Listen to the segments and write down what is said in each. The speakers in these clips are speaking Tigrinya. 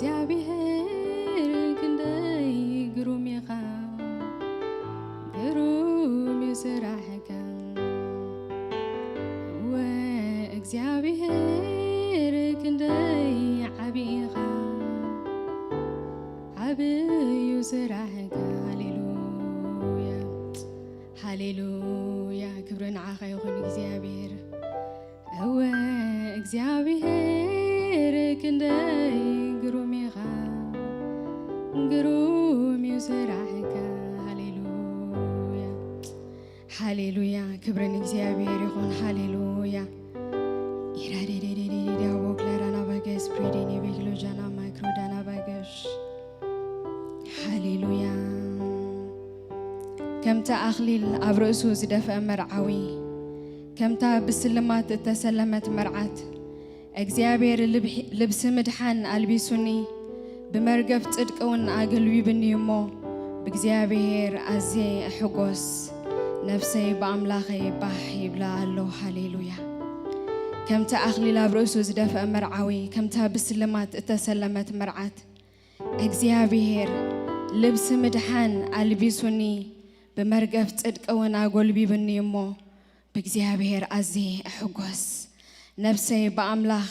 እግዚኣብሔር ክንደይ ግሩም ኢኻ፣ ግሩም እዩ ስራሕካ። እወ እግዚኣብሔር ክንደይ ዓቢ ኢኻ፣ ዓቢ እዩ ስራሕካ። ሃሌሉያ፣ ሃሌሉያ፣ ክብሪ ንዓኻ ይኹን እግዚኣብሔር። እወ እግዚኣብሔር ክንደይ ግሩም ኢኻ፣ ግሩም እዩ ስራሕካ። ሃሌሉያ፣ ሃሌሉያ፣ ክብሪ ንእግዚኣብሔር ይኹን። ሃሌሉያ። ኢራዴዴዴዴዴዴ ኣቦ ክላራና ባገስ ፕሬዴኔ ቤግሎ ጃና ማይክሮ ዳና ባገሽ። ሃሌሉያ። ከምቲ ኣኽሊል ኣብ ርእሱ ዝደፍአ መርዓዊ፣ ከምታ ብስልማት እተሰለመት መርዓት፣ እግዚኣብሔር ልብሒ-፣ ልብሲ ምድሓን ኣልቢሱኒ፣ ብመርገፍ ጽድቂ እውን ኣገልቢብኒ እሞ፣ ብእግዚኣብሔር ኣዝየ እሕጎስ፣ ነፍሰይ ብኣምላኸይ ባህ ይብላ ኣሎ። ሃሌሉያ። ከምቲ ኣኽሊል ኣብ ርእሱ ዝደፍአ መርዓዊ፣ ከምታ ብስልማት እተሰለመት መርዓት፣ እግዚኣብሔር ልብሲ ምድሓን ኣልቢሱኒ፣ ብመርገፍ ጽድቂ እውን ኣጎልቢብኒ እሞ፣ ብእግዚኣብሔር ኣዝየ እሕጎስ። ነፍሰይ ብኣምላኽ፣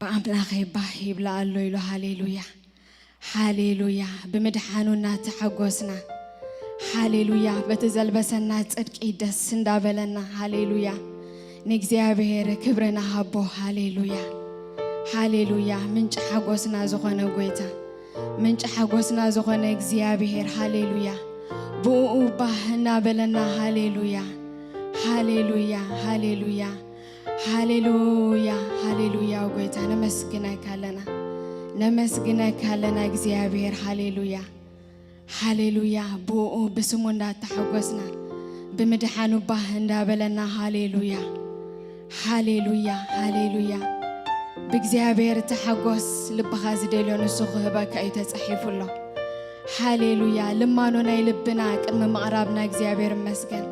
ብኣምላኸይ ባህ ይብላ ኣሎ ኢሉ። ሃሌሉያ፣ ሃሌሉያ። ብምድሓኑ እናተሓጎስና፣ ሃሌሉያ። በቲ ዘልበሰና ጽድቂ ደስ እንዳበለና፣ ሃሌሉያ። ንእግዚኣብሔር ክብሪ ንሃቦ። ሃሌሉያ፣ ሃሌሉያ። ምንጪ ሓጎስና ዝኾነ ጎይታ፣ ምንጪ ሓጎስና ዝኾነ እግዚኣብሔር፣ ሃሌሉያ። ብእኡ ባህ እናበለና፣ ሃሌሉያ፣ ሃሌሉያ፣ ሃሌሉያ፣ ሃሌሉያ፣ ሃሌሉያ። ጎይታ ነመስግነካ ኣለና፣ ነመስግነካ ኣለና እግዚኣብሔር፣ ሃሌሉያ፣ ሃሌሉያ። ብእኡ ብስሙ እንዳተሓጎስና፣ ብምድሓኑ ባህ እንዳበለና፣ ሃሌሉያ፣ ሃሌሉያ፣ ሃሌሉያ። ብእግዚኣብሔር ተሓጎስ፣ ልብኻ ዝደልዮ ንሱ ክህበካ እዩ ተጻሒፉ ኣሎ። ሃሌሉያ። ልማኖ ናይ ልብና ቅድሚ ምቕራብና እግዚኣብሔር እመስገን።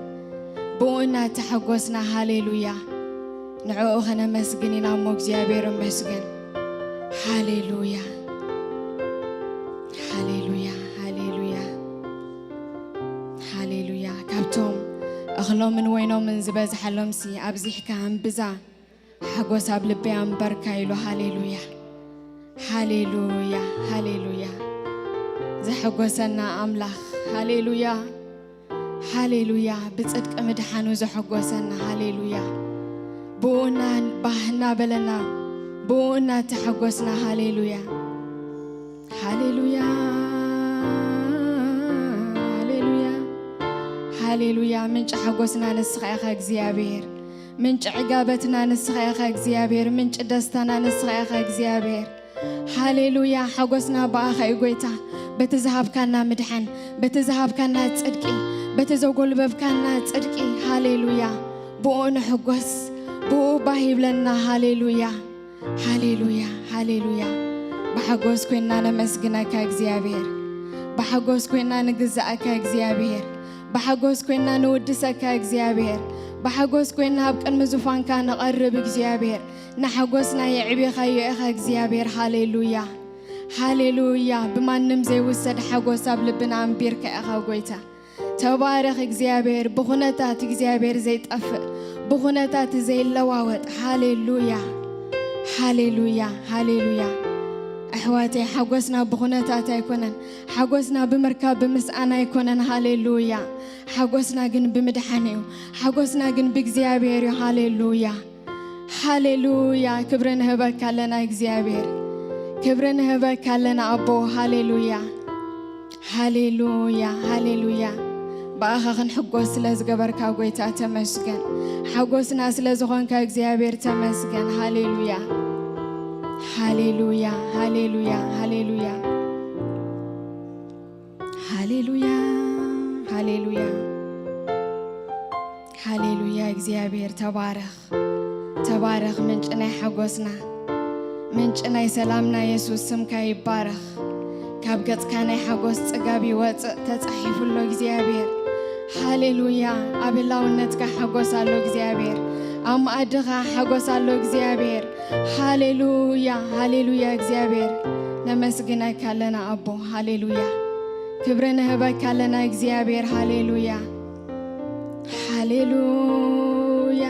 ብኡ እናተሓጎስና፣ ሃሌሉያ፣ ንዕኡ ኸነመስግን ኢና እሞ እግዚኣብሔር እመስገን። ሃሌሉያ፣ ሃሌሉያ፣ ሃሌሉያ፣ ሃሌሉያ። ካብቶም እኽሎምን ወይኖምን ዝበዝሓሎምሲ ኣብዚሕካ እምብዛ ሓጎስ ኣብ ልበይ ኣንበርካ ኢሉ። ሃሌሉያ፣ ሃሌሉያ፣ ሃሌሉያ። ዘሐጎሰና ኣምላኽ፣ ሃሌሉያ፣ ሃሌሉያ። ብጽድቂ ምድሓኑ ዘሐጎሰና፣ ሃሌሉያ። ብኡና ባህ እናበለና፣ ብኡ እናተሐጎስና፣ ሃሌሉያ፣ ሃሌሉያ፣ ሃሌሉያ፣ ሃሌሉያ። ምንጪ ሓጎስና ንስኻ ኢኻ እግዚኣብሔር። ምንጪ ዕጋበትና ንስኻ ኢኻ እግዚኣብሔር። ምንጪ ደስታና ንስኻ ኢኻ እግዚኣብሔር። ሃሌሉያ። ሓጎስና ብኣኻ እዩ ጎይታ። በቲ ዝሃብካና ምድሓን፣ በቲ ዝሃብካና ጽድቂ፣ በቲ ዘጎልበብካና ጽድቂ፣ ሃሌሉያ። ብኡ ንሕጎስ፣ ብኡ ባህ ይብለና። ሃሌሉያ፣ ሃሌሉያ፣ ሃሌሉያ። ብሓጎስ ኮይና ነመስግነካ እግዚኣብሔር። ብሓጎስ ኮይና ንግዛእካ እግዚኣብሔር። ብሓጎስ ኮይና ንውድሰካ እግዚኣብሔር። ብሓጎስ ኮይና ኣብ ቅድሚ ዙፋንካ ንቐርብ እግዚኣብሔር። ንሓጎስና የዕቢኻዮ ኢኻ እግዚኣብሔር። ሃሌሉያ፣ ሃሌሉያ። ብማንም ዘይውሰድ ሓጎስ ኣብ ልብና ኣንቢርካ ኢኻ ጎይታ። ተባረኽ እግዚኣብሔር። ብኹነታት እግዚኣብሔር ዘይጠፍእ፣ ብኹነታት ዘይለዋወጥ። ሃሌሉያ፣ ሃሌሉያ፣ ሃሌሉያ። ኣሕዋተይ፣ ሓጎስና ብኹነታት ኣይኮነን። ሓጎስና ብምርካብ ብምስኣን ኣይኮነን። ሃሌሉያ። ሓጎስና ግን ብምድሓን እዩ። ሓጎስና ግን ብእግዚኣብሔር እዩ። ሃሌሉያ፣ ሃሌሉያ። ክብሪ ንህበካ ኣለና እግዚኣብሔር። ክብሪ ንህበካ ኣለና ኣቦ። ሃሌሉያ፣ ሃሌሉያ፣ ሃሌሉያ። ብኣኻ ክንሕጎስ ስለ ዝገበርካ ጎይታ ተመስገን። ሓጎስና ስለ ዝኾንካ እግዚኣብሔር ተመስገን። ሃሌሉያ፣ ሃሌሉያ፣ ሃሌሉያ፣ ሃሌሉያ፣ ሃሌሉያ፣ ሃሌሉያ፣ ሃሌሉያ። እግዚኣብሔር ተባረኽ፣ ተባረኽ። ምንጪ ናይ ሓጎስና፣ ምንጪ ናይ ሰላምና የሱስ ስምካ ይባረኽ። ካብ ገጽካ ናይ ሓጎስ ጽጋብ ይወጽእ ተጻሒፉ ኣሎ እግዚኣብሔር። ሃሌሉያ። ኣብ ህላውነትካ ሓጎስ ኣሎ እግዚኣብሔር። ኣብ መኣድኻ ሓጎስ ኣሎ እግዚኣብሔር። ሃሌሉያ፣ ሃሌሉያ እግዚኣብሔር። ነመስግነካ ኣለና ኣቦ። ሃሌሉያ። ክብሪ ንህበካ ኣለና እግዚኣብሔር። ሃሌሉያ፣ ሃሌሉያ፣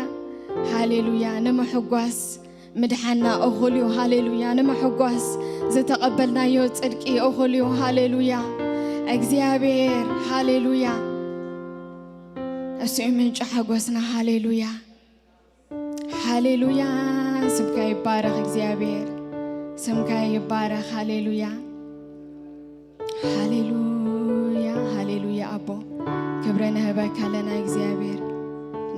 ሃሌሉያ። ንምሕጓስ ምድሓና እኹል እዩ። ሃሌሉያ። ንምሕጓስ ዝተቐበልናዮ ጽድቂ እኹል እዩ። ሃሌሉያ እግዚኣብሔር። ሃሌሉያ። እሱ እዩ ምንጪ ሓጎስና። ሃሌሉያ፣ ሃሌሉያ። ስምካ ይባረኽ እግዚኣብሔር፣ ስምካ ይባረኽ። ሃሌሉያ፣ ሃሌሉያ፣ ሃሌሉያ። ኣቦ ክብረ ንህበካ ኣለና እግዚኣብሔር፣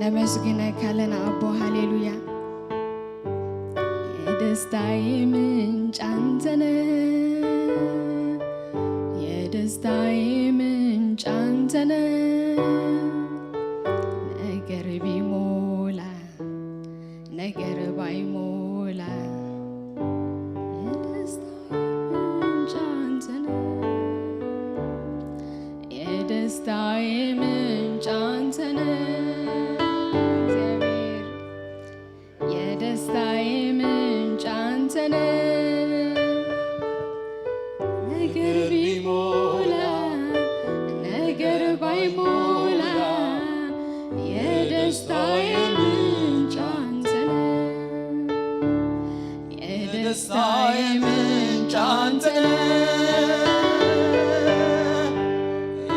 ነመስግነካ ኣለና ኣቦ። ሃሌሉያ። የደስታዬ ምንጭ አንተነ፣ የደስታዬ ምንጭ አንተነ። ነገር ቢሞላ ነገር ባይሞላ የደስታዬ ምንጭ አንተነ፣ የደስታዬ ምንጭ አንተነ። የደስታዬ ምንጭ አንተነ። ነገር ቢሞላ ነገር ባይሞላ የደስታዬ ምንጭ አንተነ። የደስታዬ ምንጭ አንተነ።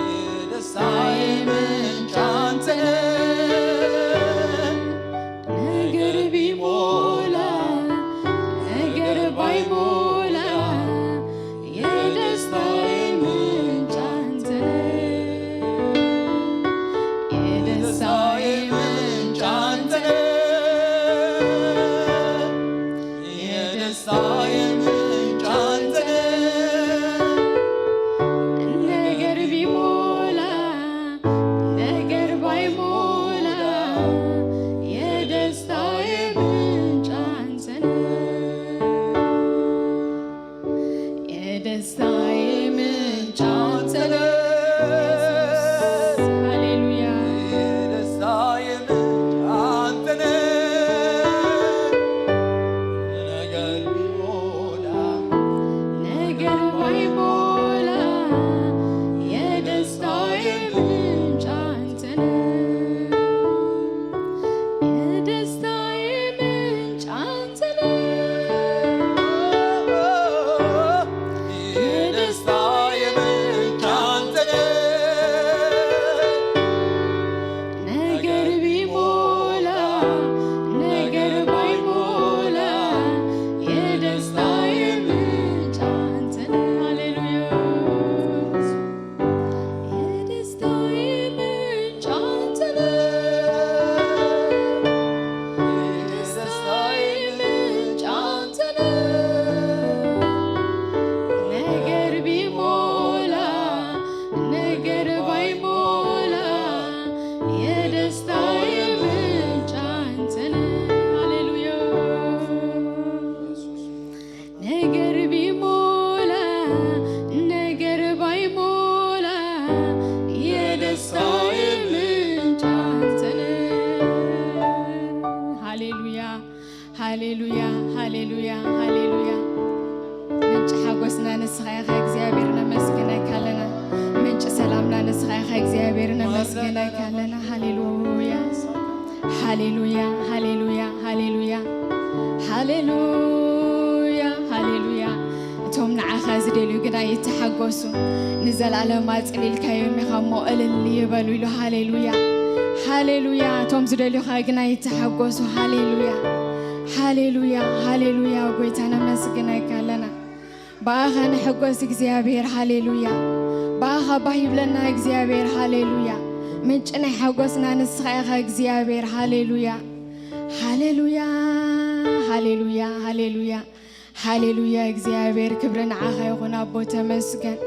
የደስታዬ ምንጭ አንተነ። ነገር ቢሞላ ነገር ባይሞላ የደስታዬ ምንጭ አንተነ። የደስታዬ ምንጭ አንተነ። የደስታዬ ምንጭ አንተነ። ነገር ቢሞላ ነገር ባይሞላ የደስታዬ ምንጭ አንተነ። የደስታዬ ምንጭ አንተነ። ሃሌሉያ። የደስታዬ ምንጭ አንተነ። ነገር ቢሞላ ነገር ባይሞላ የደስታዬ ምንጭ አንተነ። የደስታዬ ምንጭ አንተነ። የደስታዬ ምንጭ አንተነ። ነገር ቢሞላ ነገር ባይሞላ የደስታዬ ምንጭ አንተነ። ሃሌሉያ። የደስታዬ ምንጭ አንተነ። የደስታዬ ምንጭ አንተነ። ነገር ቢሞላ ነገር ባይሞላ የደስታዬ ምንጭ አንተነ። ሃሌሉያ። ነገር ቢሞላ ነገር ባይሞላ የደስታዬ ምንጭ አንተነ። ሃሌሉያ፣ ሃሌሉያ፣ ሃሌሉያ፣ ሃሌሉያ። ምንጭ ሓጎስና ንስኻ ኢኻ እግዚኣብሔር፣ ነመስግነካ ኣለና። ምንጭ ሰላምና ንስኻ ኢኻ እግዚኣብሔር፣ ነመስግነካ ኣለና። ሃሌሉያ፣ ሃሌሉያ፣ ሃሌሉያ፣ ሃሌሉያ፣ ሃሌሉያ፣ ሃሌሉያ። እቶም ንዓኻ ዝደልዩ ግና ይተሓጎሱ፣ ንዘለኣለም ኣጽሊልካዮም ኢኻ እሞ እልል ይበሉ ኢሉ። ሃሌሉያ፣ ሃሌሉያ። እቶም ዝደልዩኻ ግና ይተሓጎሱ። ሃሌሉያ፣ ሃሌሉያ፣ ሃሌሉያ። ጎይታ ነመስግነካ ኣለና። ብኣኻ ንሕጎስ እግዚኣብሔር። ሃሌሉያ። ብኣኻ ባህ ይብለና እግዚኣብሔር። ሃሌሉያ። ምንጪ ናይ ሓጎስና ንስኻ ኢኻ እግዚኣብሔር። ሃሌሉያ፣ ሃሌሉያ፣ ሃሌሉያ፣ ሃሌሉያ፣ ሃሌሉያ። እግዚኣብሔር ክብሪ ንዓኻ ይኹን ኣቦ። ተመስገን፣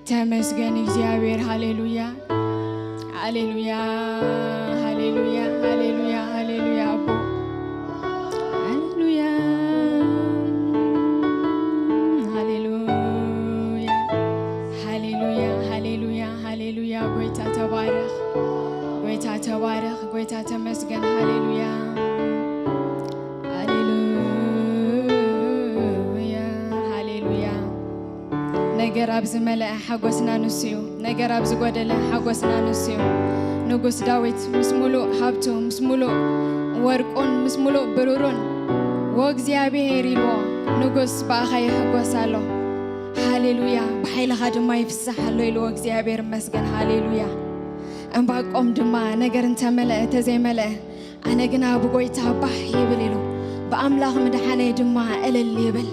ተመስገን እግዚኣብሔር። ሃሌሉያ፣ ሃሌሉያ፣ ሃሌሉያ፣ ሃሌሉያ፣ ሃሌሉያ ኣቦ። ሃሌሉያ፣ ሃሌሉያ፣ ሃሌሉያ፣ ሃሌሉያ፣ ሃሌሉያ። ጎይታ ተባረኽ፣ ጎይታ ተባረኽ፣ ጎይታ ተመስገን። ሃሌሉያ፣ ሃሌሉያ፣ ሃሌሉያ። ነገር ኣብ ዝመልአ ሓጎስና ንሱ እዩ። ነገር ኣብ ዝጎደለ ሓጎስና ንሱ እዩ። ንጉስ ዳዊት ምስ ሙሉእ ሃብቱ፣ ምስ ሙሉእ ወርቁን ምስ ሙሉእ ብሩሩን "ወእግዚኣብሔር" ኢልዎ፣ ንጉስ ብኣኻ ይሕጎስ ኣሎ። ሃሌሉያ! "ብሓይልኻ ድማ ይፍሳሕ ኣሎ" ኢልዎ፣ እግዚኣብሔር ይመስገን። ሃሌሉያ! ዕንባቆም ድማ ነገር እንተመልአ እንተዘይመልአ፣ ኣነ ግና ብጎይታ ባህ ይብል ኢሉ፣ ብኣምላኽ ምድሓነይ ድማ እልል ይብል።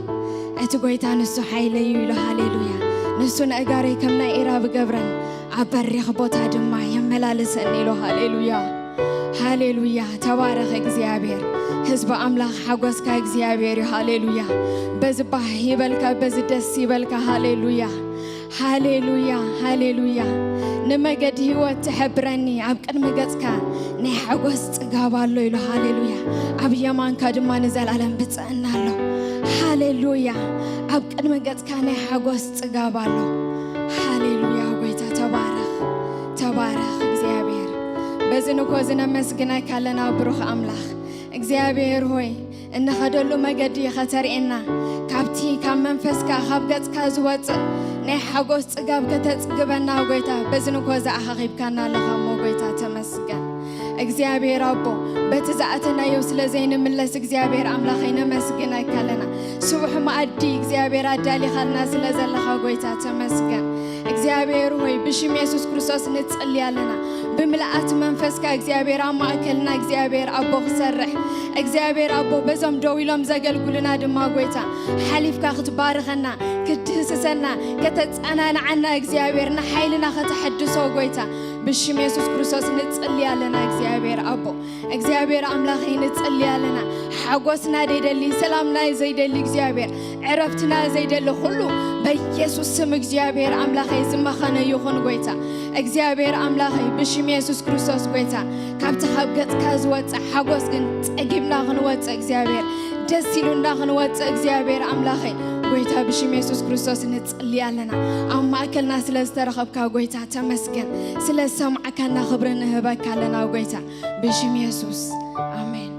እቲ ጎይታ ንሱ ሓይለይ እዩ ኢሉ፣ ሃሌሉያ። ንሱ ነእጋረይ ከም ናይ ኢራብ ገብረን፣ ኣብ በሪኽ ቦታ ድማ የመላልሰኒ ኢሉ፣ ሃሌሉያ። ሃሌሉያ፣ ተባረኽ እግዚኣብሔር። ህዝቢ ኣምላኽ ሓጎስካ እግዚኣብሔር እዩ፣ ሃሌሉያ። በዚ ባህ ይበልካ፣ በዚ ደስ ይበልካ፣ ሃሌሉያ። ሃሌሉያ፣ ሃሌሉያ። ንመገዲ ህይወት ትሕብረኒ፣ ኣብ ቅድሚ ገጽካ ናይ ሓጎስ ጽጋብ ኣሎ ኢሉ፣ ሃሌሉያ። ኣብ የማንካ ድማ ንዘለኣለም ብጽዕና ኣሎ። ሃሌሉያ። ኣብ ቅድሚ ገጽካ ናይ ሓጎስ ጽጋብ ኣሎ። ሃሌሉያ፣ ጎይታ ተባረኽ፣ ተባረኽ እግዚኣብሔር። በዚ ንኮ እዚ ነመስግነካ ኣለና ብሩኽ ኣምላኽ። እግዚኣብሔር ሆይ፣ እንኸደሉ መገዲ ኸተርእየና፣ ካብቲ ካብ መንፈስካ፣ ካብ ገጽካ ዝወጽእ ናይ ሓጎስ ጽጋብ ከተጽግበና፣ ጎይታ፣ በዚ ንኮ እዚ ኣኻኺብካና ኣለኻ እሞ፣ ጎይታ፣ ተመስገን። እግዚኣብሔር ኣቦ፣ በቲ ዝኣተናዮ ስለ ዘይንምለስ፣ እግዚኣብሔር ኣምላኸይ፣ ነመስግነካ ኣለና። ስቡሕ መኣዲ፣ እግዚኣብሔር፣ ኣዳሊኻልና ስለ ዘለኻ፣ ጎይታ፣ ተመስገን። እግዚኣብሔር ሆይ፣ ብሽም የሱስ ክርስቶስ ንጽሊ ኣለና። ብምልኣት መንፈስካ እግዚኣብሔር ኣብ ማእከልና እግዚኣብሔር ኣቦ ክሰርሕ፣ እግዚኣብሔር ኣቦ በዞም ደው ኢሎም ዘገልግሉና ድማ ጎይታ ሓሊፍካ ክትባርኸና፣ ክትድህስሰና፣ ከተጸናንዓና እግዚኣብሔር ንሓይልና ከተሐድሶ ጎይታ ብሽም የሱስ ክርስቶስ ንጽሊ ኣለና። እግዚኣብሔር ኣቦ እግዚኣብሔር ኣምላኸይ ንጽሊ ኣለና። ሓጎስና ዘይደሊ፣ ሰላምና ዘይደሊ እግዚኣብሔር ዕረፍትና ዘይደሊ ኩሉ በኢየሱስ ስም እግዚኣብሔር ኣምላኸይ ዝመኸነ ይኹን ጎይታ። እግዚኣብሔር ኣምላኸይ ብሽም የሱስ ክርስቶስ ጎይታ ካብቲ ካብ ገጽካ ዝወጽእ ሓጎስ ግን ጸጊብና ክንወጽእ እግዚኣብሔር ደስ ኢሉና ክንወጽእ እግዚኣብሔር ኣምላኸይ ጎይታ ብሽም የሱስ ክርስቶስ ንጽሊ ኣለና። ኣብ ማእከልና ስለ ዝተረኸብካ ጎይታ ተመስገን። ስለ ዝሰማዕካና ክብሪ ንህበካ ኣለና ጎይታ ብሽም የሱስ ኣሜን።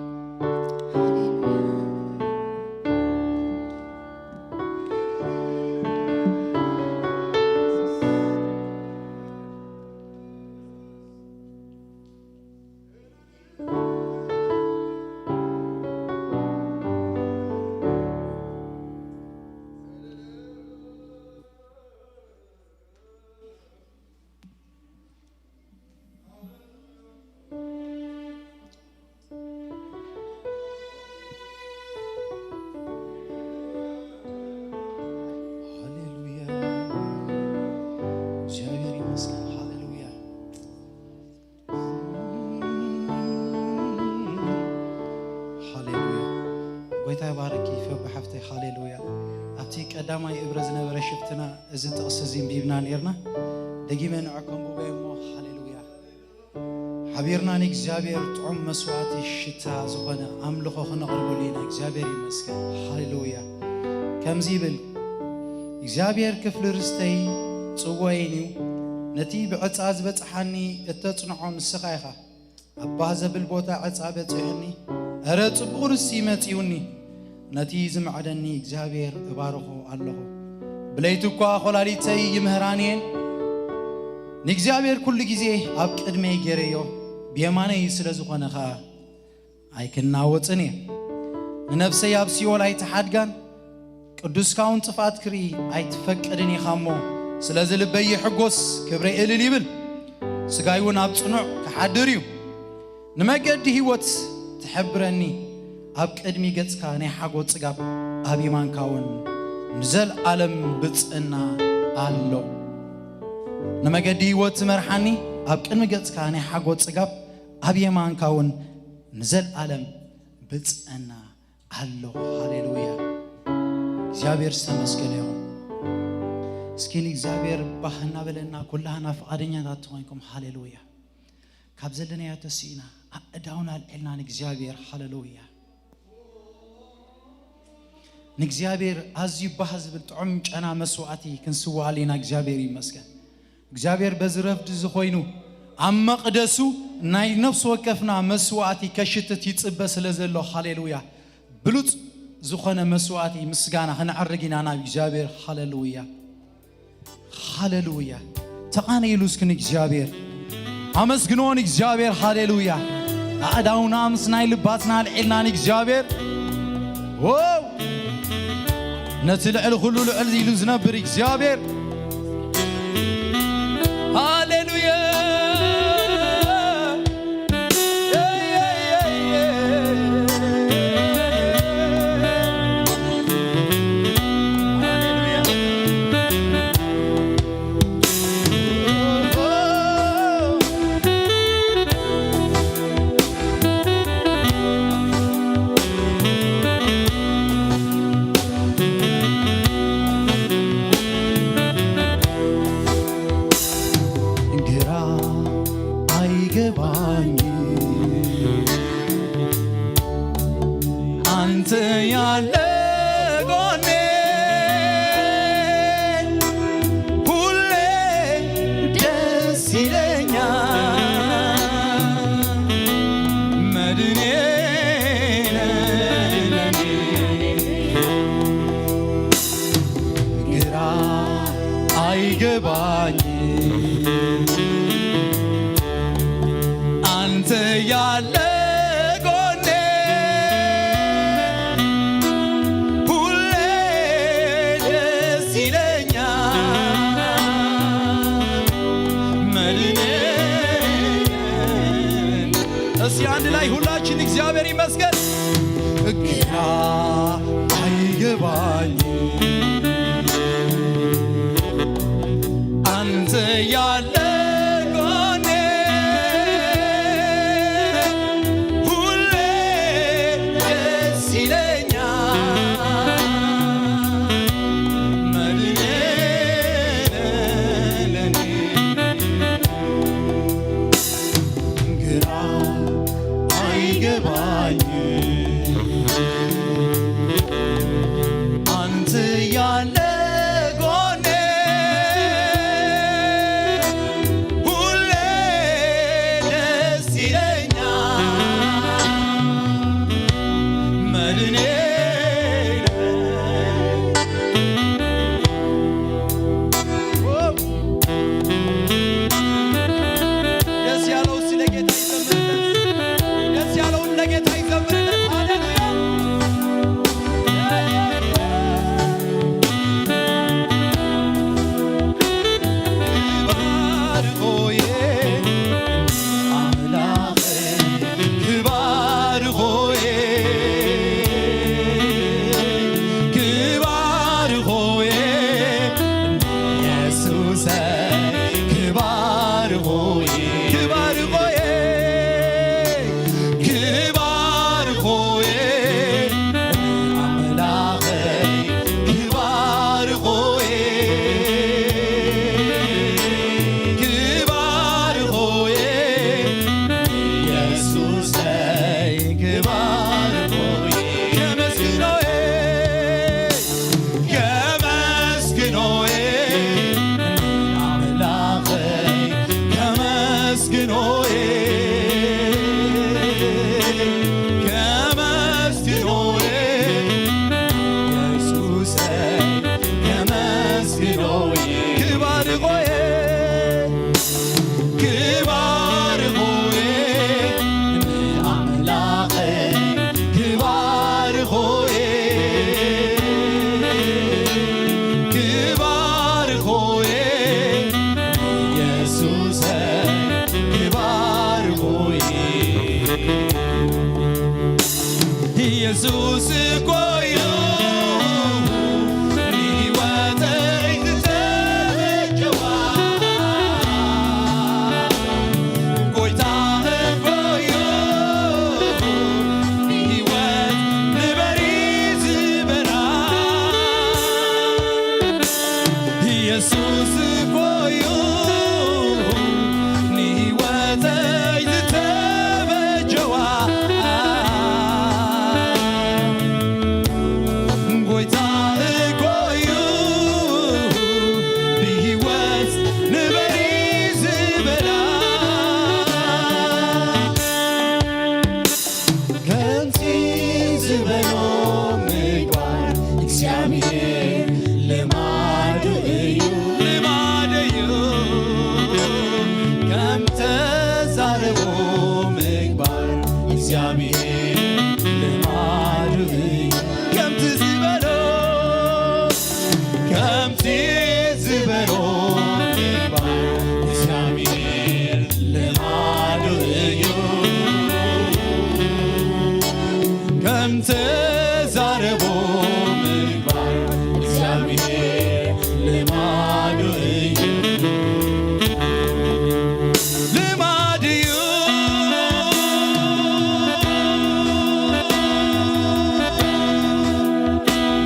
ሃሌሉያ። እግዚኣብሔር ይመስገን። ሃሌሉያ። ሃሌሉያ። ጎይታ ይባርኪ ፈቢ ሓፍተይ። ሃሌሉያ። ኣብቲ ቀዳማይ እብረ ዝነበረ ሽፍትና እዚ ጥቕሲ እዚ እንቢብና ነይርና። ደጊመ ንዐ ከንብቦ እሞ። ሃሌሉያ። ሓቢርና ንእግዚኣብሔር ጥዑም መስዋዕቲ ሽታ ዝኾነ ኣምልኾ ክነቕርበሉ ኢና። እግዚኣብሔር ይመስገን። ሃሌሉያ። ከምዚ ይብል፣ እግዚኣብሔር ክፍሊ ርስተይ ጽዋይን እዩ። ነቲ ብዕጻ ዝበጽሓኒ እተጽንዖ ንስኻ ኢኻ። ኣብ ባህ ዘብል ቦታ ዕጻ በጺሑኒ። እረ ጽቡቕ ርስቲ መጺኡኒ። ነቲ ዝምዕደኒ እግዚኣብሔር እባርኾ ኣለኹ። ብለይቲ እኳ ኾላሊተይ ይምህራኒ እየን። ንእግዚኣብሔር ኩሉ ግዜ ኣብ ቅድመይ ገይረዮ፣ ብየማነይ ስለ ዝኾነ ኸኣ ኣይክናወጽን እየ። ንነፍሰይ ኣብ ሲኦል ኣይትሓድጋን፣ ቅዱስካ እውን ጥፍኣት ክርኢ ኣይትፈቅድን ኢኻ እሞ፣ ስለዚ ልበይ ይሕጎስ፣ ክብረይ እልል ይብል፣ ስጋይ እውን ኣብ ጽኑዕ ክሓድር እዩ። ንመገዲ ህይወት ትሕብረኒ፣ ኣብ ቅድሚ ገጽካ ናይ ሓጎስ ጽጋብ፣ ኣብ የማንካ እውን ንዘለኣለም ብጽዕና ኣሎ። ንመገዲ ህይወት ትመርሓኒ፣ ኣብ ቅድሚ ገጽካ ናይ ሓጎስ ጽጋብ፣ ኣብ የማንካ እውን ንዘለኣለም ብጽዕና ኣሎ። ሃሌሉያ። እግዚኣብሔር ዝተመስገነ ይኹን። እስኪ ንእግዚኣብሔር ባህ እናበለና ኩላህና ፍቓደኛታት ተኾይንኩም፣ ሃሌሉያ። ካብ ዘለናዮ ተስኢና ኣእዳውና ኣልዒልና ንእግዚኣብሔር፣ ሃሌሉያ። ንእግዚኣብሔር ኣዝዩ ባህ ዝብል ጥዑም ጨና መስዋዕቲ ክንስዋኣሉ ኢና። እግዚኣብሔር ይመስገን። እግዚኣብሔር በዚ ረፍዲ እዚ ኮይኑ ኣብ መቕደሱ ናይ ነፍሲ ወከፍና መስዋዕቲ ከሽትት ይጽበ ስለ ዘሎ፣ ሃሌሉያ። ብሉጽ ዝኾነ መስዋዕቲ ምስጋና ክነዕርግ ኢና ናብ እግዚኣብሔር፣ ሃሌሉያ። ሃሌሉያ። ተቓነይሉ እስኪ ንእግዚኣብሔር። ኣመስግንዎ ንእግዚኣብሔር። ሃሌሉያ። ኣእዳውና ምስ ናይ ልባትና ኣልዒልና ንእግዚኣብሔር። ዎ! ነቲ ልዕሊ ኩሉ ልዕል ኢሉ ዝነብር እግዚኣብሔር። ሃሌሉያ። ግራ አይገባኝ አንተ ያለ ጎኔ ሁሌ ደስ ይለኛል። መድኔ ነህ ለኔ ግራ አይገባኝ አንተ ያለ ጎኔ ሁሌ ደስ ይለኛል። መድኔ እስቲ አንድ ላይ ሁላችን እግዚአብሔር ይመስገን። ግራ አይገባኝ አንተ ያለ ጎኔ ሁሌ ደስ ይለኛል። መድኔ ነህ ለኔ ግራ አይገባኝ አንተ ያለ ጎኔ ሁሌ ደስ ይለኛል። መድኔ ደስ ያለው እስቲ ለጌታ ይዘምርለት። ደስ ያለውን ለጌታ ይዘምርለት። ሃሌሉያ። ባርኾዬ ኣምላኽ ክባር ኾዬ፣ ክባር ኾዬ፣ የሱሰይ ክባር ኾዬ፣ ክባር ኾዬ፣ ክባር ኾዬ፣ ኣምላኸይ ክባር ኾዬ፣ ክባር ኾዬ፣ የሱሰይ ክባር ኾዬ፣ ከመስግኖዬ፣ ከመስግኖዬ፣ ኣምላኸይ ከመስግኖዬ፣ ከመስግኖዬ፣ የሱሰይ ከመስግኖዬ፣ ክባር ኾዬ፣ ክባር ኾዬ፣ ኣምላኸይ ክባር ኾዬ፣ ክባር ኾዬ፣ የሱሰይ ክባር ኾዬ። ኢየሱስ እኮ እዩ ንህይወተይ ዝተበጀዋ። ጎይታ እኮ እዩ ንህይወት ንበሪ ዝበላ። ኢየሱስ እኮ እዩ ንህይወተይ ዝተበጀዋ። ጎይታ እኮ እዩ ብህይወት ንበሪ ዝበላ። ከምቲ ዝበሎ ምግባር እግዚኣብሔር ልማዱ እዩ። ልማዱ እንተዛረቦ ምግባር እግዚኣብሔር ልማዱ እዩ፣ ልማድ እዩ፣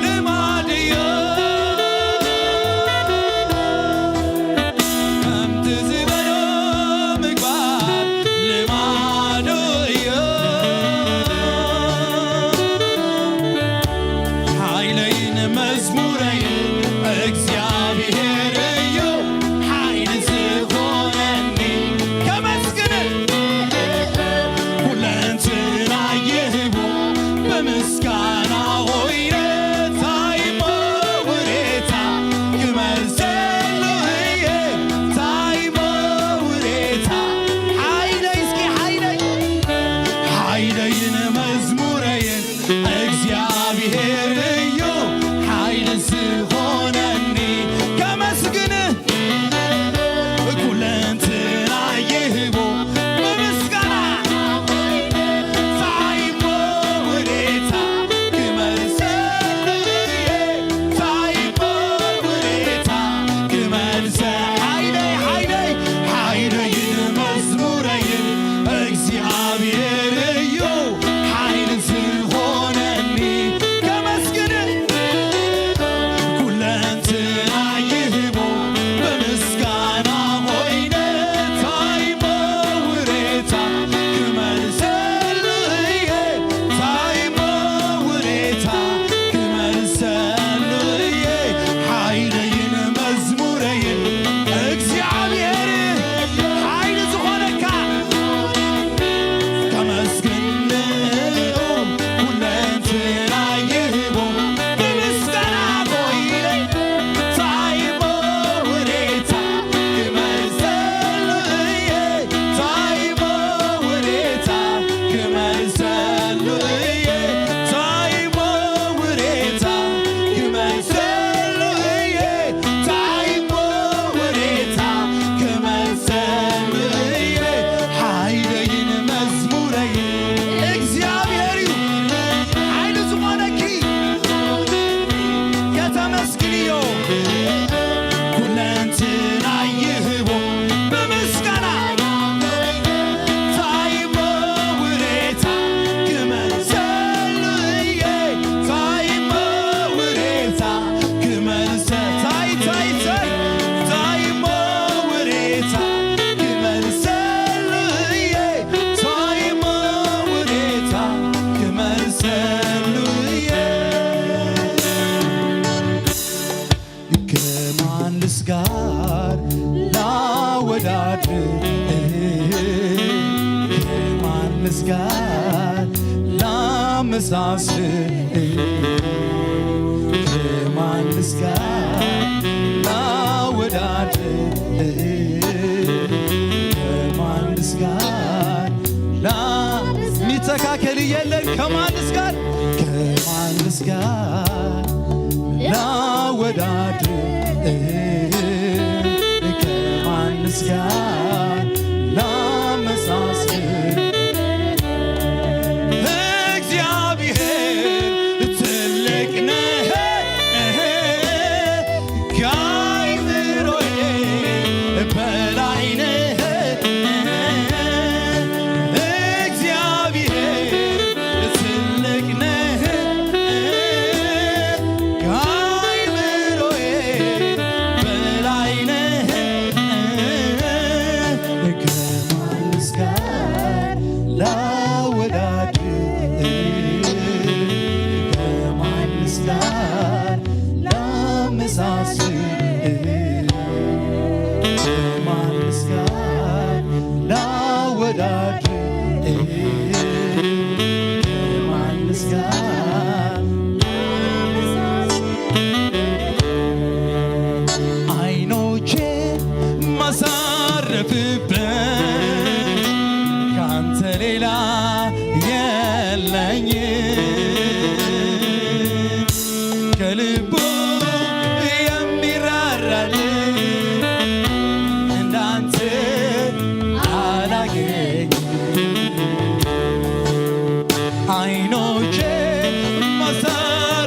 ልማድ እዩ። ከምቲ ዝበሎ ምግባር ልማዱ እዩ። ሓይለይን መዝሙረይን እግዚኣብሔር እዩ፣ ሓይሊ ዝኾነኒ። ከመስግን ኩለንትናይ ይህቦ ብምስጋና ኾይነ፣ ታይ እሞ ውሬታ ክመልሰሉ እየ፣ ታይ እሞ ውሬታ። ሓይለይ እስኪ ሓይለይ፣ ሓይለይን መዝሙረይን እግዚኣብሔር እዩ፣ ሓይሊ ዝኾነኒ። ከመስግን ኩለንትና ይህቦ ብምስጋና። ታይ እሞ ውሬታ ክመልሰሉ እየ፣ ታይ እሞ ውሬታ ክመልሰ። ሓይለይ፣ ሓይለይ፣ ሓይለይን መዝሙረይን እግዚኣብሔር እዩ፣ ሓይሊ ዝኾነኒ። ከመስግን ኩለንትና ይህቦ ብምስጋና ኾይነ፣ ታይ እሞ ውሬታ ክመልሰሉ እየ፣ ታይ እሞ ውሬታ ክመልሰሉ እየ። ሓይለይን መዝሙረይን እግዚኣብሔር ሓይሊ ዝኾነካ ከመስግን ኩለንትና ይህቦ ብምስጋና ኮይነ፣ ታይ እሞ ውሬታ ክመልሰሉ እየ፣ ታይ እሞ ውሬታ ክመልሰሉ እየ፣ ታይ እሞ ውሬታ ክመልሰሉ እየ፣ ታይ እሞ ውሬታ ክመልሰሉ እየ። ሓይለይን መዝሙረይን እግዚኣብሔር እዩ። ሓይሊ ዝኾነኪ ከተመስግንዮ ኩለንትናይ ይህቦ ብምስጋና። ታይ እሞ ውሬታ ክመልሰሉ እየ፣ ታይ እሞ ውሬታ ክመልሰ፣ ታይ፣ ታይ፣ ታይ፣ ታይ እሞ ውሬታ ክመልሰሉ እየ፣ ታይ እሞ ውሬታ ክመልሰሉ እየ። ከማንስ ጋር ላወዳድር? ከማንስ ጋር ላመሳስል? ከማንስ ጋር ላወዳድር? ከማንስ ጋር ላ-፣ የሚተካከል የለን። ከማንስ ጋር፣ ከማንስ ጋር ላወዳድር? ከማንስ ጋር ላመሳስል? እግዚአብሔር ትልቅ ነህ፣ ከአእምሮዬ በላይ ነህ። እግዚአብሔር ትልቅ ነህ፣ ከአእምሮዬ በላይ ነህ።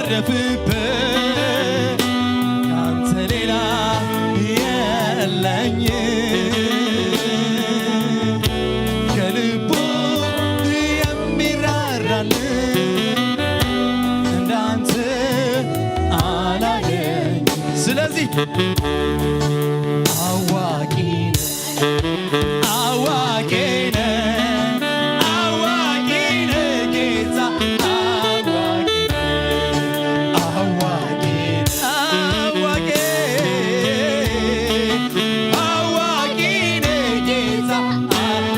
ደፍበት ካንተ ሌላ የለኝ። ከልቡ የሚራራል እንዳንተ አላገኝ። ስለዚህ አዋቂ ነህ፣ አዋቂ ነህ፣ አዋቂ ነህ ጌታ፣ አዋቂ ነህ፣ አዋቂ ነህ፣ አዋቂ፣ አዋቂ ነህ ጌታ፣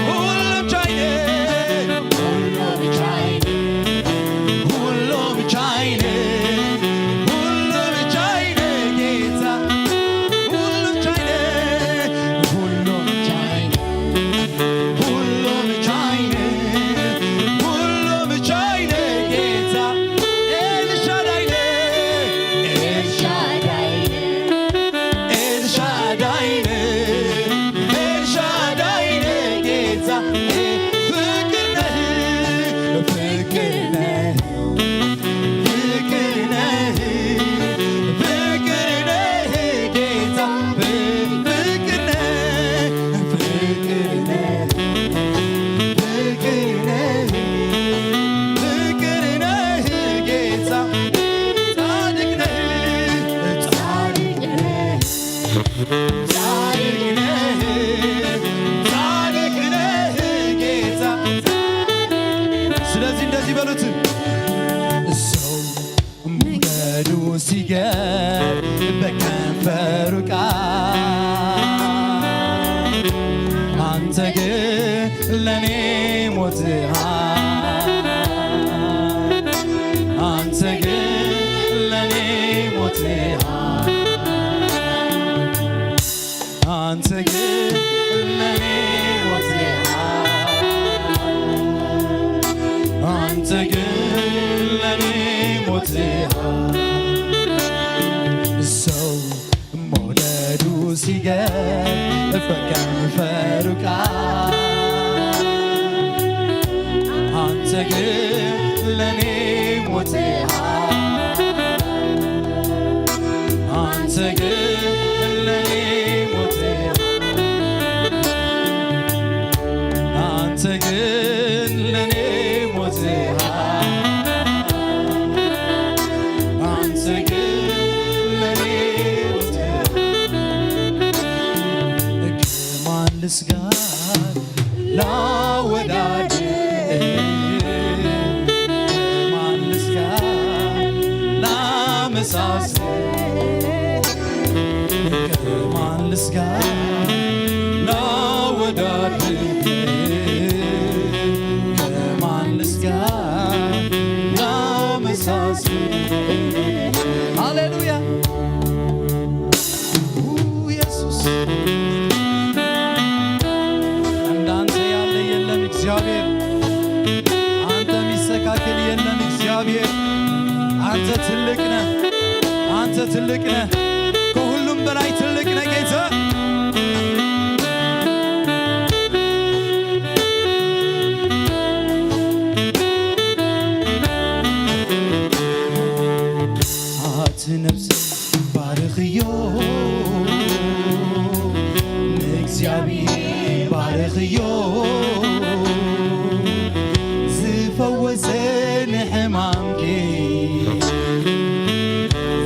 ሁሉም ቻይ ነህ፣ ሁሉም ቻይ ነህ። ሁሉም ቻይ ነህ፣ ሁሉም ቻይ ነህ ጌታ፣ ሁሉም ቻይ ነህ፣ ሁሉም ቻይ ነህ፣ ሁሉም ቻይ ነህ፣ ሁሉም ቻይ ነህ ጌታ። ኤልሻዳይ ነህ፣ ኤልሻዳይ ነህ፣ ኤልሻዳይ ነህ፣ ኤልሻዳይ ነህ ጌታ። ፍቅር ነህ፣ ፍቅር ነህ፣ ፍቅር ነህ፣ ፍቅር ነህ ጌታ። ፍቅር ነህ፣ ፍቅር ነህ፣ ፍቅር ነህ፣ ፍቅር ነህ ጌታ። ጻድቅ ነህ፣ ጻድቅ ነህ፣ ጻድቅ ነህ፣ ጻድቅ ነህ ጌታ። ስለዚህ እንደዚህ በሉት፣ ሰው ሞገዱ ሲገር በከንፈሩ ቃል፣ አንተ ግን ለኔ ሞትሃል። አንተ ግን ለኔ ሞትሃል። አንተ ግን ለኔ ሞትሃል። አንተ ግን ለኔ ሞትሃል። ሰው መውደዱ ሲገር በከንፈሩ ቃል፣ አንተ ግን ለኔ ሞትሃል። አንተ ግን ለኔ ሞትሃል። አንተ ግን ለኔ ሞትሃል። አንተ ግን ለኔ ሞትሃል። ከማንስ ጋር ላወዳድር? ከማንስ ጋር ላመሳስል? ከማንስ ጋር ላወዳድር? ከማንስ ጋር ላመሳስል? ሃሌሉያ። ኢየሱስ፣ እንዳንተ ያለ የለም እግዚአብሔር። አንተ የሚስተካከል የለም እግዚአብሔር። አንተ ትልቅ ነህ። አንተ ትልቅ ነህ። ከሁሉም በላይ ትልቅ ነህ ጌታ። ኣቲ ነፍሰይ ባርኽዮ፣ ንእግዚኣብሔር ባርኽዮ፣ ዝፈወሰ ንሕማምኪ፣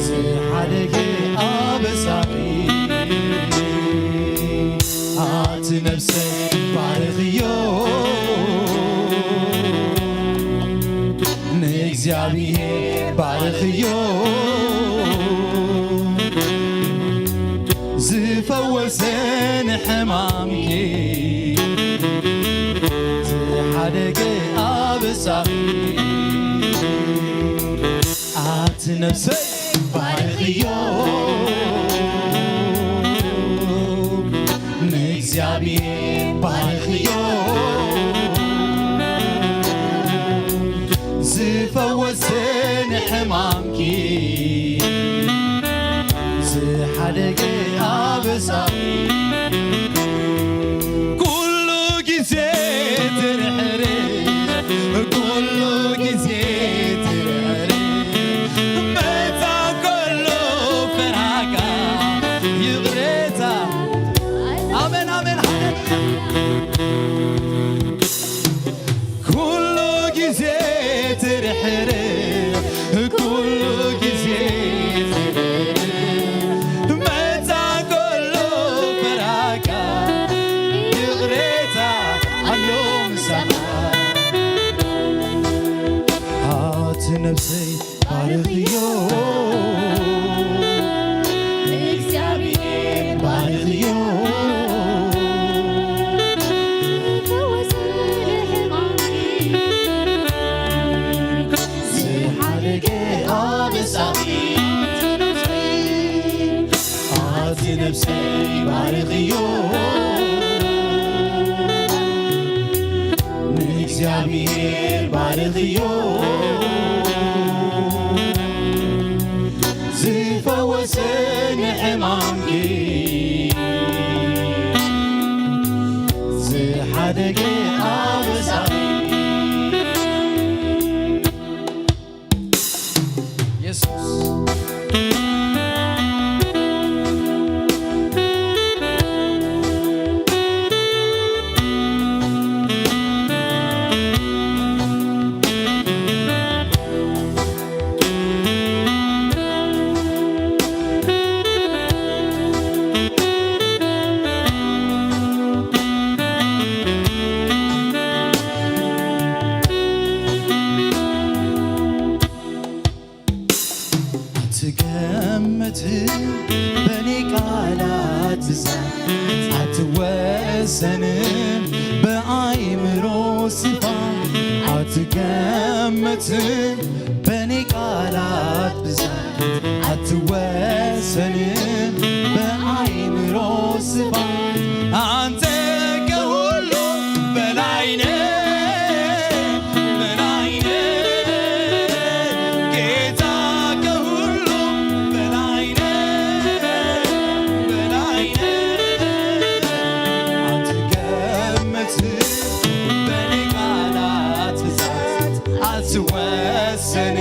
ዝሓደገ ኣበሳኺ። ኣቲ ነፍሰይ ባርኽዮ፣ ንእግዚኣብሔር ባርኽዮ፣ ዝፈወሰ ንሕማምኪ፣ ዝሓደገ ኣበሳኺ። ኣቲ ነፍሰይ ባርኽዮ፣ ንእግዚኣብሔር ባርኽዮ፣ ዝፈወሰ ንሕማምኪ፣ ዝሓደገ ኣበሳኺ። ኩሉ ግዜ ትርሕሪ፣ ኩሉ ግዜ ትርሕሪ፣ ባርኽዮ እግዚኣብሔር፣ ባርኽዮ። ዝሓደገ ኣበሳኺ፣ ኣቲ ነፍሰይ ባርኽዮ። ንእግዚኣብሔር ባርኽዮ፣ ዝፈወሰ ንሕማምኪ፣ ዝሓደገ ኣበሳኺ። የሱስ። አትገምትም በኔ ቃላት ብዛት፣ አትወሰንም በአይምሮ ስፋት። አትገምትም በኔ ቃላት ብዛት፣ አትወሰንም በአይምሮ ስፋት። አንተ ከሁሉ በላይ ነህ፣ በላይ ነህ። ጌታ ከሁሉ በላይ ነህ፣ በላይ ነህ። አትገምትም በኔ ቃላት ብዛት፣ አትወሰንም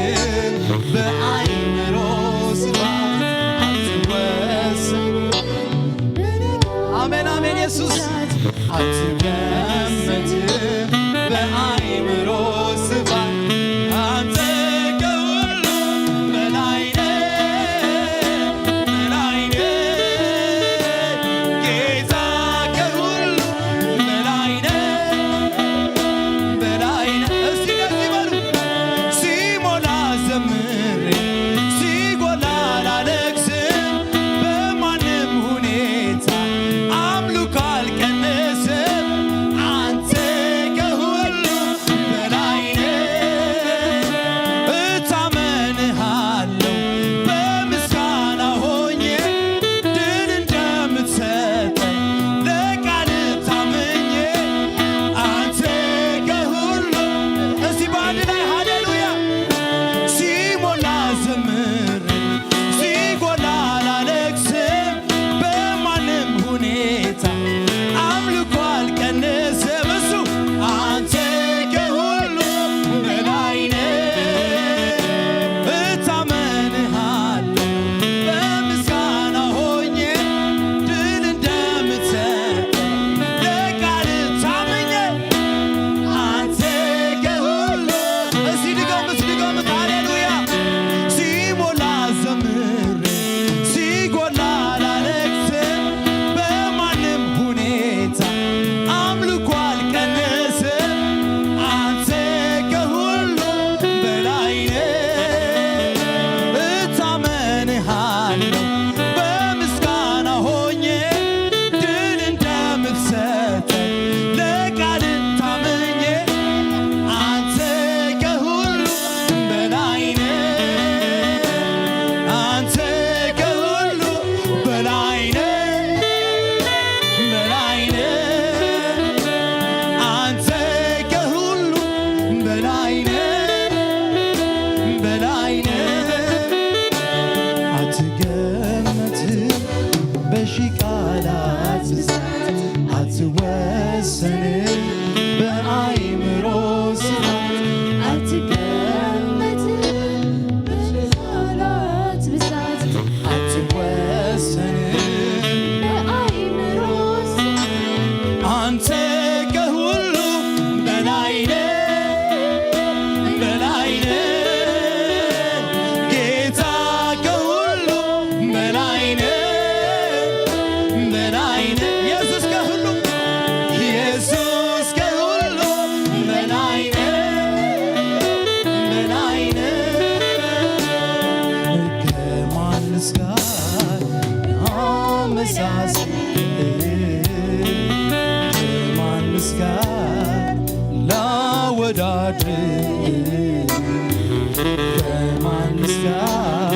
ጋር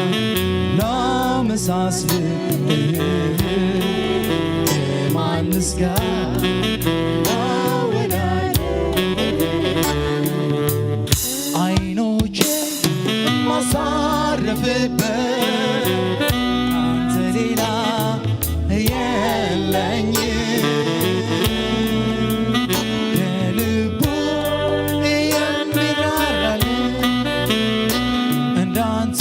ላመሳስል፣ ከማንስ ጋር ላወዳድር? አይኖቼ ማሳረፍበት አንተ ሌላ የለኝም። ከልቡ የሚራራልኝ እንዳንተ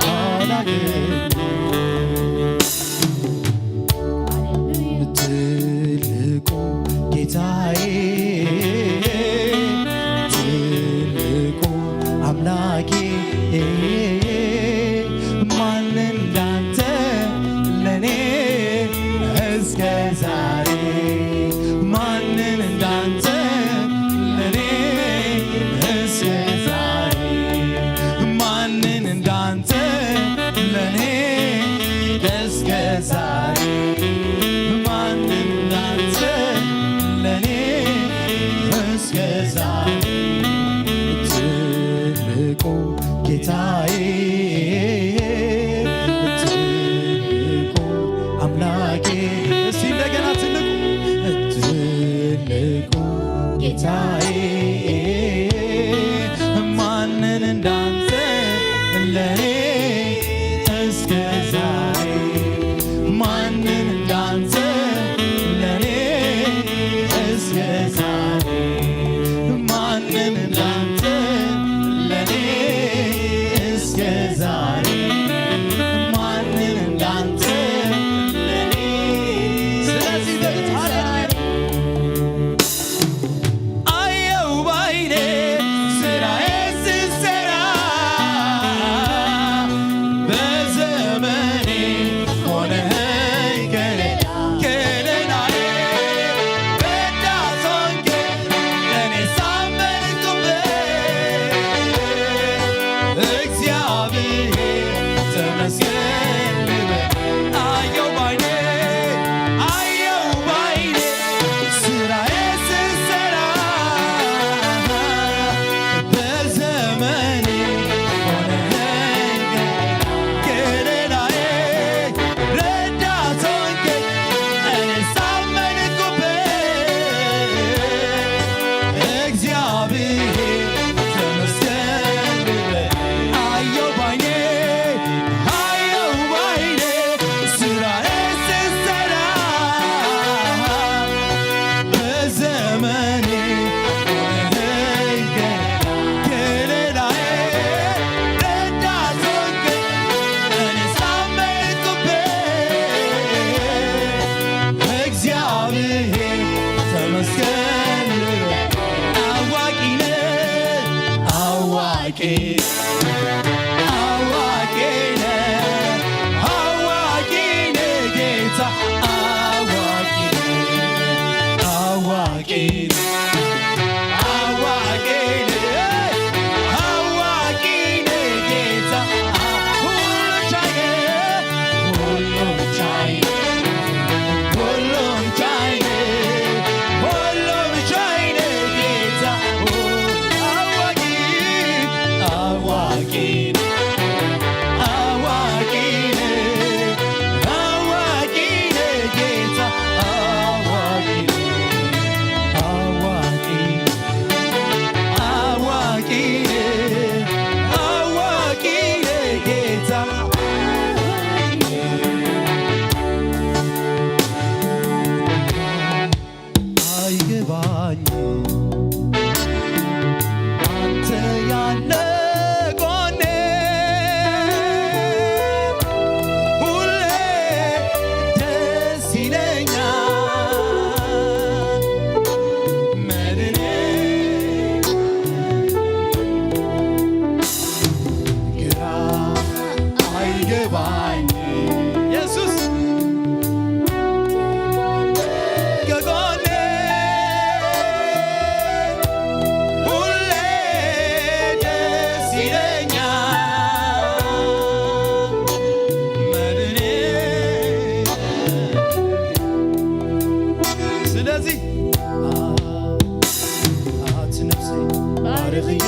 አላገኝም። ትልቁ ጌታዬ፣ ትልቁ አምላኬ፣ ማን እንዳንተ ለኔ እስከ ዛሬ? ማንን እንዳንተ ለኔ እስከ ዛሬ? ማንን እንዳንተ ለኔ እስከ ዛሬ? ማንን እንዳንተ ለኔ እስከ ዛሬ? ትልቁ ጌታዬ፣ ትልቁ አምላኬ። እስቲ እንደገና ትልቁ፣ ትልቁ ጌታዬ፣ ማንን እንዳንተ ለኔ እስከ ዛሬ? ማንን እንዳንተ ለኔ እስከ ዛሬ? ማንን እንዳንተ ለኔ እስከ ዛሬ? ማንን እንዳንተ ለኔ? ስለዚህ በሉት፣ ሃሌሉያ። አየው ባይኔ ስራዬ ስሰራ በዘመኔ ሆነኸኝ ከለላ፣ ከለላዬ ረዳት ሆንከኝ እኔ ሳመንኩበት። እግዚአብሔር ተመስገን ልበል። አየው ባይኔ፣ አየው ባይኔ ስራዬ ስሰራ በዘመኔ ሆነኸኝ ከለላዬ ረዳት ሆንከኝ እኔ ሳመንኩበት። እግዚአብሔር ተመስገን ልበል። አየው ባይኔ፣ አየው ባይኔ ስራዬ ስሰራ በዘመኔ ሆነኸኝ ከለላዬ ረዳት ሆንከኝ እኔ ሳመንኩበት። እግዚአብሔር ተመስገን አዋቂ ነህ፣ አዋቂ አዋቂ ነህ፣ አዋቂ ነህ ጌታ፣ አዋቂ ነህ፣ አዋቂ ነህ፣ አዋቂ ነህ፣ አዋቂ ነህ ጌታ፣ ሁሉን ቻይ ነህ፣ ሁሉን ቻይ ነህ። ሁሉም ቻይ ነህ፣ ሁሉም ቻይ ነህ ጌታ። አዋቂ፣ አዋቂ ነህ፣ አዋቂ ነህ፣ አዋቂ ነህ ጌታ። አዋቂ ነህ፣ አዋቂ ነህ፣ አዋቂ ነህ፣ አዋቂ ነህ ጌታ። አይገባኝም አንተ ያለ ጎኔ ሁሌ ደስ ይለኛል መድኔ። ግራ አይገባኝ ኢየሱስ ከጎኔ ሁሌ ደስ ይለኛል መድኔ። ስለዚህ አት ነፍሴ ባርኽዮ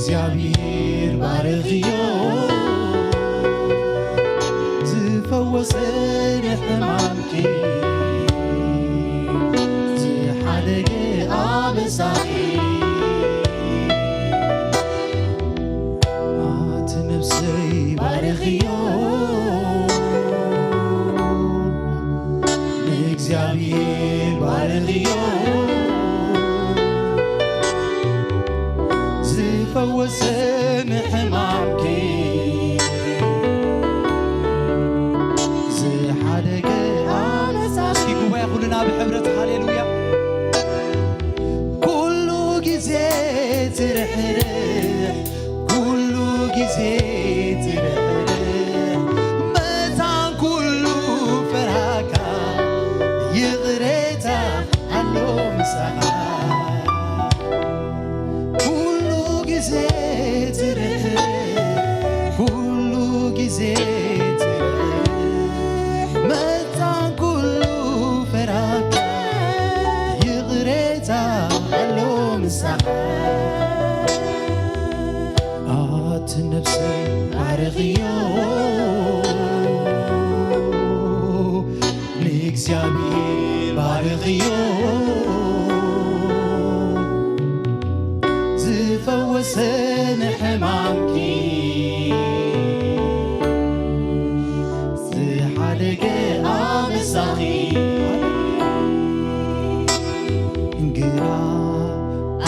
እግዚኣብሔር ባርኽዮ ዝፈወሰ ንሕማምኪ ዝሓደገ ኣበሳኺ ኣቲ ነፍሰይ ባርኽዮ ንእግዚኣብሔር ባርኽዮ ዝፈወሰ ንሕማምኪ ዝሓደገ ኣነሳ እስኪ ጉባኤ ኩልና ብሕብረት ሃሌሉያ ኩሉ ግዜ ትርሕርሕ ኩሉ ግዜ ትርሕርሕ መታን ኩሉ ፈራካ ይቕሬታ ኣሎ ምሳኻ ኩሉ ግዜ ትርሕርሕ ኩሉ ግዜ ትርሕርሕ መታን ኩሉ ፈራካ ይቕሬታ ኣሎ ምሳኻ ኣቲ ነፍሰይ ባርኽዮ ንእግዚኣብሔር ባርኽዮ ዝፈወሰ ንሕማምኪ ዝሓደገ ኣበሳኺ ግራ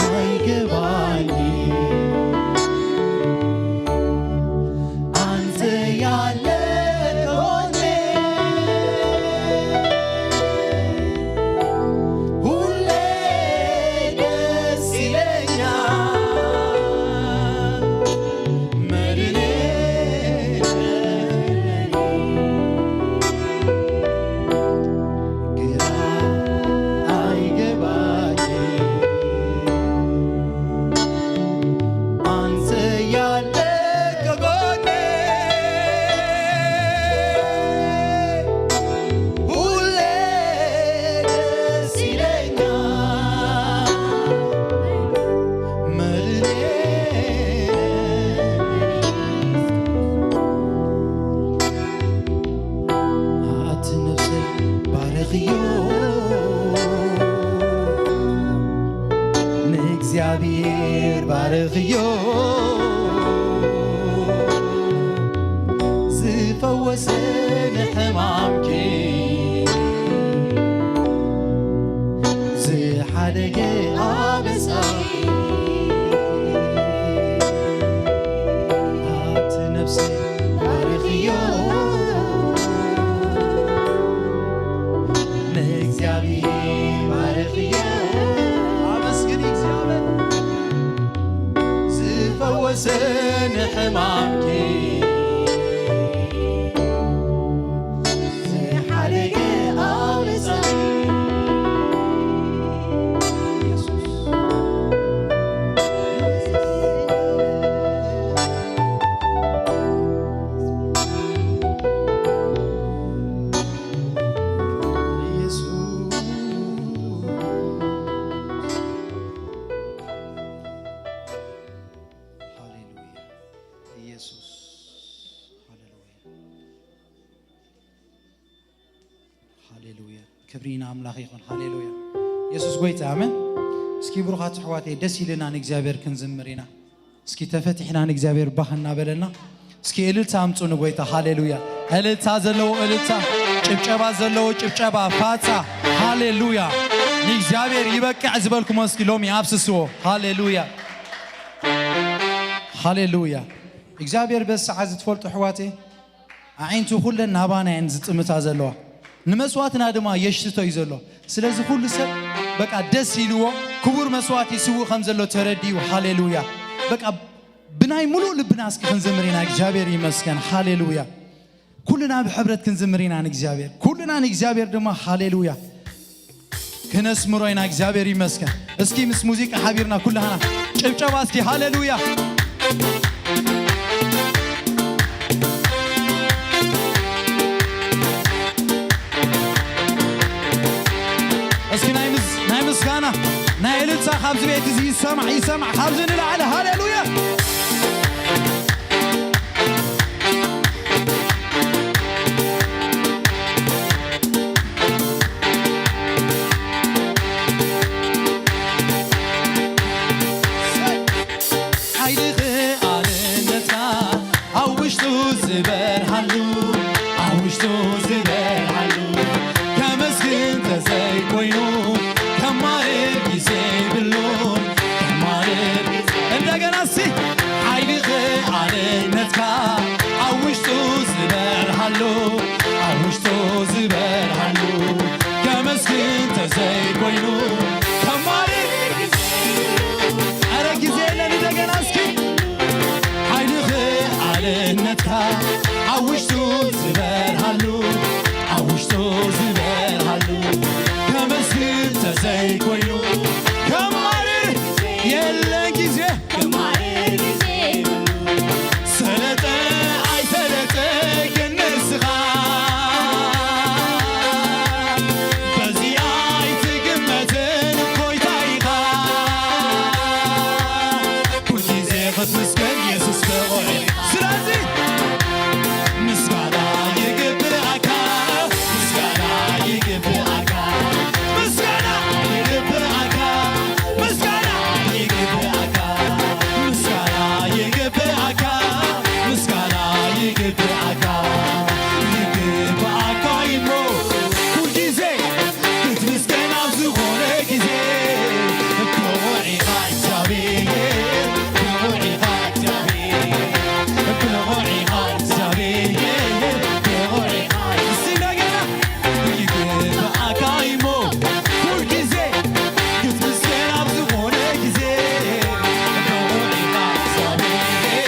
ኣይገባኝ አንተ ያለ ከሆነ ሁሌ ደስ ይለኛል መድኔ ግራ አይገባኝ አንተ ያለ ከጎኔ ሁሌ ደስ ይለኛል መድኔ ኣቲ ነፍሰይ ባርኽዮ ንእግዚኣብሔር ባርኽዮ ዝፈወሰ ንሕማምኪ ዝሓደገ ኣበሳኺ ኣቲ ነፍሰይ ባርኽዮ ንእግዚኣብሔር ባርኽዮ ኣመስግን እግዚኣብሔር ዝፈወሰ ንሕማምኪ ዝሓደገ ኣውርሳኒ ኢየሱስ ሃሌሉያ። ክብሪ ንኣምላኽ ይኹን። ሃሌሉያ። የሱስ ጎይታ፣ ኣሜን። እስኪ ብሩኻት ኣሕዋተይ፣ ደስ ኢልና ንእግዚኣብሔር ክንዝምር ኢና። እስኪ ተፈቲሕና ንእግዚኣብሔር ባህ እናበለና፣ እስኪ እልልታ ኣምጹ ንጎይታ። ሃሌሉያ። እልልታ ዘለዎ እልልታ፣ ጭብጨባ ዘለዎ ጭብጨባ፣ ፋጻ። ሃሌሉያ። ንእግዚኣብሔር ይበቅዕ ዝበልኩሞ እስኪ ሎሚ ኣፍስስዎ። ሃሌሉያ። ሃሌሉያ። እግዚኣብሔር በዚ ሰዓት እዚ ትፈልጡ ኣሕዋተይ፣ ኣዒንቱ ኩለን ናባና እየን ዝጥምታ ዘለዋ፣ ንመስዋእትና ድማ የሽትቶ እዩ ዘሎ። ስለዚ ኩሉ ሰብ በቃ ደስ ኢልዎ ክቡር መስዋእቲ ይስውእ ከም ዘሎ ተረዲኡ። ሃሌሉያ። በቃ ብናይ ሙሉእ ልብና እስኪ ክንዝምር ኢና። እግዚኣብሔር ይመስገን። ሃሌሉያ። ኩልና ብሕብረት ክንዝምር ኢና ንእግዚኣብሔር። ኩልና ንእግዚኣብሔር ድማ ሃሌሉያ ክነስምሮ ኢና። እግዚኣብሔር ይመስገን። እስኪ ምስ ሙዚቃ ሓቢርና ኩላህና ጭብጨባ እስኪ። ሃሌሉያ። እስኪ ናይ ምስ-፣ ናይ ምስጋና፣ ናይ እልልታ ካብዚ ቤት እዚ ይሰማዕ፣ ይሰማዕ። ካብዚ ንላዕሊ ሃሌሉያ። ዝበርሃሉ ኣብ ውሽጡ ዝበርሃሉ ከመስግን ተዘይኮይኑ ከማርር ግዜ ይብሉን ከማርር ግዜ እንደገና እስቲ ሓይሊ ክኣልነትካ ኣብ ውሽጡ ዝበርሃሉ ኣብ ውሽጡ ዝበርሃሉ ከመስግን ተዘይኮይኑ ከማርር ኧረ ግዜ የለን እንደገና እስኪ ሓይልኺ ኣልነትካ ኣብ ውሽጡ ዝበርሃሉ ኣብ ውሽጡ ዝበርሃሉ ከመስግን ተዘይኮይኑ ከማርር የለን ግዜ ሰለጠ ኣይሰለጠ ግን ንስኻ በዚ ኣይትግመትን ጎይታ ኢኻ ኩልጊዜ ክትምስገን የሱስ ብቑዕ ስለዚ ምስጋና ይግብኣካ ምስጋና ይግብኣካ ምስጋና ይግብኣካ ምስጋና ይግብኣካ ምስጋና ይግብኣካ ምስጋና ይግብኣካ ይግብኣካ ይሞ ኩልጊዜ ክትምስገን ኣብ ዝኾነ ግዜ ብቑዕ ኢኻ እግዚኣብሔር ብቑዕ ኢኻ እግዚኣብሔር ብቑዕ ኢኻ እግዚኣብሔር ብቑዕ ኢኻ እስቲ እንደገና ይግብኣካ እሞ ኩልጊዜ ክትምስገን ኣብ ዝኾነ ግዜ ብቑዕ ኢኻ እግዚኣብሔር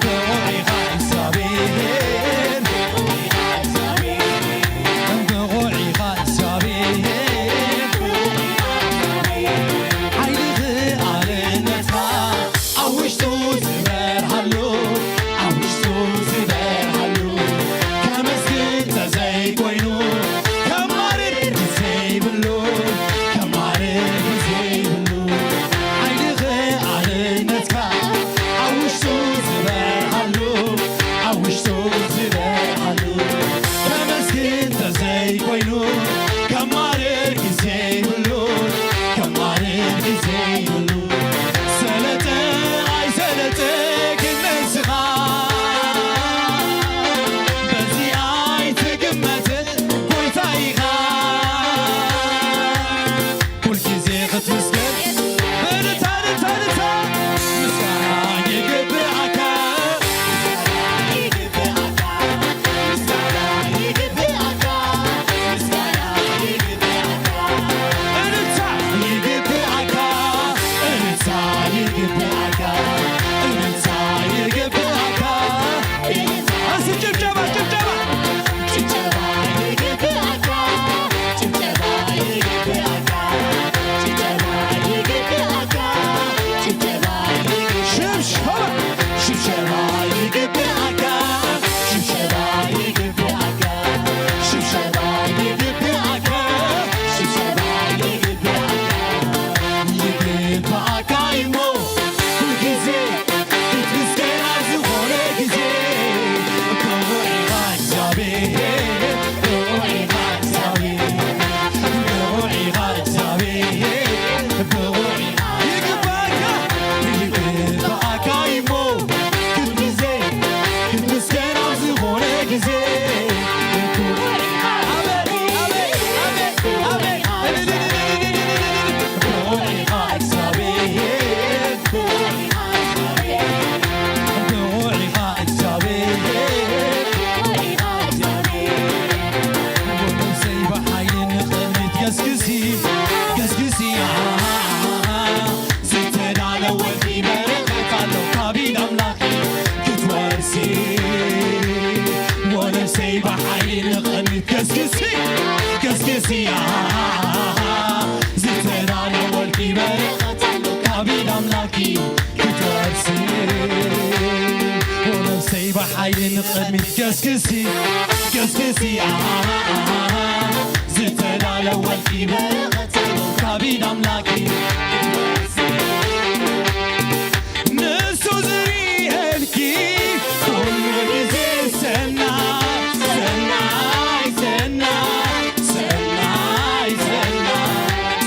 ብቑዕ ኢኻ እግዚኣብሔር ብቑዕ ኢኻ እግዚኣብሔር ሓይልኺ ኣልነትካ ኣብ ውሽጡ ዝበርሃሉ ኣብ ውሽጡ ዝበርሃሉ ከመስግን ተዘይኮይኑ ከማርር ግዜ ይብሉ ከማርር ግዜ ይብሉ ሓይልኺ ኣልነትካ ኣብ ውሽጡ ዝበርሃሉ ኣብ ውሽጡ ዝበርሃሉ ከመስግን ተዘይኮይኑ ከማርር ግዜ ይብሉ ከማርር ግዜ ይብሉ ሰለጠ ኣይሰለጠ ግን ንስኻ በዚ ኣይትግመትን ጎይታ ኢኻ ኩልጊዜ ክትምስገን እልልታ እልልታ እልልታ ምስጋና ይግብኣካ እልልታ ይግብኣካ እልልታ ይግብኣካ እልልታ ይግብኣካ እልልታ ይግብኣካ እልልታ እስቲ ጭብጨባ ጭብጨባ ጭብጨባ ይግብኣካ ጭብጨባ ይግብኣካ ጭብጨባ ይግብኣካ ጭብጨባ ይግብኣካ ሽብሸባ ሽብሸባ ይግብኣካ ሽብሸባ ይግብኣካ ሽብሸባ ይግብኣካ ሽብሸባ ይግብኣካ ይግብኣካ እሞ ኩልጊዜ ክትምስገን ኣብ ዝኾነ ግዜ ብቑዕ ኢኻ እግዚኣብሔር ብቑዕ ኢኻ እግዚኣብሔር ብቑዕ ኢኻ እግዚኣብሔር ብቑዕ ኢኻ ይግባእካ ይግባእካ እሞ ክትምስገን ክትምስገን ኣብ ዝኾነ ግዜ ብቑዕ ኢኻ ኣቤት ኣቤት ኣቤት ኣቤት ብቑዕ ኢኻ እግዚኣብሔር ብቑዕ ኢኻ እግዚኣብሔር ነብሰይ ብሓይሊ ንቕድሚት ገስግሲ ገስግሲ ዝተዳለወልኪ በረኸት ኣሎ ካብ ኢድ ኣምላኽ ክትወርሲ ወነብሰይ ብሓይሊ ንቕድሚት ገስግሲ ገስግሲ ዝተዳለወልኪ በረኸት ኣሎ ካብ ኢድ ኣምላኽ ክትወርሲ ወነብሰይ ብሓይሊ ንቕድሚት ገስግሲ ገስግሲ ዝተዳለወልኪ በረኸት ኣሎ ካብ ኢድ ኣምላኽ ክትወርሲ ንሱ ዝርእየልኪ ኩሉ ግዜ ሰናይ ሰናይ ሰናይ ሰናይ ሰናይ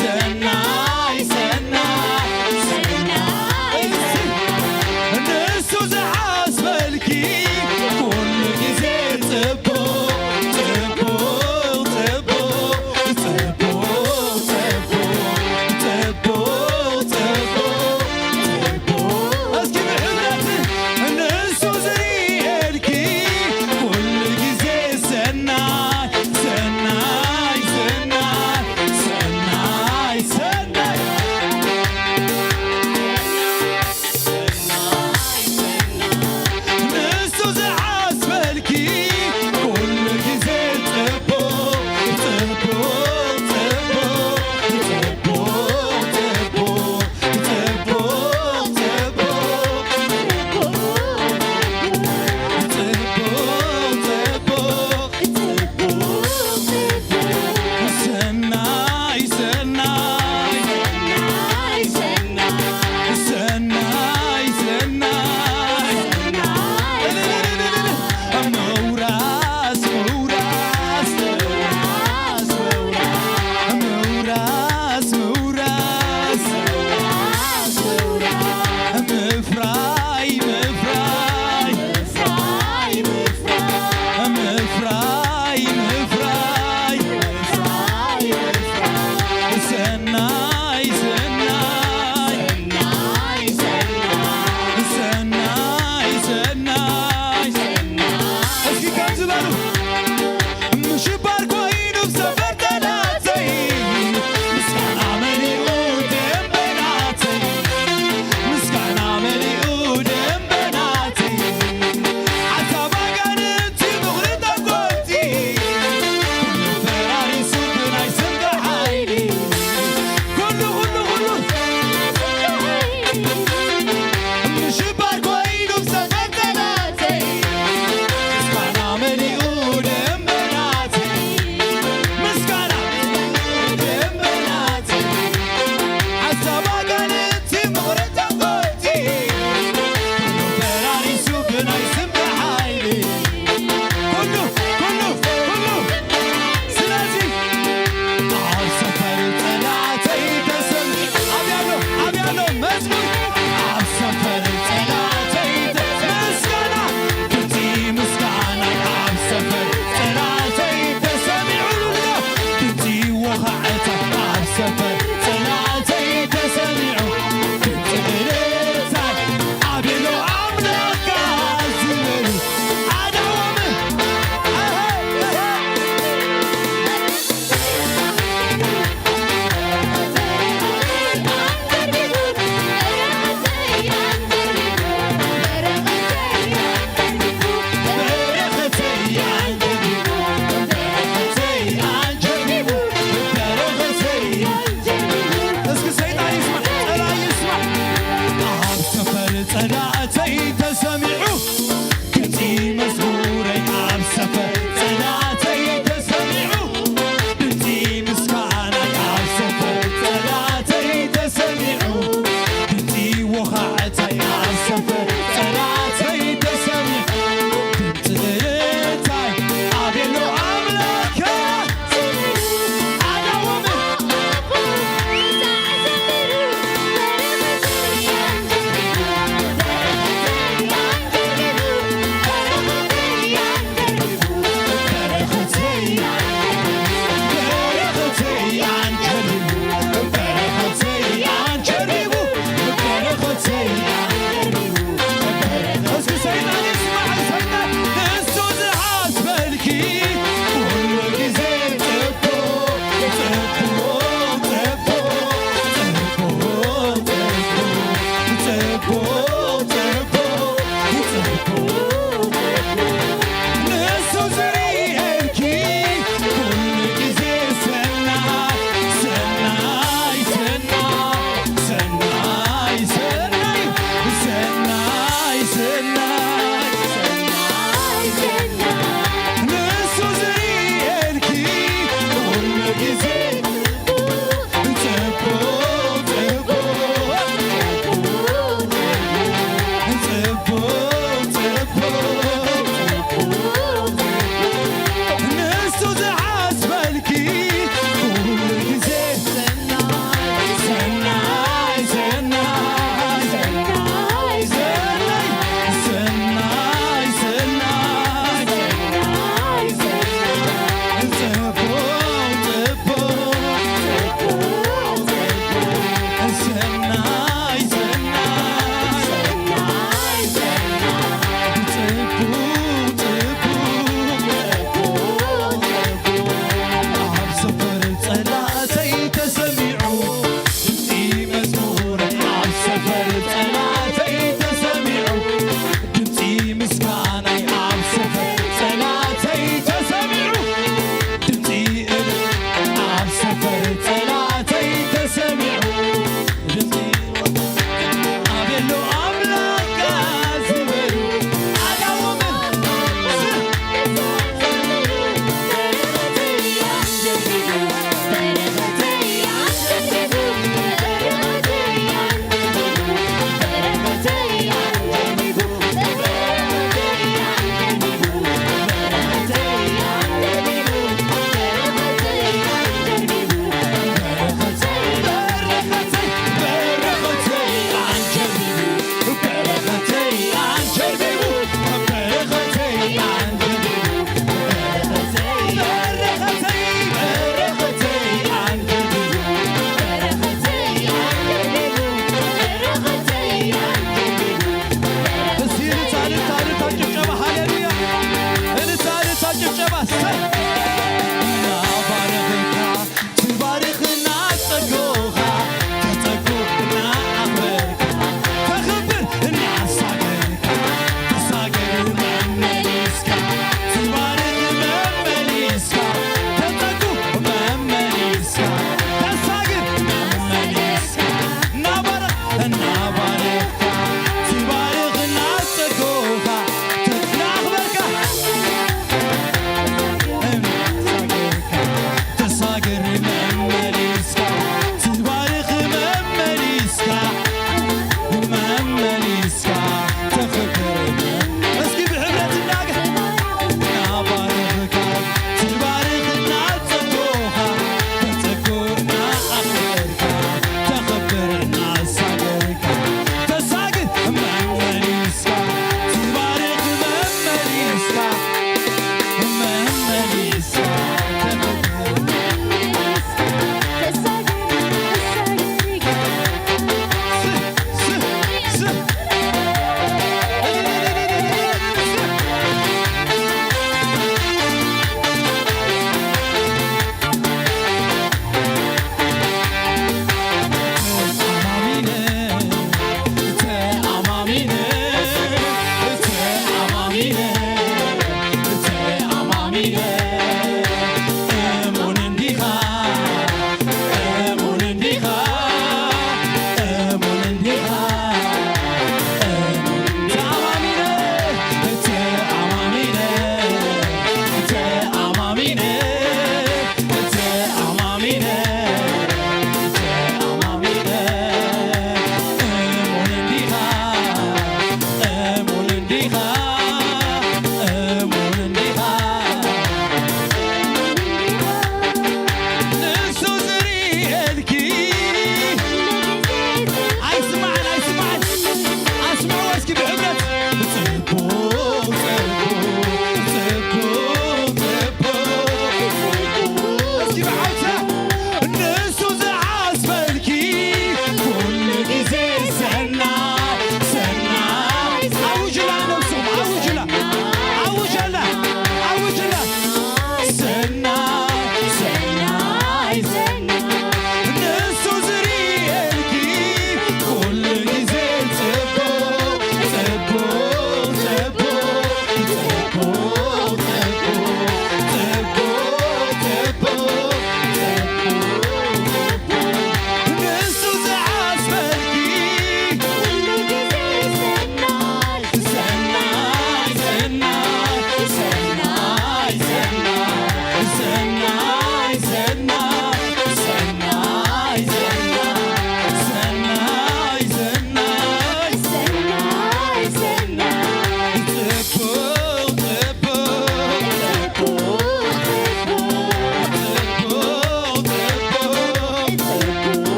ሰናይ ሰናይ ሰናይ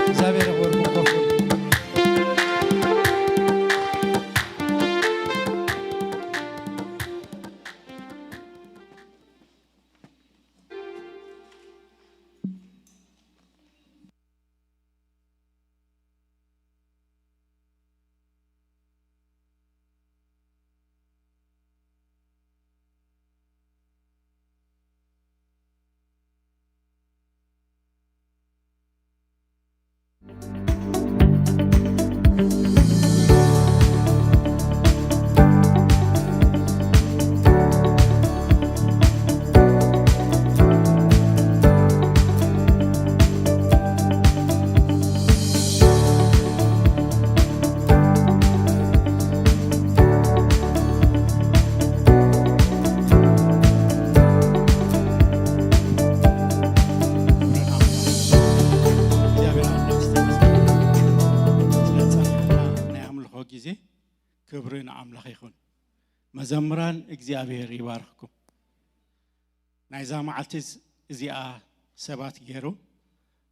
እግዚኣብሔር ይኽበርኩም። ኮፍ በሉ። እግዚኣብሔር ኣምላኽ ዝተመስገነ ይኹን። ስለ ዝጸናሕና ናይ ኣምልኾ ግዜ ክብሪ ንኣምላኽ ይኹን። መዘምራን እግዚኣብሔር ይባርኽኩም። ናይዛ መዓልቲ እዚኣ ሰባት ገይሩ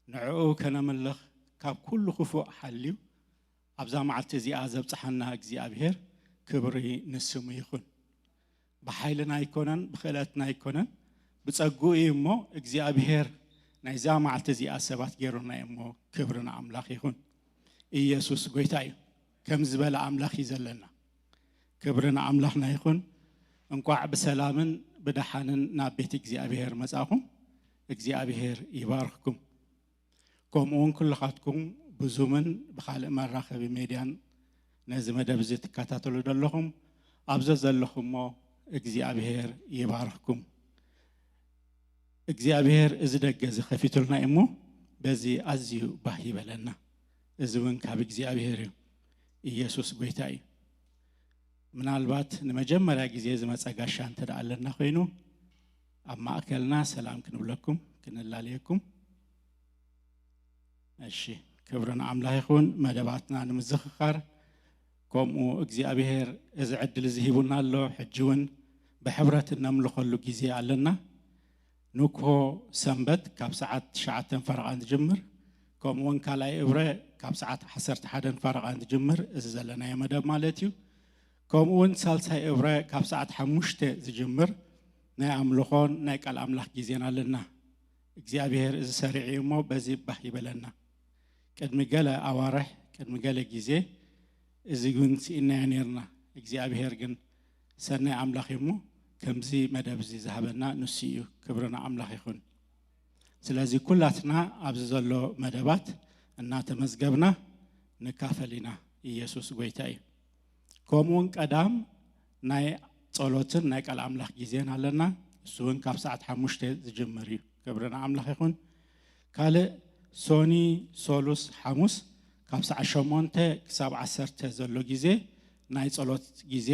ንዕኡ ከነምልኽ ካብ ኩሉ ክፉእ ሓልዩ ኣብዛ መዓልቲ እዚኣ ዘብጽሓና እግዚኣብሔር ክብሪ ንስሙ ይኹን። ብሓይልና ኣይኮነን፣ ብኽእለትና ኣይኮነን፣ ብጸግኡ እዩ እሞ እግዚኣብሔር ናይዛ መዓልቲ እዚኣ ሰባት ገይሩና እዩ እሞ ክብሪ ንኣምላኽ ይኹን። ኢየሱስ ጎይታ እዩ። ከም ዝበለ ኣምላኽ እዩ ዘለና። ክብሪ ንኣምላኽና ይኹን። እንቋዕ ብሰላምን ብደሓንን ናብ ቤት እግዚኣብሔር መጻኹም። እግዚኣብሔር ይባርኽኩም። ከምኡ እውን ኩልኻትኩም ብዙምን ብኻልእ መራኸቢ ሜድያን ነዚ መደብ እዚ ትከታተሉ ዘለኹም፣ ኣብ ዘዘለኹሞ እግዚኣብሔር ይባርኽኩም። እግዚኣብሔር እዚ ደገ እዚ ከፊቱልና እዩ እሞ በዚ ኣዝዩ ባህ ይበለና። እዚ እውን ካብ እግዚኣብሔር እዩ። ኢየሱስ ጎይታ እዩ። ምናልባት ንመጀመርያ ግዜ ዝመጸ ጋሻ እንተ ደኣ ኣለና ኮይኑ፣ ኣብ ማእከልና ሰላም ክንብለኩም፣ ክንላለየኩም። እሺ፣ ክብሪ ንኣምላኽ ይኹን። መደባትና ንምዝኽኻር፣ ከምኡ እግዚኣብሔር እዚ ዕድል እዚ ሂቡና ኣሎ። ሕጂ እውን ብሕብረት እነምልኸሉ ግዜ ኣለና። ንግሆ ሰንበት ካብ ሰዓት ትሽዓተ ፈረቓ እንትጅምር፣ ከምኡ እውን ካልኣይ እብረ ካብ ሰዓት ዓሰርተ ሓደ ፈረቓ እንትጅምር፣ እዚ ዘለናዮ መደብ ማለት እዩ። ከምኡ እውን ሳልሳይ እብረ ካብ ሰዓት ሓሙሽተ ዝጅምር ናይ ኣምልኾን ናይ ቃል ኣምላኽ ግዜን ኣለና። እግዚኣብሔር እዚ ሰሪዑ እዩ እሞ በዚ ባህ ይበለና። ቅድሚ ገለ ኣዋርሕ፣ ቅድሚ ገለ ግዜ እዚ እውን ስኢናዮ ኔርና። እግዚኣብሔር ግን ሰናይ ኣምላኽ እዩ እሞ ከምዚ መደብ እዚ ዝሃበና ንሱ እዩ። ክብሪ ንኣምላኽ ይኹን። ስለዚ ኩላትና ኣብዚ ዘሎ መደባት እናተመዝገብና ንካፈል ኢና። ኢየሱስ ጎይታ እዩ። ከምኡ እውን ቀዳም ናይ ጸሎትን ናይ ቃል ኣምላኽ ግዜን ኣለና። እሱ እውን ካብ ሰዓት ሓሙሽተ ዝጅምር እዩ። ክብሪ ንኣምላኽ ይኹን። ካልእ ሶኒ፣ ሶሉስ፣ ሓሙስ ካብ ሰዓት ሸሞንተ ክሳብ ዓሰርተ ዘሎ ግዜ ናይ ጸሎት ግዜ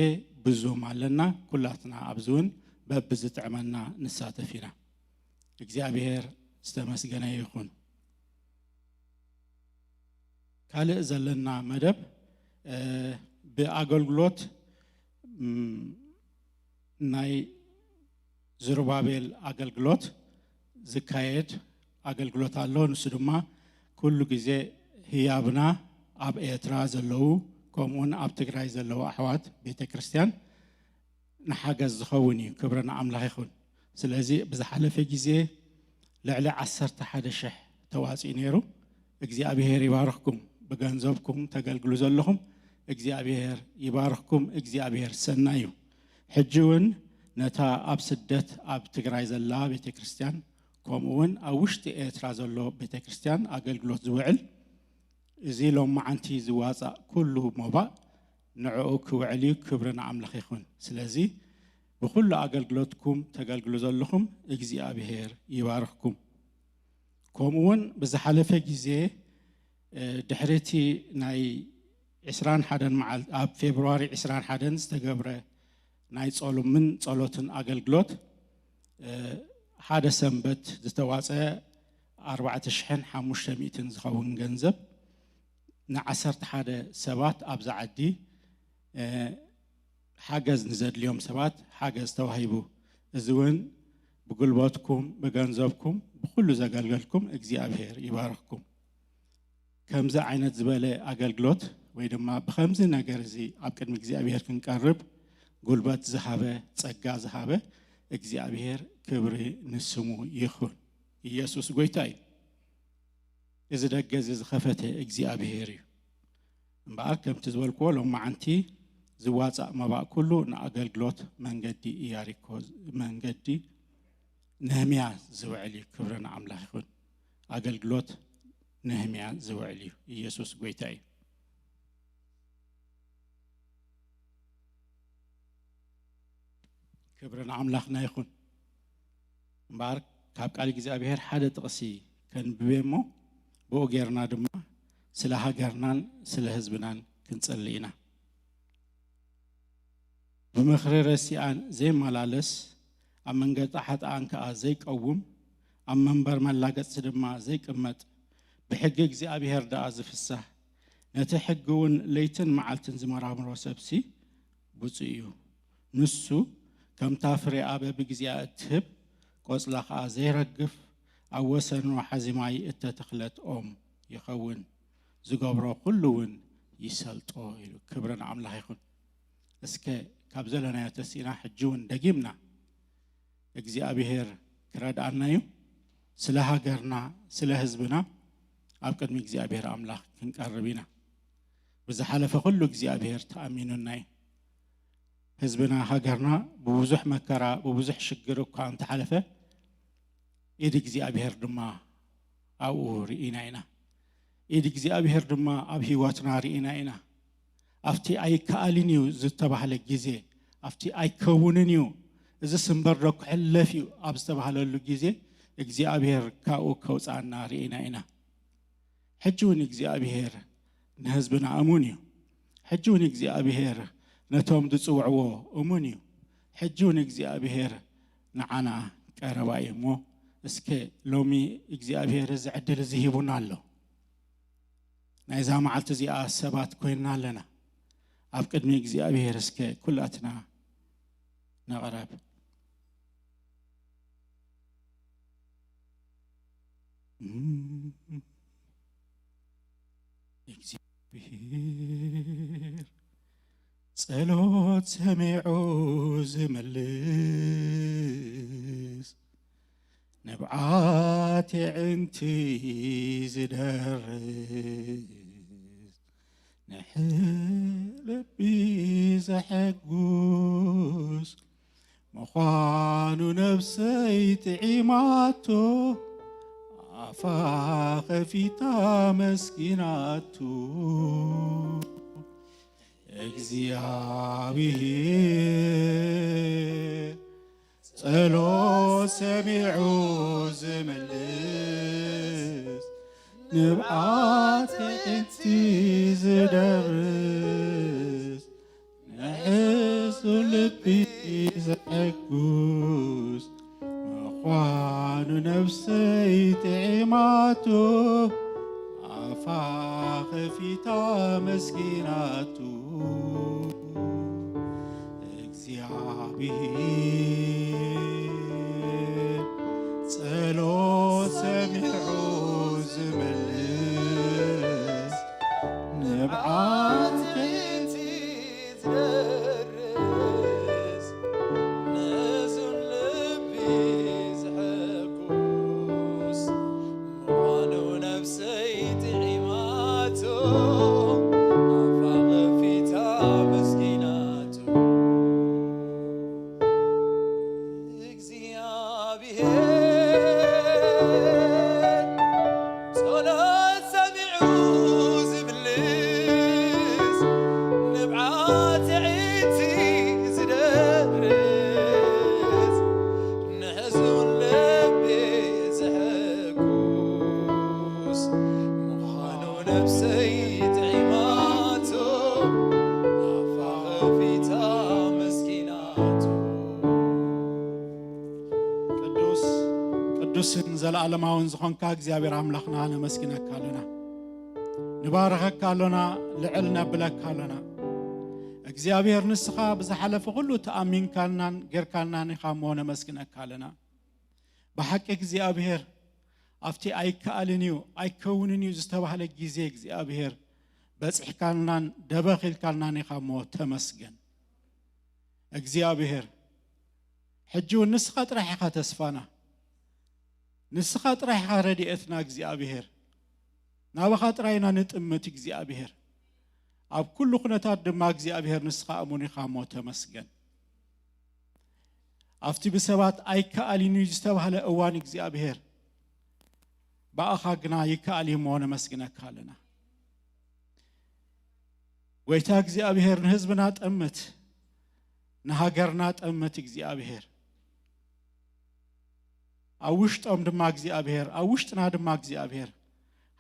ብዙም ኣለና። ኩላትና ኣብዚ እውን በብዝጥዕመና ንሳተፍ ኢና። እግዚኣብሔር ዝተመስገነ ይኹን። ካልእ ዘለና መደብ፣ እ፣ ብኣገልግሎት፣ እም፣ ናይ ዝሩባቤል ኣገልግሎት ዝካየድ ኣገልግሎት ኣሎ። ንሱ ድማ ኩሉ ግዜ ህያብና ኣብ ኤርትራ ዘለዉ ከምኡውን ኣብ ትግራይ ዘለዉ ኣሕዋት ቤተ ክርስቲያን ንሓገዝ ዝኸውን እዩ። ክብሪ ንኣምላኽ ይኹን። ስለዚ ብዝሓለፈ ግዜ ልዕሊ ዓሰርተ ሓደ ሽሕ ተዋፂኡ ነይሩ። እግዚኣብሔር ይባርኽኩም። ብገንዘብኩም ተገልግሉ ዘለኹም እግዚኣብሔር ይባርኽኩም። እግዚኣብሔር ሰናይ እዩ። ሕጂ እውን ነታ ኣብ ስደት ኣብ ትግራይ ዘላ ቤተ ክርስቲያን ከምኡ እውን ኣብ ውሽጢ ኤርትራ ዘሎ ቤተ ክርስቲያን ኣገልግሎት ዝውዕል እዚ ሎማዓንቲ ዝዋፃእ ኩሉ ሞባእ ንዕኡ ክውዕል እዩ። ክብሪ ንኣምላኽ ይኹን። ስለዚ ብኹሉ ኣገልግሎትኩም ተገልግሉ ዘለኹም እግዚኣብሔር ይባርኽኩም። ከምኡ እውን ብዝሓለፈ ግዜ፣ እ፣ ድሕሪ እቲ ናይ ዕስራን ሓደን መዓል-፣ ኣብ ፌብርዋሪ ዕስራን ሓደን ዝተገብረ ናይ ጾሎምን ጸሎትን ኣገልግሎት፣ እ፣ ሓደ ሰንበት ዝተዋጸ ኣርባዕተ ሽሕን ሓሙሽተ ሚእትን ዝኸውን ገንዘብ ንዓሰርተ ሓደ ሰባት ኣብዛ ዓዲ፣ እ፣ ሓገዝ ንዘድልዮም ሰባት ሓገዝ ተዋሂቡ። እዚ እውን ብጉልበትኩም፣ ብገንዘብኩም፣ ብኹሉ ዘገልገልኩም እግዚኣብሔር ይባርኽኩም። ከምዚ ዓይነት ዝበለ ኣገልግሎት ወይ ድማ ብኸምዚ ነገር እዚ ኣብ ቅድሚ እግዚኣብሔር ክንቀርብ ጉልበት ዝሃበ፣ ጸጋ ዝሃበ እግዚኣብሔር ክብሪ ንስሙ ይኹን። ኢየሱስ ጎይታ እዩ። እዚ ደገ እዚ ዝኸፈተ እግዚኣብሔር እዩ። እምበኣር ከምቲ ዝበልክዎ ሎማዓንቲ ዝዋጻእ መባእ ኩሉ ንኣገልግሎት መንገዲ ኢያሪኮ፣ መንገዲ ነህምያ ዝውዕል እዩ። ክብሪ ንኣምላኽ ይኹን። ኣገልግሎት ነህምያ ዝውዕል እዩ። ኢየሱስ ጎይታ እዩ። ክብሪ ንኣምላኽና ይኹን። እምበኣር ካብ ቃል እግዚኣብሔር ሓደ ጥቕሲ ከንብቤ እሞ ብኡ ጌርና ድማ ስለ ሃገርናን ስለ ህዝብናን ክንጽሊ ኢና። ብምኽሪ ረሲኣን ዘይመላለስ፣ ኣብ መንገዲ ኃጥኣን ከኣ ዘይቀውም፣ ኣብ መንበር መላገጽቲ ድማ ዘይቅመጥ፣ ብሕጊ እግዚኣብሔር ደኣ ዝፍሳህ፣ ነቲ ሕጊ እውን ለይትን መዓልትን ዝመራምሮ ሰብሲ ብፁዕ እዩ። ንሱ ከምታ ፍሬኣ በብግዚኣ እትህብ፣ ቆጽላ ኸኣ ዘይረግፍ፣ ኣብ ወሰን ወሓዚ ማይ እተተኽለት ኦም ይኸውን። ዝገብሮ ኩሉ እውን ይሰልጦ ኢሉ። ክብሪ ንኣምላኽ ይኹን። እስከ ካብ ዘለናዮ ተሲእና ሕጂ እውን ደጊምና እግዚኣብሔር ክረድኣና እዩ። ስለ ሃገርና፣ ስለ ህዝብና ኣብ ቅድሚ እግዚኣብሔር ኣምላኽ ክንቀርብ ኢና። ብዝሓለፈ ኩሉ እግዚኣብሔር ተኣሚኑና እዩ። ህዝብና፣ ሃገርና ብብዙሕ መከራ፣ ብብዙሕ ሽግር እኳ እንተሓለፈ፣ ኢድ እግዚኣብሔር ድማ ኣብኡ ርኢና ኢና። ኢድ እግዚኣብሔር ድማ ኣብ ህይወትና ርኢና ኢና። ኣብቲ ኣይከኣልን እዩ ዝተባህለ ግዜ፣ ኣብቲ ኣይከውንን እዩ፣ እዚ ስምበር ዶ ክሕለፍ እዩ ኣብ ዝተባህለሉ ግዜ፣ እግዚኣብሔር ካብኡ ከውፅኣና ርኢና ኢና። ሕጂ እውን እግዚኣብሔር ንህዝብና እሙን እዩ። ሕጂ እውን እግዚኣብሔር ነቶም ዝጽውዕዎ እሙን እዩ። ሕጂ እውን እግዚኣብሔር ንዓና ቀረባ እዩ እሞ፣ እስከ ሎሚ እግዚኣብሔር እዚ ዕድል እዚ ሂቡና ኣሎ። ናይዛ መዓልቲ እዚኣ ሰባት ኮይንና ኣለና። ኣብ ቅድሚ እግዚኣብሔር እስከ ኩላትና ንቕረብ። እግዚኣብሔር ጸሎት ሰሚዑ ዝምልስ፣ ንብዓት የዕንቲ ዝደርስ፣ ንልቢ ዘሐጉስ ምዃኑ ነፍሰይ ጥዒማቶ፣ ኣፋ ኸፊታ መስኪናቶ። እግዚኣብሔር ጸሎት ሰሚዑ ዝምልስ፣ ንብዓት የዕንቲ ዝደርስ፣ ንሕሱር ልቢ ዘሐጉስ ምዃኑ ነፍሰይ ጥዒማቶ፣ ኣፋ ኸፊታ መስኪናቶ። እግዚኣብሔር ጸሎት ሰሚዑ ዝምልስ፣ ንብዓት ምእንቲ ዝደርስ፣ ንሕሱር ልቢ ዘሐጉስ ምዃኑ ነፍሰይ ጥዒማቶ፣ ኣፋ ኸፊታ መስኪናቶ። እግዚኣብሔር ጸሎት ሰሚዑ ዝምልስ፣ ንብዓት የዕንቲ ዝደርስ፣ ንሕሱር ልቢ ዘሐጉስ ምዃኑ ነፍሰይ ጥዒማቶ፣ ኣፋ ኸፊታ መስኪናቶ። ቅዱስ፣ ቅዱስን ዘለዓለማውን ዝኾንካ እግዚኣብሔር ኣምላኽና ነመስግነካ ኣለና፣ ንባረኸካ ኣሎና፣ ልዕል ነብለካ ኣሎና። እግዚኣብሔር ንስኻ ብዝሓለፈ ኩሉ ተኣሚንካልናን ጌርካልናን ኢኻ እሞ ነመስግነካ ኣለና። ብሓቂ እግዚኣብሔር ኣብቲ ኣይከኣልን እዩ ኣይከውንን እዩ ዝተባህለ ግዜ እግዚኣብሔር በጺሕካልናን ደበኽ ኢልካልናን ኢኻ እሞ ተመስገን። እግዚኣብሔር ሕጂ እውን ንስኻ ጥራሕ ኢኻ ተስፋና፣ ንስኻ ጥራሕ ኢኻ ረድኤትና እግዚኣብሔር። ናባኻ ጥራይ ኢና ንጥምት እግዚኣብሔር። ኣብ ኩሉ ኩነታት ድማ እግዚኣብሔር ንስኻ እሙን ኢኻ እሞ ተመስገን። ኣብቲ ብሰባት ኣይከኣልን እዩ ዝተባህለ እዋን እግዚኣብሔር ብኣኻ ግና ይከኣል እዩ እሞ ነመስግነካ ኣለና። ጎይታ እግዚኣብሔር ንህዝብና ጠምት፣ ንሃገርና ጠምት እግዚኣብሔር። ኣብ ውሽጦም ድማ እግዚኣብሔር፣ ኣብ ውሽጥና ድማ እግዚኣብሔር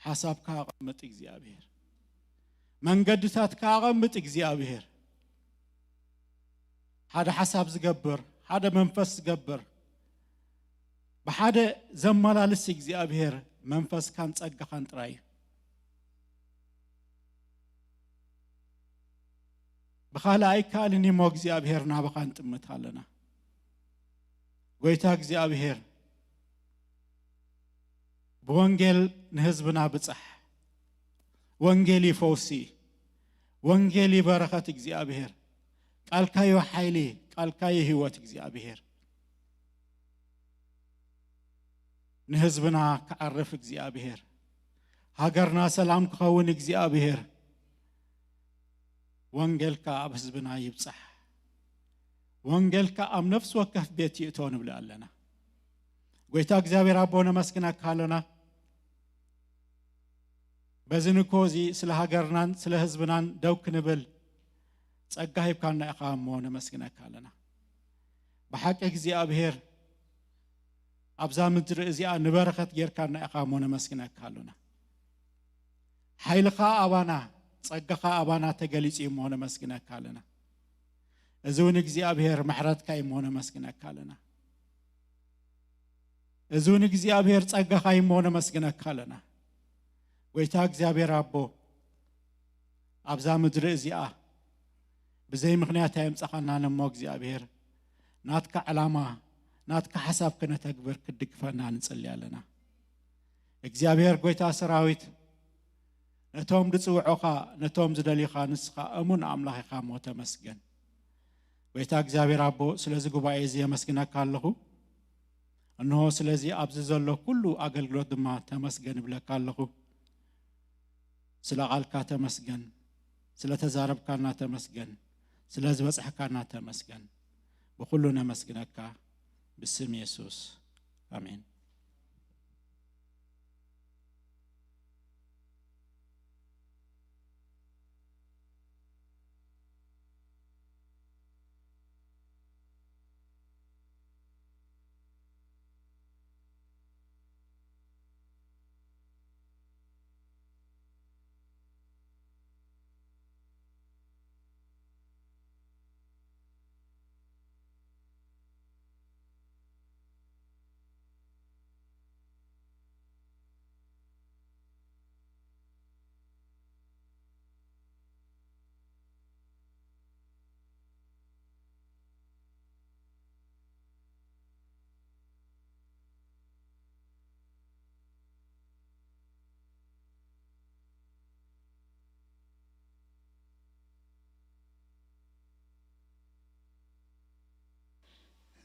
ሓሳብካ ኣቐምጥ እግዚኣብሔር። መንገድታትካ ኣቐምጥ እግዚኣብሔር። ሓደ ሓሳብ ዝገብር፣ ሓደ መንፈስ ዝገብር፣ ብሓደ ዘመላልስ እግዚኣብሔር መንፈስካን ጸጋኻን ጥራይ እዩ። ብኻልእ ኣይከኣልን እሞ እግዚኣብሔር ናባኻ ንጥምት ኣለና። ጎይታ እግዚኣብሔር ብወንጌል ንህዝብና ብጻሕ። ወንጌል እዩ ፈውሲ፣ ወንጌል እዩ በረኸት እግዚኣብሔር። ቃልካዮ ሓይሊ፣ ቃልካዮ ህይወት እግዚኣብሔር። ንህዝብና ክዓርፍ እግዚኣብሔር፣ ሃገርና ሰላም ክኸውን እግዚኣብሔር፣ ወንጌልካ ኣብ ህዝብና ይብጻሕ። ወንጌልካ ኣብ ነፍሲ ወከፍ ቤት ይእቶ ንብል ኣለና። ጎይታ እግዚኣብሔር ኣቦ ነመስግነካ ኣለና። በዚ ንኮ እዚ ስለ ሃገርናን ስለ ህዝብናን ደው ክንብል ጸጋ ሂብካና ኢኻ እሞ ነመስግነካ ኣለና። ብሓቂ እግዚኣብሔር ኣብዛ ምድሪ እዚኣ ንበረኸት ጌርካና ኢኻ እሞ ነመስግነካ ኣለና። ሓይልኻ ኣባና፣ ጸጋኻ ኣባና ተገሊጹ እዩ እሞ ነመስግነካ ኣለና። እዚ እውን እግዚኣብሔር ምሕረትካ እዩ እሞ ነመስግነካ ኣለና። እዚ እውን እግዚኣብሔር ጸጋኻ እዩ እሞ ነመስግነካ ኣለና። ጎይታ እግዚኣብሔር ኣቦ፣ ኣብዛ ምድሪ እዚኣ ብዘይ ምኽንያት ኣየምጻኻናን እሞ እግዚኣብሔር ናትካ ዕላማ፣ ናትካ ሓሳብ ከነተግብር ክትድግፈና ንጽሊ ኣለና። እግዚኣብሔር ጎይታ ሰራዊት፣ ነቶም ዝጽውዑኻ፣ ነቶም ዝደልዩኻ ንስኻ እሙን ኣምላኽ ኢኻ እሞ ተመስገን። ጎይታ እግዚኣብሔር ኣቦ፣ ስለዚ ጉባኤ እዚ የመስግነካ ኣለኹ። እንሆ ስለዚ ኣብዚ ዘሎ ኩሉ ኣገልግሎት ድማ ተመስገን እብለካ ኣለኹ። ስለ ቃልካ ተመስገን፣ ስለ ተዛረብካና ተመስገን፣ ስለ ዝበጽሕካና ተመስገን። ብኹሉ ነመስግነካ ብስም የሱስ ኣሜን።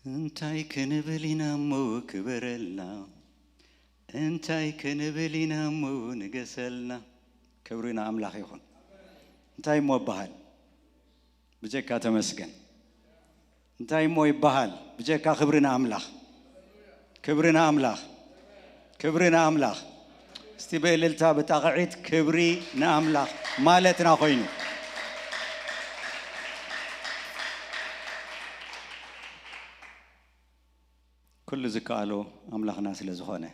እንታይ ክንብል ኢና እሞ ክበረልና? እንታይ ክንብል ኢና እሞ ንገሰልና? ክብሪ ንኣምላኽ ይኹን። እንታይ እሞ ይበሃል? ብጀካ ተመስገን። እንታይ እሞ ይበሃል? ብጀካ ክብሪ ንኣምላኽ። ክብሪ ንኣምላኽ። ክብሪ ንኣምላኽ። እስቲ ብእልልታ ብጣቕዒት ክብሪ ንኣምላኽ ማለትና ኮይኑ። ኩሉ ዝከኣሎ ኣምላኽና ስለ ዝኾነ፣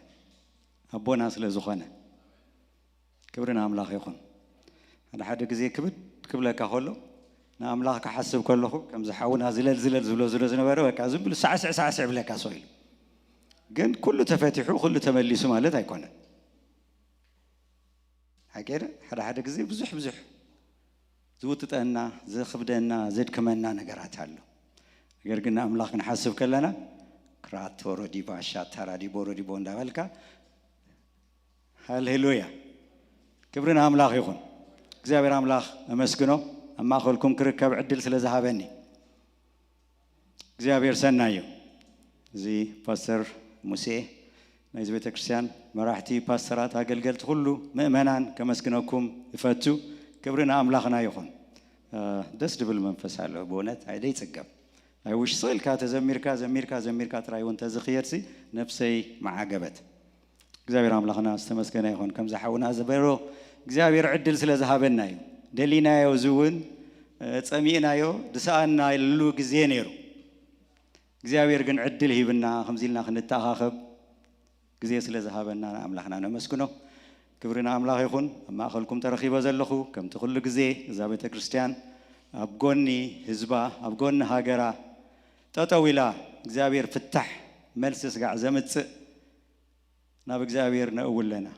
ኣቦና ስለ ዝኾነ፣ ክብሪ ንኣምላኽ ይኹን። ሓደ ሓደ ግዜ ክብድ ክብለካ ከሎ፣ ንኣምላኽ ክሓስብ ከለኹ፣ ከምዚ ሓውና ዝለል ዝለል ዝብሎ ዝሎ ዝነበረ፣ በቃ ዝም ብሉ ሳዕስዕ ሳዕስዕ ይብለካ ሰው ኢሉ። ግን ኩሉ ተፈቲሑ፣ ኩሉ ተመሊሱ ማለት ኣይኮነን። ሓቂ ደ? ሓደ ሓደ ግዜ ብዙሕ ብዙሕ ዝውጥጠና፣ ዘኽብደና፣ ዘድክመና ነገራት ኣሎ። ነገር ግን ንኣምላኽ ክንሓስብ ከለና፣ ክራቶ ሮዲባ፣ ሻታ ራዲቦ ሮዲቦ እንዳበልካ፣ ሃሌሉያ። ክብሪ ንኣምላኽ ይኹን። እግዚኣብሔር ኣምላኽ ኣመስግኖ፣ ኣብ ማእኸልኩም ክርከብ ዕድል ስለ ዝሃበኒ። እግዚኣብሔር ሰናይ እዩ። እዚ ፓስተር ሙሴ፣ ናይዚ ቤተ ክርስቲያን መራሕቲ፣ ፓስተራት፣ ኣገልገልቲ፣ ኩሉ ምእመናን ከመስግነኩም እፈቱ። ክብሪ ንኣምላኽና ይኹን። እ፣ ደስ ድብል መንፈስ ኣሎ ብእውነት፣ ኣይደ ይጽገብ። ኣይ ውሽ ስቕ ኢልካ ተዘሚርካ፣ ዘሚርካ፣ ዘሚርካ ጥራይ እውን ተዝኽየድሲ ነፍሰይ መዓገበት። እግዚኣብሔር ኣምላኽና ዝተመስገነ ይኹን። ከምዚ ሓውና ዝበሎ እግዚኣብሔር ዕድል ስለ ዝሃበና እዩ። ደሊናዮ፣ እዚ እውን፣ እ፣ ጸሚእናዮ፣ ዝሰኣናሉ ግዜ ነይሩ። እግዚኣብሔር ግን ዕድል ሂብና፣ ከምዚ ኢልና ክንተኣኻኸብ ግዜ ስለ ዝሃበና ንኣምላኽና ነመስግኖ። ክብሪ ንኣምላኽ ይኹን። ኣብ ማእኸልኩም ተረኺበ ዘለኹ፣ ከምቲ ኩሉ ግዜ እዛ ቤተ ክርስቲያን ኣብ ጎኒ ህዝባ፣ ኣብ ጎኒ ሃገራ ጠጠው ኢላ፣ እግዚኣብሔር ፍታሕ መልሲ ስጋዕ ዘምጽእ ናብ እግዚኣብሔር ነእው ኣለና።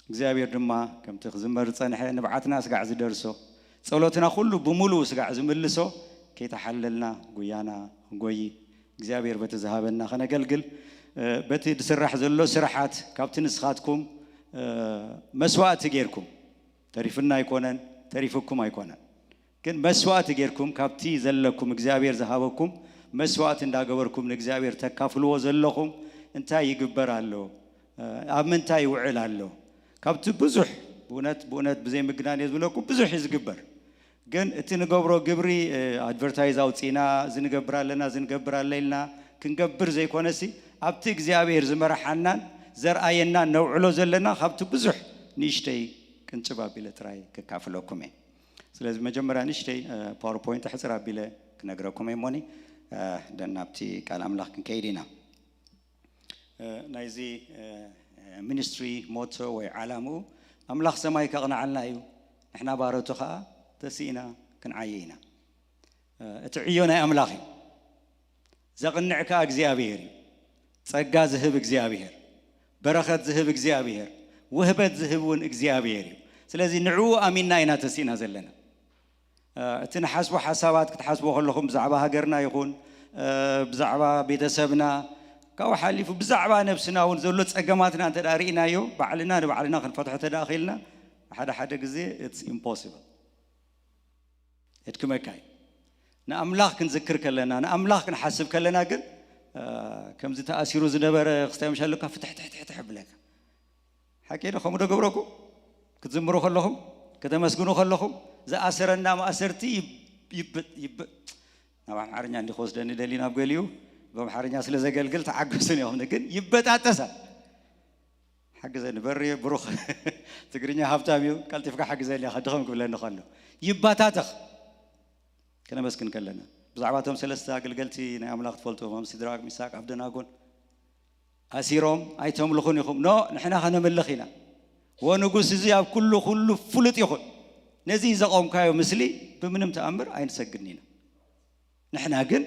እግዚኣብሔር ድማ ከምቲ ክዝመር ዝጸንሐ ንብዓትና ስጋዕ ዝደርሶ፣ ጸሎትና ኩሉ ብምሉኡ ስጋዕ ዝምልሶ፣ ከይተሓለልና ጉያና ክንጎይ፣ እግዚኣብሔር በቲ ዝሃበና ከነገልግል፣ እ፣ በቲ ዝስራሕ ዘሎ ስራሓት ካብቲ ንስኻትኩም፣ እ፣ መስዋእቲ ጌርኩም፣ ተሪፍና ኣይኮነን፣ ተሪፍኩም ኣይኮነን። ግን መስዋእቲ ጌርኩም ካብቲ ዘለኩም እግዚኣብሔር ዝሃበኩም መስዋእቲ እንዳገበርኩም ንእግዚኣብሔር ተካፍልዎ ዘለኹም እንታይ ይግበር ኣሎ? ኣብ ምንታይ ይውዕል ኣሎ? ካብቲ ብዙሕ ብእውነት፣ ብእውነት ብዘይ ምግናን እየ ዝብለኩም ብዙሕ እዩ ዝግበር። ግን እቲ ንገብሮ ግብሪ፣ እ፣ ኣድቨርታይዝ ኣውፂእና፣ እዚ ንገብር ኣለና፣ እዚ ንገብር ኣለ ኢልና ክንገብር ዘይኮነሲ፣ ኣብቲ እግዚኣብሔር ዝመርሓናን ዘርኣየናን ነውዕሎ ዘለና ካብቲ ብዙሕ ንእሽተይ ቅንጭብ ኣቢለ ጥራይ ከካፍለኩም እየ። ስለዚ መጀመርያ ንእሽተይ፣ እ፣ ፓወርፖይንት ሕፅር ኣቢለ ክነግረኩም እየ እሞኒ፣ እ፣ ደን ናብቲ ቃል ኣምላኽ ክንከይድ ኢና። እ፣ ናይዚ፣ እ፣ ሚኒስትሪ ሞቶ ወይ ዓላምኡ ኣምላኽ ሰማይ ከቕንዓልና እዩ፣ ንሕና ባሮቱ ኸዓ ተስኢና ክንዓዪ ኢና። እ፣ እቲ ዕዮ ናይ ኣምላኽ እዩ። ዘቕንዕ ከኣ እግዚኣብሔር እዩ። ጸጋ ዝህብ እግዚኣብሔር፣ በረኸት ዝህብ እግዚኣብሔር፣ ውህበት ዝህብ እውን እግዚኣብሔር እዩ። ስለዚ ንዕኡ ኣሚንና ኢና ተሲእና ዘለና። እ፣ እቲ ንሓስቦ ሓሳባት ክትሓስቦ ከለኹም ብዛዕባ ሃገርና ይኹን፣ እ፣ ብዛዕባ ቤተሰብና፣ ካብኡ ሓሊፉ ብዛዕባ ነብስና እውን ዘሎ ጸገማትና እንተ ደኣ ርኢናዮ፣ ባዕልና ንባዕልና ክንፈትሖ እንተ ደኣ ኽኢልና፣ ሓደ ሓደ ግዜ it's impossible። የድክመካ እዩ። ንኣምላኽ ክንዝክር ከለና፣ ንኣምላኽ ክንሓስብ ከለና ግን፣ እ፣ ከምዚ ተኣሲሩ ዝነበረ ክስታይ ምሽ ኣለካ፣ ፍትሕ ትሕ ትሕ ትሕ ብለካ። ሓቂ ዶ? ከምኡ ዶ ገብረኩም? ክትዝምሩ ከለኹም፣ ከተመስግኑ ከለኹም፣ ዝኣሰረና ማእሰርቲ ይብ-፣ ይብ-፣ ይብ-፣ ናብ ኣምሓርኛ እንዲ ክወስደኒ ደሊ ናብ ገሊኡ፣ ብኣምሓርኛ ስለ ዘገልግል ተዓገሱን ኢኹም፣ ግን ይበጣጠሳ። ሓግዘኒ በሪ ብሩኽ። ትግርኛ ሃብታም እዩ፣ ቀልጢፍካ ሓግዘኒ ኢኻ፣ ድኸም ክብለኒ ከሎ። ይባታተኽ። ከነመስግን ከለና፣ ብዛዕባ እቶም ሰለስተ ኣገልገልቲ ናይ ኣምላኽ ትፈልጡ፣ ከም ሲድራቅ፣ ሚሳቅ፣ ኣብደናጎን፣ ኣሲሮም፣ "ኣይተምልኹን ኢኹም?" "ኖ፣ ንሕና ከነምልኽ ኢና። ወንጉስ እዚ ኣብ ኩሉ ኩሉ ፍሉጥ ይኹን። ነዚ ዘቆምካዮ ምስሊ ብምንም ተኣምር ኣይንሰግድን ኢና። ንሕና ግን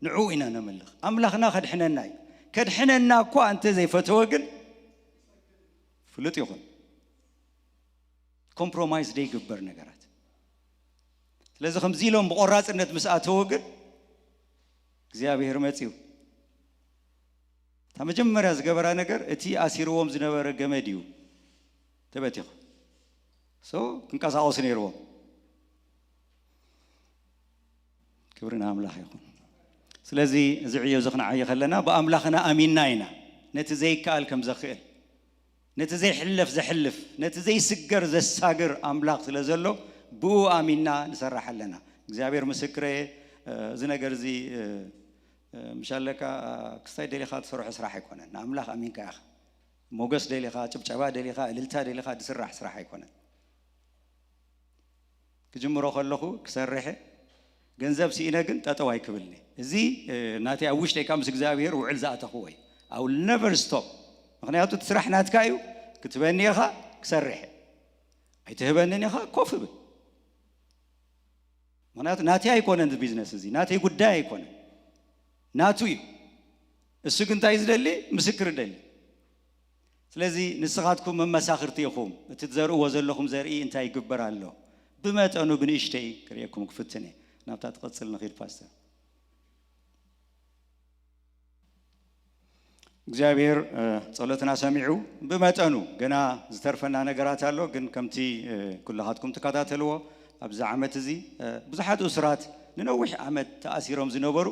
ንዕኡ ኢና ነምልኽ። ኣምላኽና ከድሕነና እዩ። ከድሕነና እኳ እንተ ዘይፈተወ ግን ፍሉጥ ይኹን። ኮምፕሮማይዝ ዘይግበር ነገራት። ስለዚ ከምዚ ኢሎም ብቆራጽነት ምስ ኣተዉ ግን እግዚኣብሔር መጺኡ። እታ መጀመርያ ዝገበራ ነገር እቲ ኣሲርዎም ዝነበረ ገመድ እዩ ተበቲኹ። ሶ ክንቀሳቐሱ ነይርዎም። ክብሪ ንኣምላኽ ይኹን። ስለዚ እዚ ዕዮ እዚ ክንዓዪ ከለና ብኣምላኽና ኣሚንና ኢና ነቲ ዘይከኣል ከም ዘኽእል፣ ነቲ ዘይሕለፍ ዘሕልፍ፣ ነቲ ዘይስገር ዘሳግር ኣምላኽ ስለ ዘሎ ብኡ ኣሚንና ንሰርሕ ኣለና። እግዚኣብሔር ምስክረየ፣ እዚ ነገር እዚ፣ ምሽ ኣለካ፣ ክስታይ ደሊኻ ትሰርሖ ስራሕ ኣይኮነን። ንኣምላኽ ኣሚንካ ኢኻ። ሞገስ ደሊኻ፣ ጭብጨባ ደሊኻ፣ እልልታ ደሊኻ ዝስራሕ ስራሕ ኣይኮነን። ክጅምሮ ከለኹ ክሰርሕ ገንዘብ ስኢነ ግን ጠጠው ኣይክብልኒ። እዚ፣ እ፣ ናተይ ኣብ ውሽጠይ ካብ ምስ እግዚኣብሔር ውዕል ዝኣተኽዎ እዩ። I will never stop። ምኽንያቱ እቲ ስራሕ ናትካ እዩ፣ ክትበኒ ኢኻ፣ ክሰርሕ። ኣይትህበንን ኢኻ፣ ኮፍ እብል። ምኽንያቱ ናተይ ኣይኮነን፣ እዚ ቢዝነስ እዚ ናተይ ጉዳይ ኣይኮነን፣ ናቱ እዩ። እሱ ግን እንታይ ዝደሊ? ምስክር ይደሊ። ስለዚ ንስኻትኩም መመሳኽርቲ ኢኹም። እቲ ትዘርእዎ ዘለኹም ዘርኢ እንታይ ይግበር ኣሎ? ብመጠኑ ብንእሽተይ ክርእየኩም ክፍትን እየ። ናብታ ትቐጽል ንኺድ ፓስተር። እግዚኣብሔር ጸሎትና ሰሚዑ ብመጠኑ ገና ዝተርፈና ነገራት ኣሎ። ግን ከምቲ ኩላኻትኩም ትከታተልዎ ኣብዚ ዓመት እዚ ብዙሓት እሱራት ንነዊሕ ዓመት ተኣሲሮም ዝነበሩ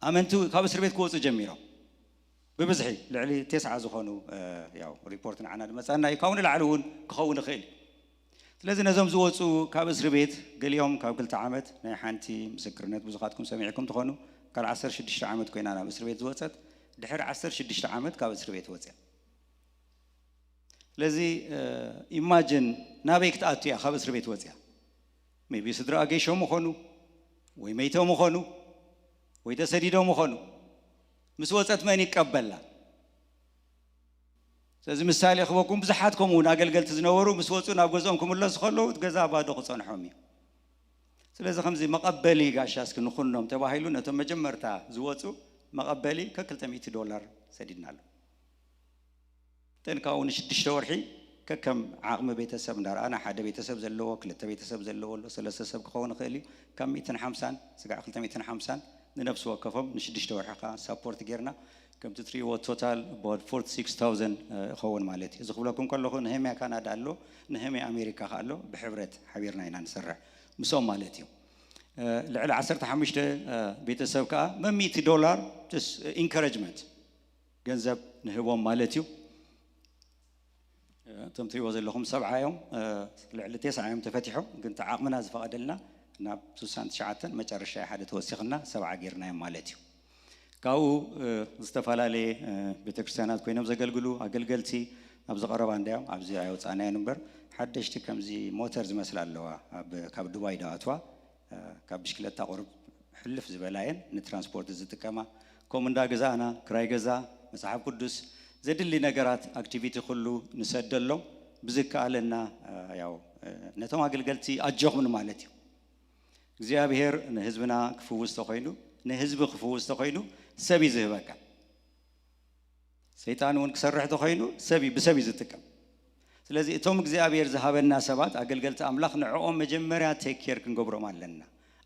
ኣመንቲ ካብ እስር ቤት ክወፁ ጀሚሮም ብብዝሒ ልዕሊ ቴስዓ ዝኾኑ ያው ሪፖርት ንዓና ዝመፀና እዩ። ካብኡ ንላዕሊ እውን ክኸውን ይኽእል እዩ። ስለዚ ነዞም ዝወፁ ካብ እስር ቤት ገሊኦም ካብ ክልተ ዓመት ናይ ሓንቲ ምስክርነት ብዙኻትኩም ሰሚዕኩም ትኾኑ። ካብ ዓሰርተ ሽዱሽተ ዓመት ኮይና ናብ እስር ቤት ዝወፀት፣ ድሕሪ ዓሰርተ ሽዱሽተ ዓመት ካብ እስር ቤት ወፅያ። ስለዚ ኢማጅን ናበይ ክትኣቱ እያ ካብ እስር ቤት ወፅያ? ሜቢ ስድራ ኣገይሾም ምኾኑ ወይ መይቶም ምኾኑ ወይ ተሰዲዶም ምኾኑ። ምስ ወፀት መን ይቀበላ? ስለዚ ምሳሌ ክበኩም ብዙሓት ከምኡ እውን ኣገልገልቲ ዝነበሩ ምስ ወፁ ናብ ገዝኦም ክምለሱ ከለዉ እቲ ገዛ ባዶ ክፀንሖም እዩ። ስለዚ ከምዚ መቐበሊ ጋሻ እስኪ ንኹኖም ተባሂሉ ነቶም መጀመርታ ዝወፁ መቐበሊ ከክልተ ሚእቲ ዶላር ሰዲድናሉ። ተን ካብኡ ንሽዱሽተ ወርሒ ከከም ዓቕሚ ቤተሰብ እንዳረኣና ሓደ ቤተሰብ ዘለዎ ክልተ ቤተሰብ ዘለዎ ኣሎ ሰለስተ ሰብ ክኸውን ይኽእል እዩ። ካብ ሚእትን ሓምሳን ስጋዕ ክልተ ሚእትን ሓምሳን ንነፍሲ ወከፎም ንሽዱሽተ ወርሒ ከዓ ሳፖርት ጌርና ከምቲ ትሪእዎ ቶታል about forty six thousand ይኸውን ማለት እዩ። እዚ ክብለኩም ከለኹ ንህምያ ካናዳ ኣሎ፣ ንህምያ ኣሜሪካ ከ ኣሎ። ብሕብረት ሓቢርና ኢና ንሰርሕ ምስኦም ማለት እዩ። ልዕሊ ዓሰርተ ሓሙሽተ ቤተሰብ ከዓ መሚእቲ ዶላር ኢንከረጅመንት ገንዘብ ንህቦም ማለት እዩ። እቶም ትሪእዎ ዘለኹም ሰብዓ እዮም። ልዕሊ ቴስዓ እዮም ተፈቲሖም፣ ግን እቲ ዓቕምና ዝፈቐደልና ናብ ስሳን ትሽዓተን መጨረሻ ሓደ ተወሲኽና ሰብዓ ጌርናዮም ማለት እዩ። ካብኡ ዝተፈላለየ ቤተክርስትያናት ኮይኖም ዘገልግሉ ኣገልገልቲ ኣብዚ ቀረባ እንዳዮም ኣብዚ ኣይወፃእናዮን እምበር ሓደሽቲ ከምዚ ሞተር ዝመስላ ኣለዋ ካብ ዱባይ ዳኣትዋ ካብ ብሽክለታ ቁርብ ሕልፍ ዝበላ እየን ንትራንስፖርት ዝጥቀማ። ከምኡ እንዳገዛእና ክራይ ገዛ፣ መጽሓፍ ቅዱስ፣ ዘድሊ ነገራት ኣክቲቪቲ ኩሉ ንሰደሎም ብዝከኣለና ያው ነቶም ኣገልገልቲ ኣጆኹም ንማለት እዩ። እግዚኣብሔር ንህዝብና ክፍውስ ተኾይኑ ንህዝቢ ክፍውስ ተኾይኑ ሰብ እዩ ዝህበካ። ሰይጣን እውን ክሰርሕ ተኾይኑ ሰብ እዩ ብሰብ እዩ ዝጥቀም። ስለዚ እቶም እግዚኣብሔር ዝሃበና ሰባት ኣገልገልቲ ኣምላኽ ንዕኦም መጀመርያ ቴክ ኬር ክንገብሮም ኣለና።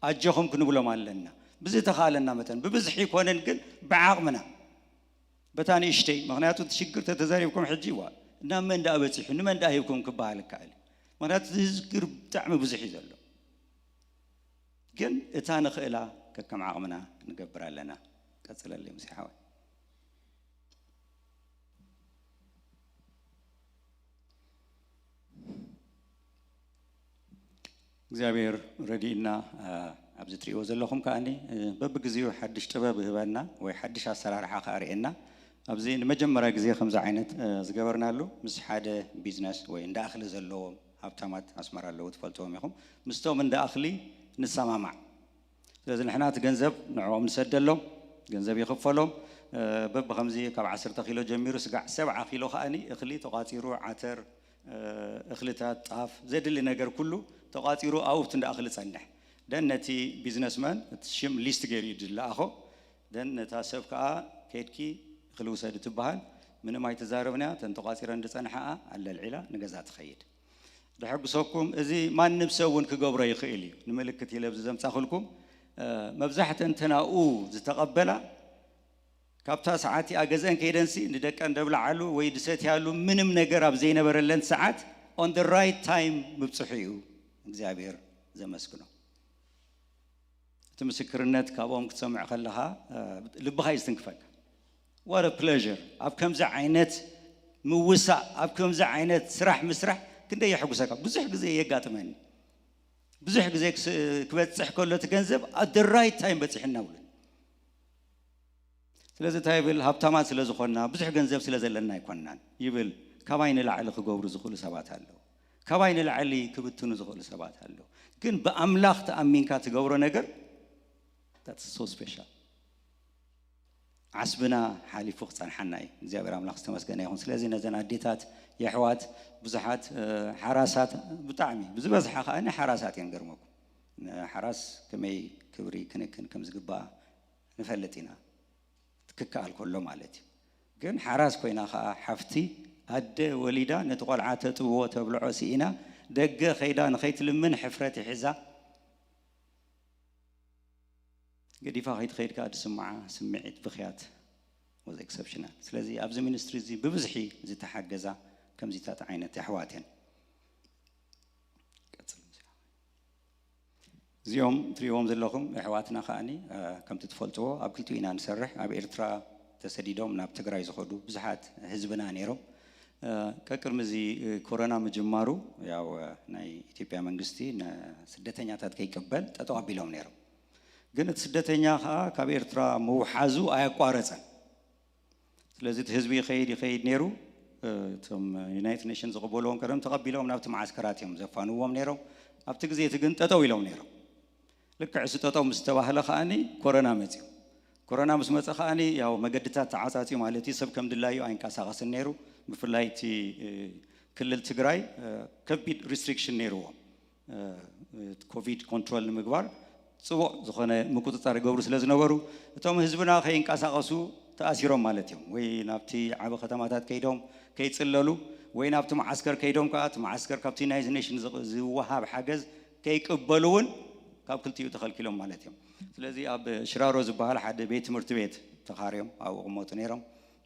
ኣጆኹም ክንብሎም ኣለና። ብዝተኻለና መጠን ብብዝሒ ይኮነን ግን ብዓቕምና በታ ንእሽተይ። ምክንያቱ እቲ ሽግር ተተዛሪብኩም ሕጂ ዋ ናብ መን ደኣ በፂሑ ንመን ደኣ ሂብኩም ክበሃል ይከኣል እዩ። ምክንያቱ እቲ ዝዝግር ብጣዕሚ ብዙሕ እዩ ዘሎ። ግን እታ ንኽእላ ከከም ዓቕምና ንገብር ኣለና። ቀፅለለይ ሙሴ ሓወይ። እግዚኣብሔር ረዲእና ኣብዚ ትሪእዎ ዘለኹም ከኣኒ በብግዜኡ ሓድሽ ጥበብ ይህበና ወይ ሓድሽ ኣሰራርሓ ከኣርእየና። ኣብዚ ንመጀመርያ ግዜ ከምዚ ዓይነት ዝገበርናሉ ምስ ሓደ ቢዝነስ ወይ እንዳ እኽሊ ዘለዎም ሃብታማት ኣስመራ ኣለዉ ትፈልጥዎም ኢኹም። ምስቶም እንዳ እኽሊ ንሰማማዕ። ስለዚ ንሕና እቲ ገንዘብ ንዕኦም ንሰደሎም፣ ገንዘብ ይኽፈሎም። በብከምዚ ካብ ዓሰርተ ኪሎ ጀሚሩ ስጋዕ ሰብዓ ኪሎ ከኣኒ እኽሊ ተቋፂሩ ዓተር እኽልታት ጣፍ ዘድሊ ነገር ኩሉ ተቋፂሩ ኣብኡ ኣብቲ እንዳ እኽሊ ፀንሕ። ደን ነቲ ቢዝነስማን እቲ ሽም ሊስት ገይሩ እዩ ዝለኣኾ። ደን ነታ ሰብ ከዓ ከይድኪ እኽሊ ውሰዲ ትበሃል። ምንም ኣይትዛረብንያ እተን ተቋፂረን ዝፀንሓኣ ኣለልዒላ ንገዛ ትኸይድ። ደሐጉሰኩም እዚ ማንም ሰብ እውን ክገብሮ ይኽእል እዩ። ንምልክት ኢለ ኣብዚ ዘምፃኹልኩም መብዛሕተን ተናኡ ዝተቐበላ ካብታ ሰዓት እቲኣ ገዝአን ከይደንሲ ንደቀን ደብልዓሉ ወይ ድሰትያሉ ምንም ነገር ኣብ ዘይነበረለን ሰዓት on the right time ምብፅሑ እዩ እግዚኣብሔር ዘመስግኖ። እቲ ምስክርነት ካብኦም ክትሰምዕ ከለኻ ልብኻ እዩ ዝትንክፈካ። What a pleasure። ኣብ ከምዚ ዓይነት ምውሳእ ኣብ ከምዚ ዓይነት ስራሕ ምስራሕ ክንደይ የሐጉሰካ። ብዙሕ ግዜ የጋጥመኒ። ብዙሕ ግዜ ክበፅሕ ከሎ እቲ ገንዘብ at the right time በፂሕና ውልን። ስለዚ እንታይ ይብል? ሃብታማት ስለ ዝኾንና ብዙሕ ገንዘብ ስለ ዘለና ኣይኮንናን ይብል። ካባይ ንላዕሊ ክገብሩ ዝኽእሉ ሰባት ኣለዉ። ካባይ ንላዕሊ ክብትኑ ዝኽእሉ ሰባት ኣለዉ። ግን ብኣምላኽ ተኣሚንካ ትገብሮ ነገር that's so special። ዓስብና ሓሊፉ ክፀንሓና እዩ። እግዚኣብሔር ኣምላኽ ዝተመስገነ ይኹን። ስለዚ ነዘን ኣዴታት የሕዋት ብዙሓት ሓራሳት ብጣዕሚ ብዝበዝሓ ከዓ ሓራሳት እየን ገርመኩም። ሓራስ ከመይ ክብሪ ክንክን ከም ዝግባኣ ንፈልጥ ኢና። ክከኣል ከሎ ማለት እዩ። ግን ሓራስ ኮይና ከዓ ሓፍቲ ኣደ ወሊዳ ነቲ ቆልዓ ተጥብዎ ተብልዖ ስኢና ደገ ከይዳ ንኸይትልምን ሕፍረት ይሕዛ። ገዲፋ ከይትኸይድ ከዓ ዝስምዓ ስምዒት ብኽያት was exceptional። ስለዚ ኣብዚ ሚኒስትሪ እዚ ብብዝሒ ዝተሓገዛ ከምዚታት ዓይነት ኣሕዋት እየን። እዚኦም ትሪእዎም ዘለኹም ኣሕዋትና ከዓኒ ከምቲ ትፈልጥዎ ኣብ ክልቲኡ ኢና ንሰርሕ። ኣብ ኤርትራ ተሰዲዶም ናብ ትግራይ ዝኸዱ ብዙሓት ህዝብና ነይሮም። ቀቅድሚ እዚ ኮሮና ምጅማሩ ያው ናይ ኢትዮጵያ መንግስቲ ንስደተኛታት ከይቅበል ጠጠው ኣቢሎም ነይሮም። ግን እቲ ስደተኛ ከዓ ካብ ኤርትራ ምውሓዙ ኣየቋረፀን። ስለዚ እቲ ህዝቢ ይኸይድ ይኸይድ ነይሩ። እቶም ዩናይትድ ኔሽን ዝቕበልዎም ቀደም ተቐቢሎም ናብቲ መዓስከራት እዮም ዘፋንዎም ነይሮም። ኣብቲ ግዜ እቲ ግን ጠጠው ኢሎም ነይሮም። ልክዕ እሱ ጠጠው ምስ ተባህለ ከዓኒ ኮረና መፅዩ። ኮረና ምስ መፀ ከዓኒ ያው መገድታት ተዓፃፅዩ ማለት እዩ። ሰብ ከም ድላዩ ኣይንቀሳቐስን ነይሩ። ብፍላይ እቲ ክልል ትግራይ ከቢድ ሪስትሪክሽን ነይርዎም። ኮቪድ ኮንትሮል ንምግባር ፅቡቕ ዝኾነ ምቁፅፃር ይገብሩ ስለ ዝነበሩ እቶም ህዝብና ከይንቀሳቐሱ ተኣሲሮም ማለት እዮም። ወይ ናብቲ ዓበ ከተማታት ከይዶም ከይፅለሉ ወይ ናብቲ መዓስከር ከይዶም ከዓ እቲ መዓስከር ካብቲ ዩናይትድ ኔሽን ዝወሃብ ሓገዝ ከይቅበሉ እውን ካብ ክልቲኡ ተኸልኪሎም ማለት እዮም። ስለዚ ኣብ ሽራሮ ዝበሃል ሓደ ቤት ትምህርቲ ቤት ተኻርዮም ኣብኡ ቅመጡ ነይሮም።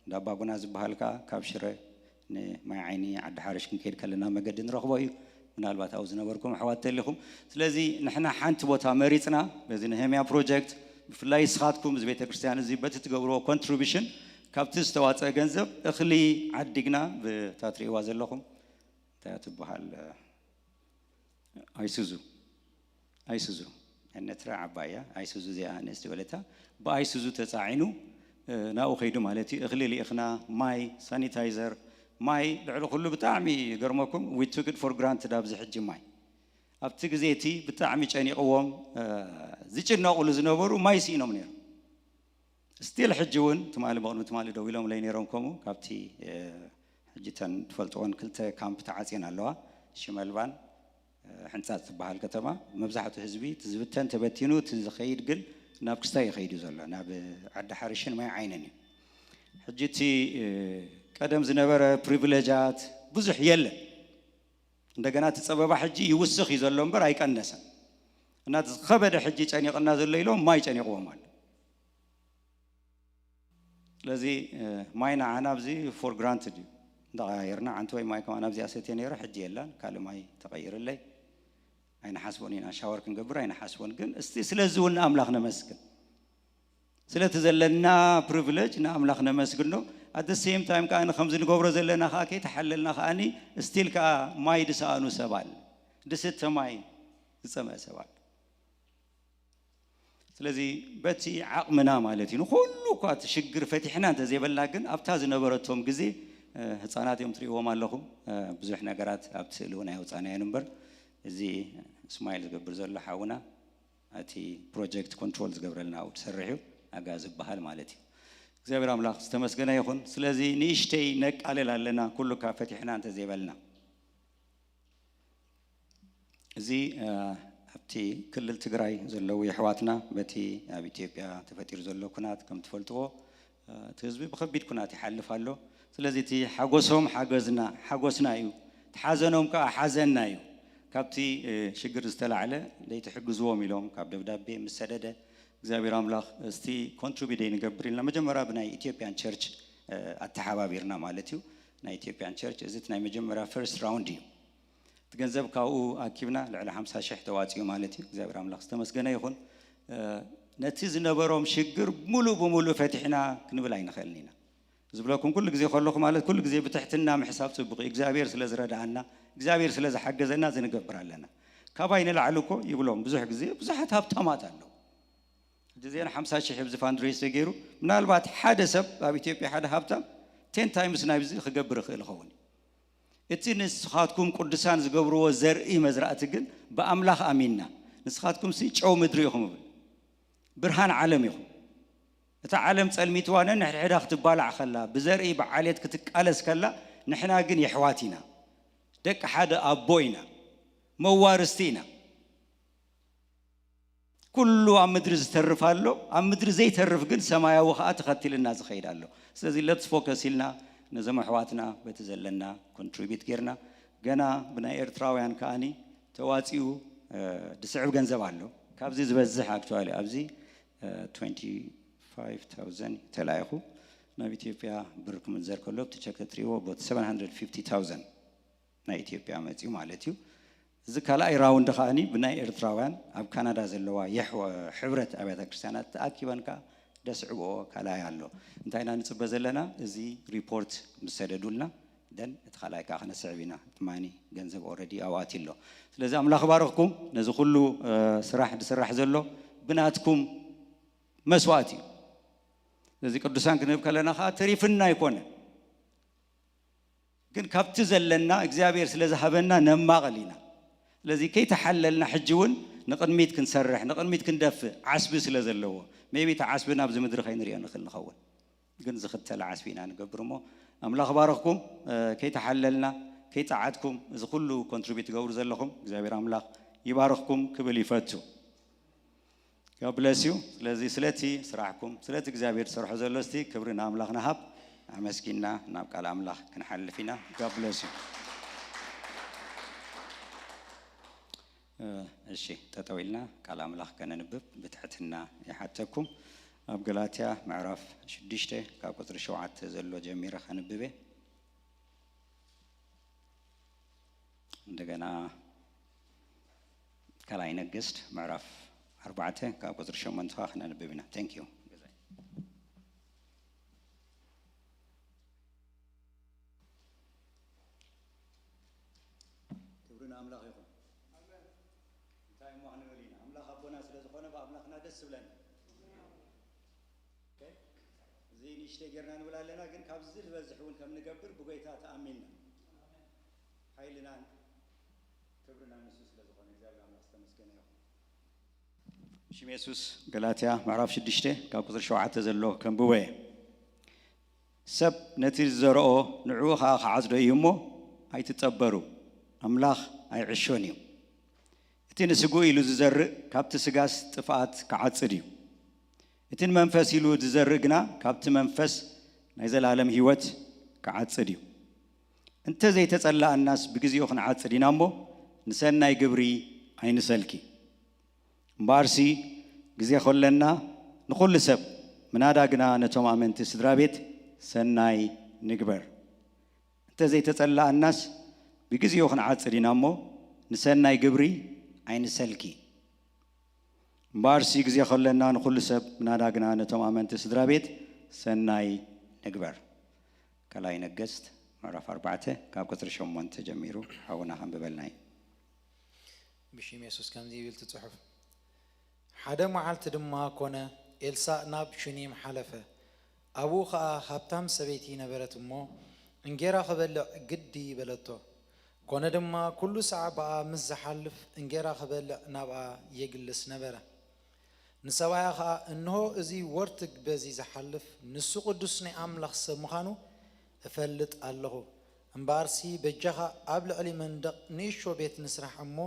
እንዳ ኣባጉና ዝበሃል ከዓ ካብ ሽረ ንማይ ዓይኒ ዓዲ ሓርሽ ክንከይድ ከለና መገዲ ንረኽቦ እዩ። ምናልባት ኣብኡ ዝነበርኩም ኣሕዋት ተሊኹም። ስለዚ ንሕና ሓንቲ ቦታ መሪፅና በዚ ነህምያ ፕሮጀክት ብፍላይ ንስኻትኩም እዚ ቤተ ክርስቲያን እዚ በቲ ትገብርዎ ኮንትሪቢሽን ካብቲ ዝተዋፀአ ገንዘብ እኽሊ ዓዲግና ብታ ትርእይዋ ዘለኹም እንታይ ትበሃል ኣይሱዙ ኣይሱዙ ነትራ ዓባያ ኣይሱዙ እዚኣ ንእስቲ ወለታ ብኣይሱዙ ተፃዒኑ ናብኡ ከይዱ ማለት እዩ። እኽሊ ልኢኽና፣ ማይ፣ ሳኒታይዘር፣ ማይ ልዕሊ ኩሉ ብጣዕሚ ይገርመኩም we took it for granted ኣብዚ ሕጂ ማይ ኣብቲ ግዜ እቲ ብጣዕሚ ጨኒቕዎም ዝጭነቑሉ ዝነበሩ ማይ ስኢኖም ነይሮም። ስቲል ሕጂ እውን ትማሊ በቕድሚ ትማሊ ደው ኢሎምለይ ነይሮም። ከምኡ ካብቲ ሕጂ ተን ትፈልጥዎን ክልተ ካምፕ ተዓፅየን ኣለዋ። ሽመልባን ሕንፃፅ ትበሃል ከተማ መብዛሕትኡ ህዝቢ እቲ ዝብተን ተበቲኑ እቲ ዝኸይድ ግን ናብ ክስታይ ይኸይድ እዩ ዘሎ ናብ ዓዲ ሓርሽን ማይ ዓይንን እዩ። ሕጂ እቲ ቀደም ዝነበረ ፕሪቪሌጃት ብዙሕ የለን። እንደገና እቲ ፀበባ ሕጂ ይውስኽ እዩ ዘሎ እምበር ኣይቀነሰን። እና እቲ ዝኸበደ ሕጂ ጨኒቕና ዘሎ ኢሎም ማይ ጨኒቕዎም ኣሎ። ስለዚ ማይ ንዓና ኣብዚ ፎር ግራንትድ እዩ። እንዳቀያየርና ዓንቲ ወይ ማይ ከማን ኣብዚኣ ሰትየ ነይረ ሕጂ የላን ካልእ ማይ ተቐይርለይ ኣይንሓስቦን ኢና። ሻወር ክንገብር ኣይንሓስቦን ግን እስቲ ስለዚ እውን ንኣምላኽ ነመስግን። ስለቲ ዘለና ፕሪቪሌጅ ንኣምላኽ ነመስግኖ። ኣት ሴም ታይም ከዓ ከምዚ ንገብሮ ዘለና ከዓ ከይተሓለልና ከዓኒ ስቲል ከዓ ማይ ዝሰኣኑ ሰብ ኣለ። ዝስተ ማይ ዝፀምአ ሰብ ኣለ። ስለዚ በቲ ዓቕምና ማለት እዩ ንኩሉ እኳ እቲ ሽግር ፈቲሕና እንተዘይበልና ግን ኣብታ ዝነበረቶም ግዜ ህፃናት እዮም ትሪእዎም ኣለኹም። ብዙሕ ነገራት ኣብቲ ስእሊ እውን ኣይወፃናዮን እምበር እዚ ስማይል ዝገብር ዘሎ ሓውና እቲ ፕሮጀክት ኮንትሮል ዝገብረልና ኣብኡ ዝሰርሕ እዩ ኣጋ ዝበሃል ማለት እዩ። እግዚኣብሔር ኣምላኽ ዝተመስገነ ይኹን። ስለዚ ንእሽተይ ነቃልል ኣለና ኩሉ እኳ ፈቲሕና እንተዘይበልና እዚ ኣብቲ ክልል ትግራይ ዘለዉ የሕዋትና በቲ ኣብ ኢትዮጵያ ተፈጢሩ ዘሎ ኩናት ከም ትፈልጥዎ እቲ ህዝቢ ብከቢድ ኩናት ይሓልፍ ኣሎ። ስለዚ እቲ ሓጎሶም ሓገዝና ሓጎስና እዩ፣ እቲ ሓዘኖም ከዓ ሓዘንና እዩ። ካብቲ ሽግር ዝተላዕለ ዘይትሕግዝዎም ኢሎም ካብ ደብዳቤ ምስ ሰደደ እግዚኣብሔር ኣምላኽ እስቲ ኮንትሪቢዩት ንገብር ኢልና መጀመርያ ብናይ ኢትዮጵያን ቸርች ኣተሓባቢርና ማለት እዩ። ናይ ኢትዮጵያን ቸርች እዚ ናይ መጀመርያ ፈርስት ራውንድ እዩ። እቲ ገንዘብ ካብኡ ኣኪብና ልዕሊ ሓምሳ ሽሕ ተዋፂኡ ማለት እዩ። እግዚኣብሔር ኣምላኽ ዝተመስገነ ይኹን። ነቲ ዝነበሮም ሽግር ሙሉእ ብሙሉእ ፈቲሕና ክንብል ኣይንኽእልን ኢና። ዝብለኩም ኩሉ ግዜ ከለኹ ማለት ኩሉ ግዜ ብትሕትና ምሕሳብ ፅቡቕ እዩ። እግዚኣብሔር ስለ ዝረድኣና እግዚኣብሔር ስለ ዝሓገዘና ዝንገብር ኣለና። ካባይ ንላዕሊ እኮ ይብሎም ብዙሕ ግዜ ብዙሓት ሃብታማት ኣለዉ። ሕጂ እዚአን ሓምሳ ሽሕ ብዚ ፋንድሬስ ተገይሩ ምናልባት ሓደ ሰብ ኣብ ኢትዮጵያ ሓደ ሃብታም ቴን ታይምስ ናብዚ ክገብር ይኽእል ይኸውን። እቲ ንስኻትኩም ቅዱሳን ዝገብርዎ ዘርኢ መዝራእቲ ግን ብኣምላኽ ኣሚንና ንስኻትኩም ሲ ጨው ምድሪ ኢኹም እብል ብርሃን ዓለም ኢኹም። እታ ዓለም ጸልሚትዋ ነንሕድሕዳ ክትባላዕ ከላ ብዘርኢ ብዓሌት ክትቃለስ ከላ ንሕና ግን የሕዋት ኢና፣ ደቂ ሓደ ኣቦ ኢና፣ መዋርስቲ ኢና። ኩሉ ኣብ ምድሪ ዝተርፍ ኣሎ፣ ኣብ ምድሪ ዘይተርፍ ግን ሰማያዊ ከዓ ተኸትልና ዝኸይድ ኣሎ። ስለዚ ለትስ ፎከስ ኢልና ነዞም ኣሕዋትና በቲ ዘለና ኮንትሪቢዩት ጌርና ገና ብናይ ኤርትራውያን ከዓኒ ተዋፂኡ ድስዕብ ገንዘብ ኣሎ። ካብዚ ዝበዝሕ ኣክቹዋሊ ኣብዚ ትዌንቲ ፋይቭ ታውዘንድ ተላኢኹ ናብ ኢትዮጵያ ብር ክምንዘር ከሎ፣ እቲ ቸክ እትሪእዎ፣ about seven hundred fifty thousand ናይ ኢትዮጵያ መፂኡ ማለት እዩ። እዚ ካልኣይ ራውንድ ከዓኒ ብናይ ኤርትራውያን ኣብ ካናዳ ዘለዋ የሕወ-፣ ሕብረት ኣብያተ ክርስቲያናት ተኣኪበን ከኣ ደስዕብኦ ካልኣይ ኣሎ። እንታይ ኢና ንጽበ ዘለና? እዚ ሪፖርት ምስ ሰደዱልና፣ ደን እቲ ካልኣይ ከኣ ክነስዕብ ኢና። ትማኒ ገንዘብ ኦረዲ ኣብኡ ኣትዩ ኣሎ። ስለዚ ኣምላኽ ባረኽኩም። ነዚ ኩሉ፣ እ፣ ስራሕ ዝስራሕ ዘሎ ብናትኩም መስዋእቲ እዩ። ስለዚ ቅዱሳን ክንህብ ከለና ከኣ ተሪፍና ኣይኮነ። ግን ካብቲ ዘለና እግዚኣብሔር ስለ ዝሃበና ነማቕል ኢና። ስለዚ ከይተሓለልና ሕጂ እውን ንቕድሚት ክንሰርሕ፣ ንቕድሚት ክንደፍእ ዓስቢ ስለ ዘለዎ፣ ሜቢ እቲ ዓስቢ ናብዚ ምድሪ ከይንሪኦ ንኽእል ንኸውን። ግን ዝኽተል ዓስቢ ኢና ንገብር እሞ፣ ኣምላኽ ባረኽኩም። እ፣ ከይተሓለልና፣ ከይጸዓድኩም፣ እዚ ኩሉ ኮንትሪቢዩት ትገብሩ ዘለኹም እግዚኣብሔር ኣምላኽ ይባርኽኩም ክብል ይፈቱ። God bless you። ስለዚ ስለቲ ስራሕኩም፣ ስለቲ እግዚኣብሔር ዝሰርሖ ዘሎ እስቲ ክብሪ ንኣምላኽ ንሃብ። ኣመስጊንና ናብ ቃል ኣምላኽ ክንሓልፍ ኢና። God bless you። እ፣ እሺ፣ ጠጠው ኢልና ቃል ኣምላኽ ከነንብብ ብትሕትና ይሓተኩም። ኣብ ገላትያ ምዕራፍ ሽዱሽተ ካብ ቁጽሪ ሸውዓተ ዘሎ ጀሚረ ከንብብ እየ። እንደገና ካልኣይ ነገስት ምዕራፍ ኣርባዕተ ካብ ቁጽሪ ሸሞንተ ከኣ ክነንብብ ኢና። Thank you። ክብሪ ንኣምላኽ ይኹን። እንታይ እሞ ክንብል ኢና? ኣምላኽ ኣቦና ስለ ዝኾነ ብኣምላኽና ደስ ይብለና። ኦኬ? እዚ ንእሽተይ ጌርና ንብል ኣለና፣ ግን ካብዚ ዝበዝሕ እውን ከም ንገብር ብጎይታ ተኣሚንና። ሓይልናን ክብርናን ንሱ ስለ ዝኾነ እግዚኣብሔር ኣምላኽ ዝተመስገነ ይኹን። ሽም የሱስ። ገላትያ ምዕራፍ ሽዱሽተ ካብ ቁጽሪ ሸውዓተ ዘሎ ከንብቦ እየ። ሰብ ነቲ ዝዘርኦ ንዕኡ ኸኣ ክዓጽዶ እዩ እሞ፣ ኣይትጸበሩ፣ ኣምላኽ ኣይዕሾን እዩ። እቲ ንስግኡ ኢሉ ዝዘርእ ካብቲ ስጋስ ጥፍኣት ክዓጽድ እዩ። እቲ ንመንፈስ ኢሉ ዝዘርእ ግና ካብቲ መንፈስ ናይ ዘለኣለም ህይወት ክዓጽድ እዩ። እንተ ዘይተጸላኣናስ ብግዜኡ ክንዓጽድ ኢና እሞ፣ ንሰናይ ግብሪ ኣይንሰልኪ። እምበኣርሲ ግዜ ኸለና ንኹሉ ሰብ፣ ምናዳ ግና ነቶም ኣመንቲ ስድራ ቤት ሰናይ ንግበር። እንተ ዘይተጸላኣናስ ብግዜኡ ክንዓጽድ ኢና እሞ፣ ንሰናይ ግብሪ ኣይንሰልኪ። እምበኣርሲ ግዜ ኸለና ንኹሉ ሰብ፣ ምናዳ ግና ነቶም ኣመንቲ ስድራ ቤት ሰናይ ንግበር። ካልኣይ ነገስት ምዕራፍ ኣርባዕተ ካብ ቁጽሪ ሸሞንተ ጀሚሩ ሓውና ከንብበልና እዩ። ብሽም የሱስ ከምዚ ይብል እቲ ጽሑፍ። ሓደ መዓልቲ ድማ ኮነ፣ ኤልሳእ ናብ ሹኔም ሓለፈ። ኣብኡ ኸኣ ሃብታም ሰበይቲ ነበረት እሞ፣ እንጌራ ክበልዕ ግዲ በለቶ። ኮነ ድማ፣ ኩሉ ሳዕ ብኣ ምስ ዝሓልፍ፣ እንጌራ ክበልዕ ናብኣ የግልስ ነበረ። ንሰብኣያ ኸኣ፣ እንሆ፣ እዚ ወርትግ በዚ ዝሓልፍ፣ ንሱ ቅዱስ ናይ ኣምላኽ ሰብ ምዃኑ እፈልጥ ኣለኹ። እምበኣርሲ፣ በጃኻ ኣብ ልዕሊ መንደቕ ንእሾ ቤት ንስራሕ እሞ፣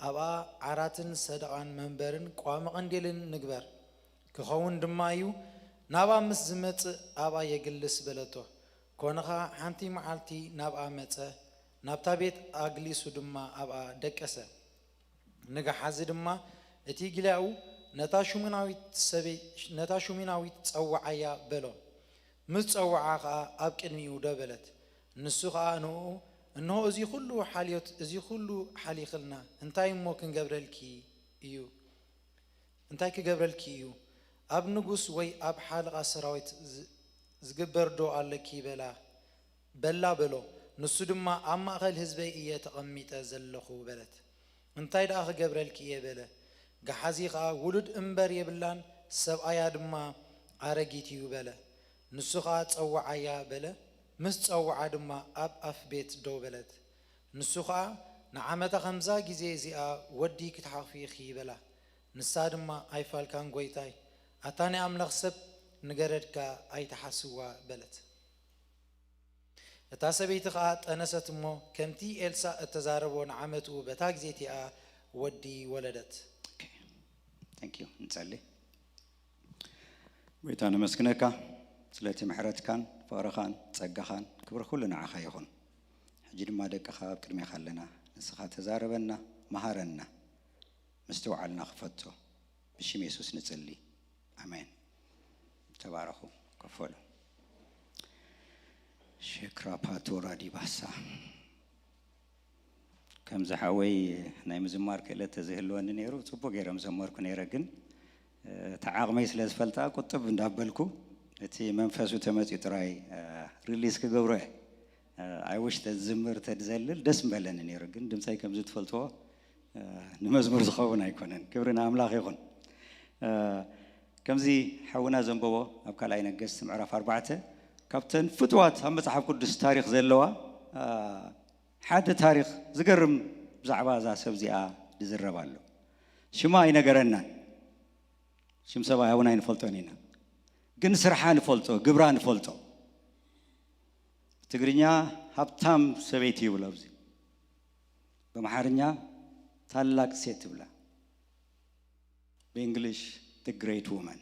ኣብኣ ዓራትን ሰደቓን መንበርን ቋሚ ቀንዴልን ንግበር። ክኸውን ድማ እዩ፣ ናብኣ ምስ ዝመጽእ ኣብኣ የግልስ በለቶ። ኮነ ኸኣ፣ ሓንቲ መዓልቲ ናብኣ መጸ፣ ናብታ ቤት ኣግሊሱ ድማ ኣብኣ ደቀሰ። ንግሓዚ ድማ እቲ ጊልያኡ፣ ነታ ሹሚናዊት ሰበይ-፣ ነታ ሹሚናዊት ጸውዓያ በሎ። ምስ ጸውዓ ኸኣ ኣብ ቅድሚኡ ደው በለት። ንሱ ኸኣ ንእኡ፣ እንሆ እዚ ኹሉ ሓልዮት፣ እዚ ኹሉ ሓሊኽልና፣ እንታይ እሞ ክንገብረልኪ እዩ? እንታይ ክገብረልኪ እዩ? ኣብ ንጉስ ወይ ኣብ ሓለቓ ሰራዊት ዝ-፣ ዝግበር ዶ ኣለኪ በላ፣ በላ በሎ። ንሱ ድማ፣ ኣብ ማእከል ህዝበይ እየ ተቐሚጠ ዘለኹ በለት። እንታይ ደኣ ክገብረልኪ እየ በለ። ገሓዚ ኸኣ፣ ውሉድ እምበር የብላን፣ ሰብኣያ ድማ ኣረጊት እዩ በለ። ንሱ ኸኣ፣ ጸውዓያ በለ። ምስ ጸውዓ ድማ ኣብ ኣፍ ቤት ደው በለት። ንሱ ኸኣ፣ ንዓመታ ኸምዛ ግዜ እዚኣ ወዲ ክትሓቑፊ ኢኺ በላ። ንሳ ድማ፣ ኣይፋልካን ጐይታይ፣ ኣታ ናይ ኣምላኽ ሰብ ንገረድካ ኣይትሓስዋ በለት። እታ ሰበይቲ ኸኣ ጠነሰት እሞ፣ ከምቲ ኤልሳእ እተዛረቦ ንዓመትኡ በታ ግዜ እቲኣ ወዲ ወለደት። Thank you። ንጸሊ። ጎይታ ነመስግነካ ስለቲ ምሕረትካን ፍቕርኻን ጸጋኻን፣ ክብሪ ኩሉ ንዓኻ ይኹን። ሕጂ ድማ ደቅኻ ኣብ ቅድሜኻ ኣለና፣ ንስኻ ተዛረበና፣ መሃረና፣ ምስትውዓልና ክፈቶ ብሽም የሱስ ንጽሊ። ኣሜን። ተባረኹ። ከፈሉ። ሸክራፓቶራ ዲባሳ። ከም ዝሓወይ ናይ ምዝማር ክእለት ተዝህልወኒ ነይሩ፣ ጽቡቅ ገይረ ምዘመርኩ ነይረ። ግን፣ እ፣ እቲ ዓቕመይ ስለ ዝፈልጣ ቁጥብ እንዳበልኩ፣ እቲ መንፈሱ ተመጺኡ ጥራይ፣ እ፣ ሪሊዝ ክገብሮ እየ። እ፣ ኣይ ዊሽ ተዝዝምር ተዝዘልል ደስ ምበለኒ ነይሩ። ግን ድምጸይ ከም ዝትፈልጥዎ፣ እ፣ ንመዝሙር ዝኸውን ኣይኮነን። ክብሪ ንኣምላኽ ይኹን። እ፣ ከምዚ ሓውና ዘንበቦ ኣብ ካልኣይ ነገስት ምዕራፍ ኣርባዕተ፣ ካብተን ፍትዋት ኣብ መጽሓፍ ቅዱስ ታሪኽ ዘለዋ፣ እ፣ ሓደ ታሪኽ ዝገርም ብዛዕባ እዛ ሰብ እዚኣ ዝዝረብ ኣሎ። ሽማ ኣይነገረናን። ሽም ሰብኣያ እውን ኣይንፈልጦን ኢና። ግን ስርሓ ንፈልጦ፣ ግብራ ንፈልጦ። ብትግርኛ ሃብታም ሰበይቲ ይብሎ ኣብዚ። ብኣምሓርኛ ታላቅ ሴት ትብላ። ብእንግሊሽ the great woman።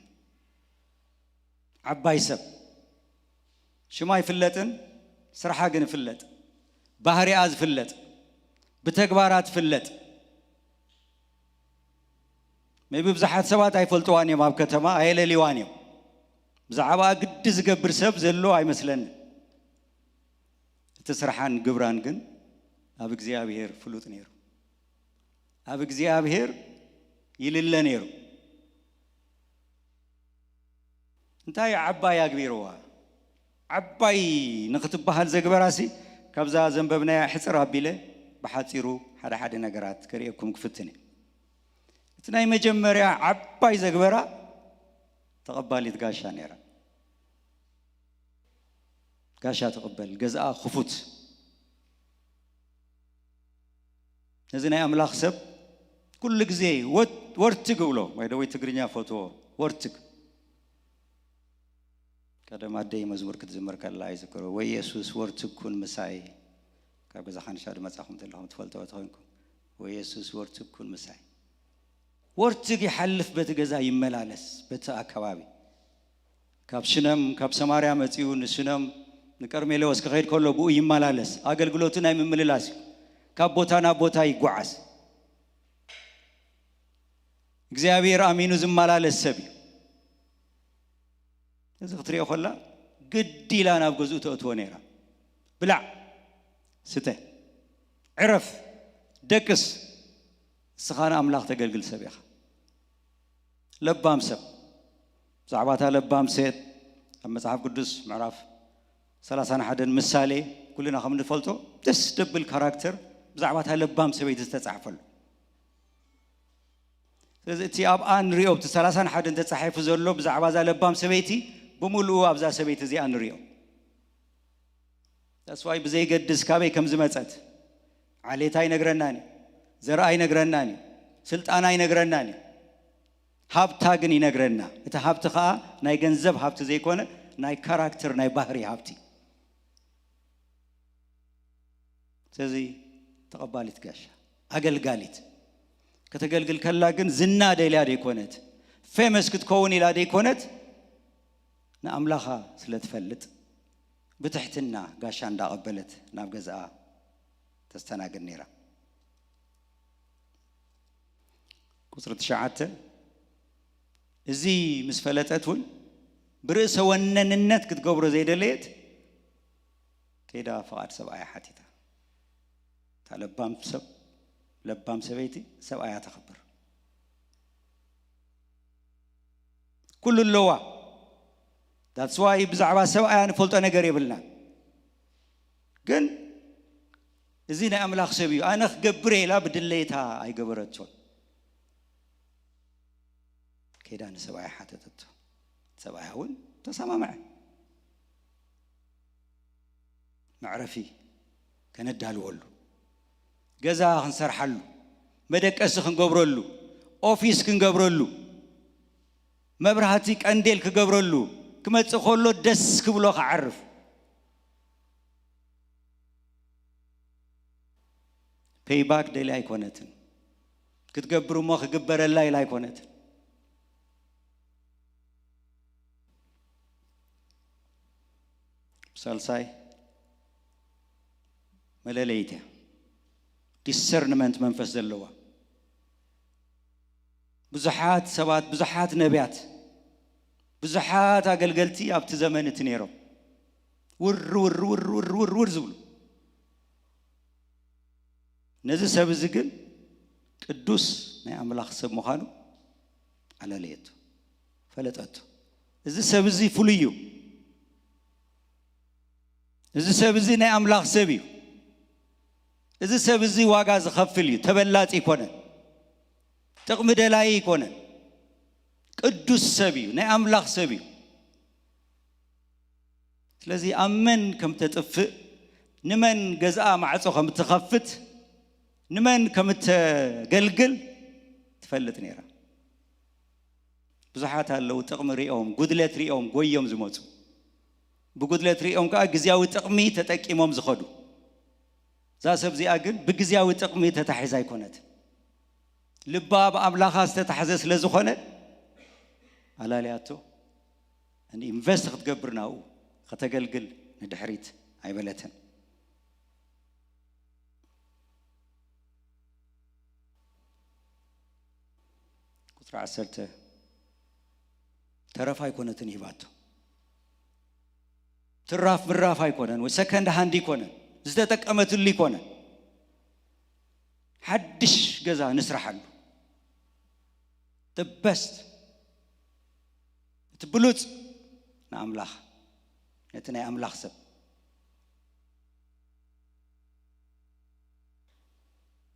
ዓባይ ሰብ። ሽማ ይፍለጥን፣ ስርሓ ግን ይፍለጥ። ባህሪኣ ዝፍለጥ፣ ብተግባራ ትፍለጥ። ሜቢ ብዙሓት ሰባት ኣይፈልጥዋን እዮም፣ ኣብ ከተማ ኣየለልዋን እዮም። ብዛዕባኣ ግዲ ዝገብር ሰብ ዘሎ ኣይመስለንን። እቲ ስርሓን ግብራን ግን ኣብ እግዚኣብሔር ፍሉጥ ነይሩ። ኣብ እግዚኣብሔር ይልለ ነይሩ። እንታይ ዓባይ ኣግቢርዋ? ዓባይ ንኽትበሃል ዘግበራሲ፣ ካብዛ ዘንበብናያ ሕጽር ኣቢለ ብሓጺሩ ሓደ ሓደ ነገራት ከርእየኩም ክፍትን እየ። እቲ ናይ መጀመርያ ዓባይ ዘግበራ ተቐባሊት ጋሻ ነይራ። ጋሻ ትቕበል፣ ገዝኣ ክፉት። ነዚ ናይ ኣምላኽ ሰብ ኩሉ ግዜ ወት-፣ ወርትግ እብሎ፣ ወይ ደ ወይ ትግርኛ ፈትዎ፣ ወርትግ። ቀደም ኣደይ መዝሙር ክትዝምር ከላ ይዝክሮ፣ "ወይ የሱስ ወርትግ ኩን ምሳይ." ካብ ገዛ ካንሻ ድመጻኹም ዘለኹም ትፈልጥዎ ተኾይንኩም፣ "ወይ የሱስ ወርትግ ኩን ምሳይ." ወርትግ ይሓልፍ፣ በቲ ገዛ ይመላለስ፣ በቲ ኣከባቢ። ካብ ሽነም፣ ካብ ሰማርያ መጺኡ ንሽነም፣ ንቀርሜሌዎስ ክኸይድ ከሎ ብኡ ይመላለስ። ኣገልግሎቱ ናይ ምምልላስ እዩ። ካብ ቦታ ናብ ቦታ ይጓዓዝ። እግዚኣብሔር ኣሚኑ ዝመላለስ ሰብ እዩ። እዚ ክትሪኦ ከላ ግዲ ኢላ ናብ ገዝኡ ተእትዎ ነይራ። "ብላዕ፣ ስተ፣ ዕረፍ፣ ደቅስ፣ እስኻ ንኣምላኽ ተገልግል ሰብ ኢኻ።" ለባም ሰብ። ብዛዕባ እታ ለባም ሴት ኣብ መጽሓፍ ቅዱስ ምዕራፍ ሰላሳን ሓደን ምሳሌ ኩልና ከም እንፈልጦ ደስ ደብል ካራክተር ብዛዕባ እታ ለባም ሰበይቲ ዝተጻሕፈሉ። ስለዚ እቲ ኣብኣ ንሪኦ፣ ኣብቲ ሰላሳን ሓደን ተጻሒፉ ዘሎ ብዛዕባ እዛ ለባም ሰበይቲ ብምሉኡ ኣብዛ ሰበይቲ እዚኣ ንሪኦ። That's why ብዘይገድስ ካበይ ከም ዝመጸት፣ ዓሌታ ኣይነግረናን እዩ፣ ዘርኣ ኣይነግረናን እዩ፣ ስልጣና ኣይነግረናን እዩ። ሃብታ ግን ይነግረና። እቲ ሃብቲ ከኣ ናይ ገንዘብ ሃብቲ ዘይኮነ፣ ናይ ካራክተር፣ ናይ ባህሪ ሃብቲ። ስለዚ ተቐባሊት ጋሻ፣ ኣገልጋሊት። ከተገልግል ከላ ግን ዝና ደልያ ደይኮነት፣ ፌመስ ክትከውን ኢላ ደይኮነት፣ ንኣምላኻ ስለ ትፈልጥ ብትሕትና ጋሻ እንዳቐበለት ናብ ገዝኣ ተስተናግድ ነይራ። ቁጽሪ ትሽዓተ፣ እዚ ምስ ፈለጠት እውን ብርእሰ ወነንነት ክትገብሮ ዘይደለየት፣ ከይዳ ፍቓድ ሰብኣያ ሓቲታ። እታ ለባም ሰብ፣ ለባም ሰበይቲ ሰብኣያ ተኽብር። ኩሉ ኣለዋ። That's why ብዛዕባ ሰብኣያ ንፈልጦ ነገር የብልና። ግን እዚ ናይ ኣምላኽ ሰብ እዩ፣ ኣነ ክገብር እየ ኢላ ብድለይታ ኣይገበረቶን። ከይዳ ንሰብኣያ ሓተተቶ። ሰብኣያ እውን ተሰማምዐ። መዕረፊ ከነዳልወሉ፣ ገዛ ክንሰርሓሉ፣ መደቀሲ ክንገብረሉ፣ ኦፊስ ክንገብረሉ፣ መብራህቲ ቀንዴል ክገብረሉ፣ ክመጽእ ከሎ ደስ ክብሎ ክዓርፍ። ፔይባክ ደልያ ኣይኮነትን። ክትገብር እሞ ክግበረላ ኢላ ኣይኮነትን። ሳልሳይ መለለይት እያ። ዲሰርንመንት መንፈስ ዘለዋ። ብዙሓት ሰባት፣ ብዙሓት ነቢያት፣ ብዙሓት ኣገልገልቲ ኣብቲ ዘመን እቲ ነይሮም። ውር ውር ውር ውር ውር ውር ዝብሉ። ነዚ ሰብ እዚ ግን ቅዱስ ናይ ኣምላኽ ሰብ ምዃኑ ኣለለየቶ፣ ፈለጠቶ። እዚ ሰብ እዚ ፍሉይ እዩ። እዚ ሰብ እዚ ናይ ኣምላኽ ሰብ እዩ። እዚ ሰብ እዚ ዋጋ ዝኸፍል እዩ። ተበላጺ ኣይኮነን። ጥቕሚ ደላይ ኣይኮነን። ቅዱስ ሰብ እዩ። ናይ ኣምላኽ ሰብ እዩ። ስለዚ ኣብ መን ከም ተጥፍእ፣ ንመን ገዝኣ ማዕጾ ከም ትኸፍት፣ ንመን ከም እተገልግል ትፈልጥ ነይራ። ብዙሓት ኣለዉ፣ ጥቕሚ ሪኦም፣ ጉድለት ሪኦም፣ ጎዮም ዝመጹ። ብጉድለት ሪኦም ከኣ ግዝያዊ ጥቕሚ ተጠቂሞም ዝኸዱ። እዛ ሰብ እዚኣ ግን ብግዝያዊ ጥቕሚ ተታሒዛ ኣይኮነትን። ልባ ብኣምላኻ ዝተታሕዘ ስለ ዝኾነ፣ ኣላልያቶ። ንኢንቨስት ክትገብር ናብኡ፣ ከተገልግል ንድሕሪት ኣይበለትን። ቁጽሪ ዓሰርተ፣ ተረፋ ኣይኮነትን ሂባቶ። ትራፍ ምራፍ ኣይኮነን፣ ወይ ሰከንድ ሃንድ ኣይኮነን፣ ዝተጠቀመትሉ ኣይኮነን። ሓድሽ ገዛ ንስራሓሉ። The best፣ እቲ ብሉጽ ንኣምላኽ፣ ነቲ ናይ ኣምላኽ ሰብ።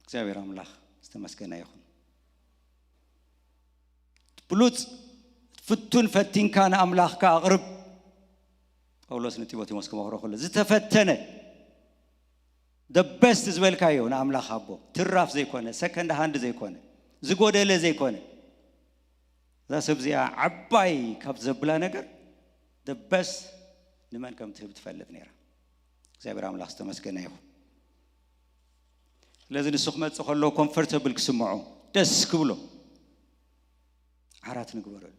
እግዚኣብሔር ኣምላኽ ዝተመስገነ ይኹን። ብሉጽ፣ ፍቱን፣ ፈቲንካ ንኣምላኽካ ኣቕርብ። ጳውሎስ ንጢሞቴዎስ ክመኽሮ ከሎ፣ ዝተፈተነ፣ the best ዝበልካዮ ንኣምላኽ ሃቦ። ትራፍ ዘይኮነ፣ ሰከንድ ሃንድ ዘይኮነ፣ ዝጎደለ ዘይኮነ። እዛ ሰብ እዚኣ ዓባይ ካብ ዘብላ ነገር፣ the best ንመን ከም ትህብ ትፈልጥ ነይራ። እግዚኣብሔር ኣምላኽ ዝተመስገነ ይኹን። ስለዚ ንሱ ክመጽእ ከሎ ኮምፈርተብል ክስምዖ፣ ደስ ክብሎ፣ ዓራት ንግበረሉ።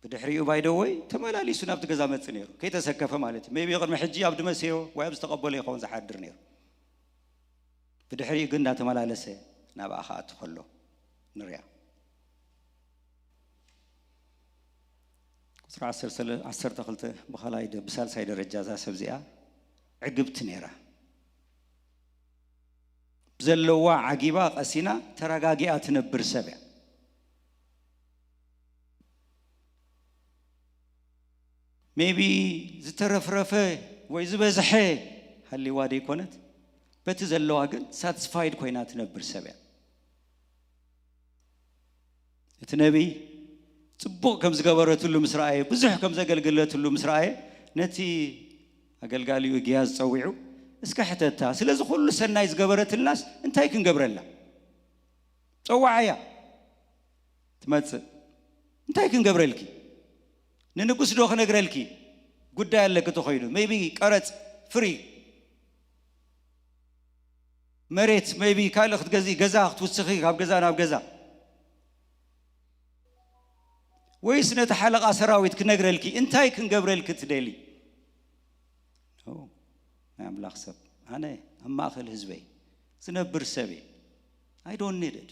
ብድሕሪኡ ባይደወይ ተመላሊሱ ናብቲ ገዛ መጽእ ነይሩ፣ ከይተሰከፈ ማለት እዩ። ሜቢ ቅድሚ ሕጂ ኣብ ድመሰዮ ወይ ኣብ ዝተቐበሎ ይኸውን ዝሓድር ነይሩ። ብድሕሪኡ ግን እንዳተመላለሰ ናብኣ ክኣቱ ከሎ ንሪኣ። ቁጽሪ ዓሰርተ ክልተ ብኻልኣይ ደ-፣ ብሳልሳይ ደረጃ እዛ ሰብ እዚኣ ዕግብቲ ነይራ። ብዘለዋ ዓጊባ ቀሲና ተረጋጊኣ ትነብር ሰብ እያ። ሜቢ ዝተረፍረፈ ወይ ዝበዝሐ ሃልይዋ ደይኮነት፣ በቲ ዘለዋ ግን ሳትስፋይድ ኮይና ትነብር ሰብ እያ። እቲ ነቢይ ጽቡቕ ከም ዝገበረትሉ ምስ ረኣየ፣ ብዙሕ ከም ዘገልገለትሉ ምስ ረኣየ፣ ነቲ ኣገልጋሊኡ ግያዝ ጸዊዑ፣ "እስከ ሕተታ፣ ስለዚ ኩሉ ሰናይ ዝገበረትልናስ እንታይ ክንገብረላ?" ጸዋዓያ ትመጽእ። "እንታይ ክንገብረልኪ? ንንጉስ ዶ ክነግረልኪ? ጉዳይ ኣለኪ ተኾይኑ፣ ሜቢ ቀረጽ፣ ፍሪ፣ መሬት፣ ሜቢ ካልእ ክትገዝኢ፣ ገዛ ክትውስኺ፣ ካብ ገዛ ናብ ገዛ፣ ወይስ ነቲ ሓለቓ ሰራዊት ክነግረልኪ? እንታይ ክንገብረልኪ ትደሊ?" ኖ፣ ናይ ኣምላኽ ሰብ፣ ኣነ ኣብ ማእከል ህዝበይ ዝነብር ሰብ እየ። I don't need it።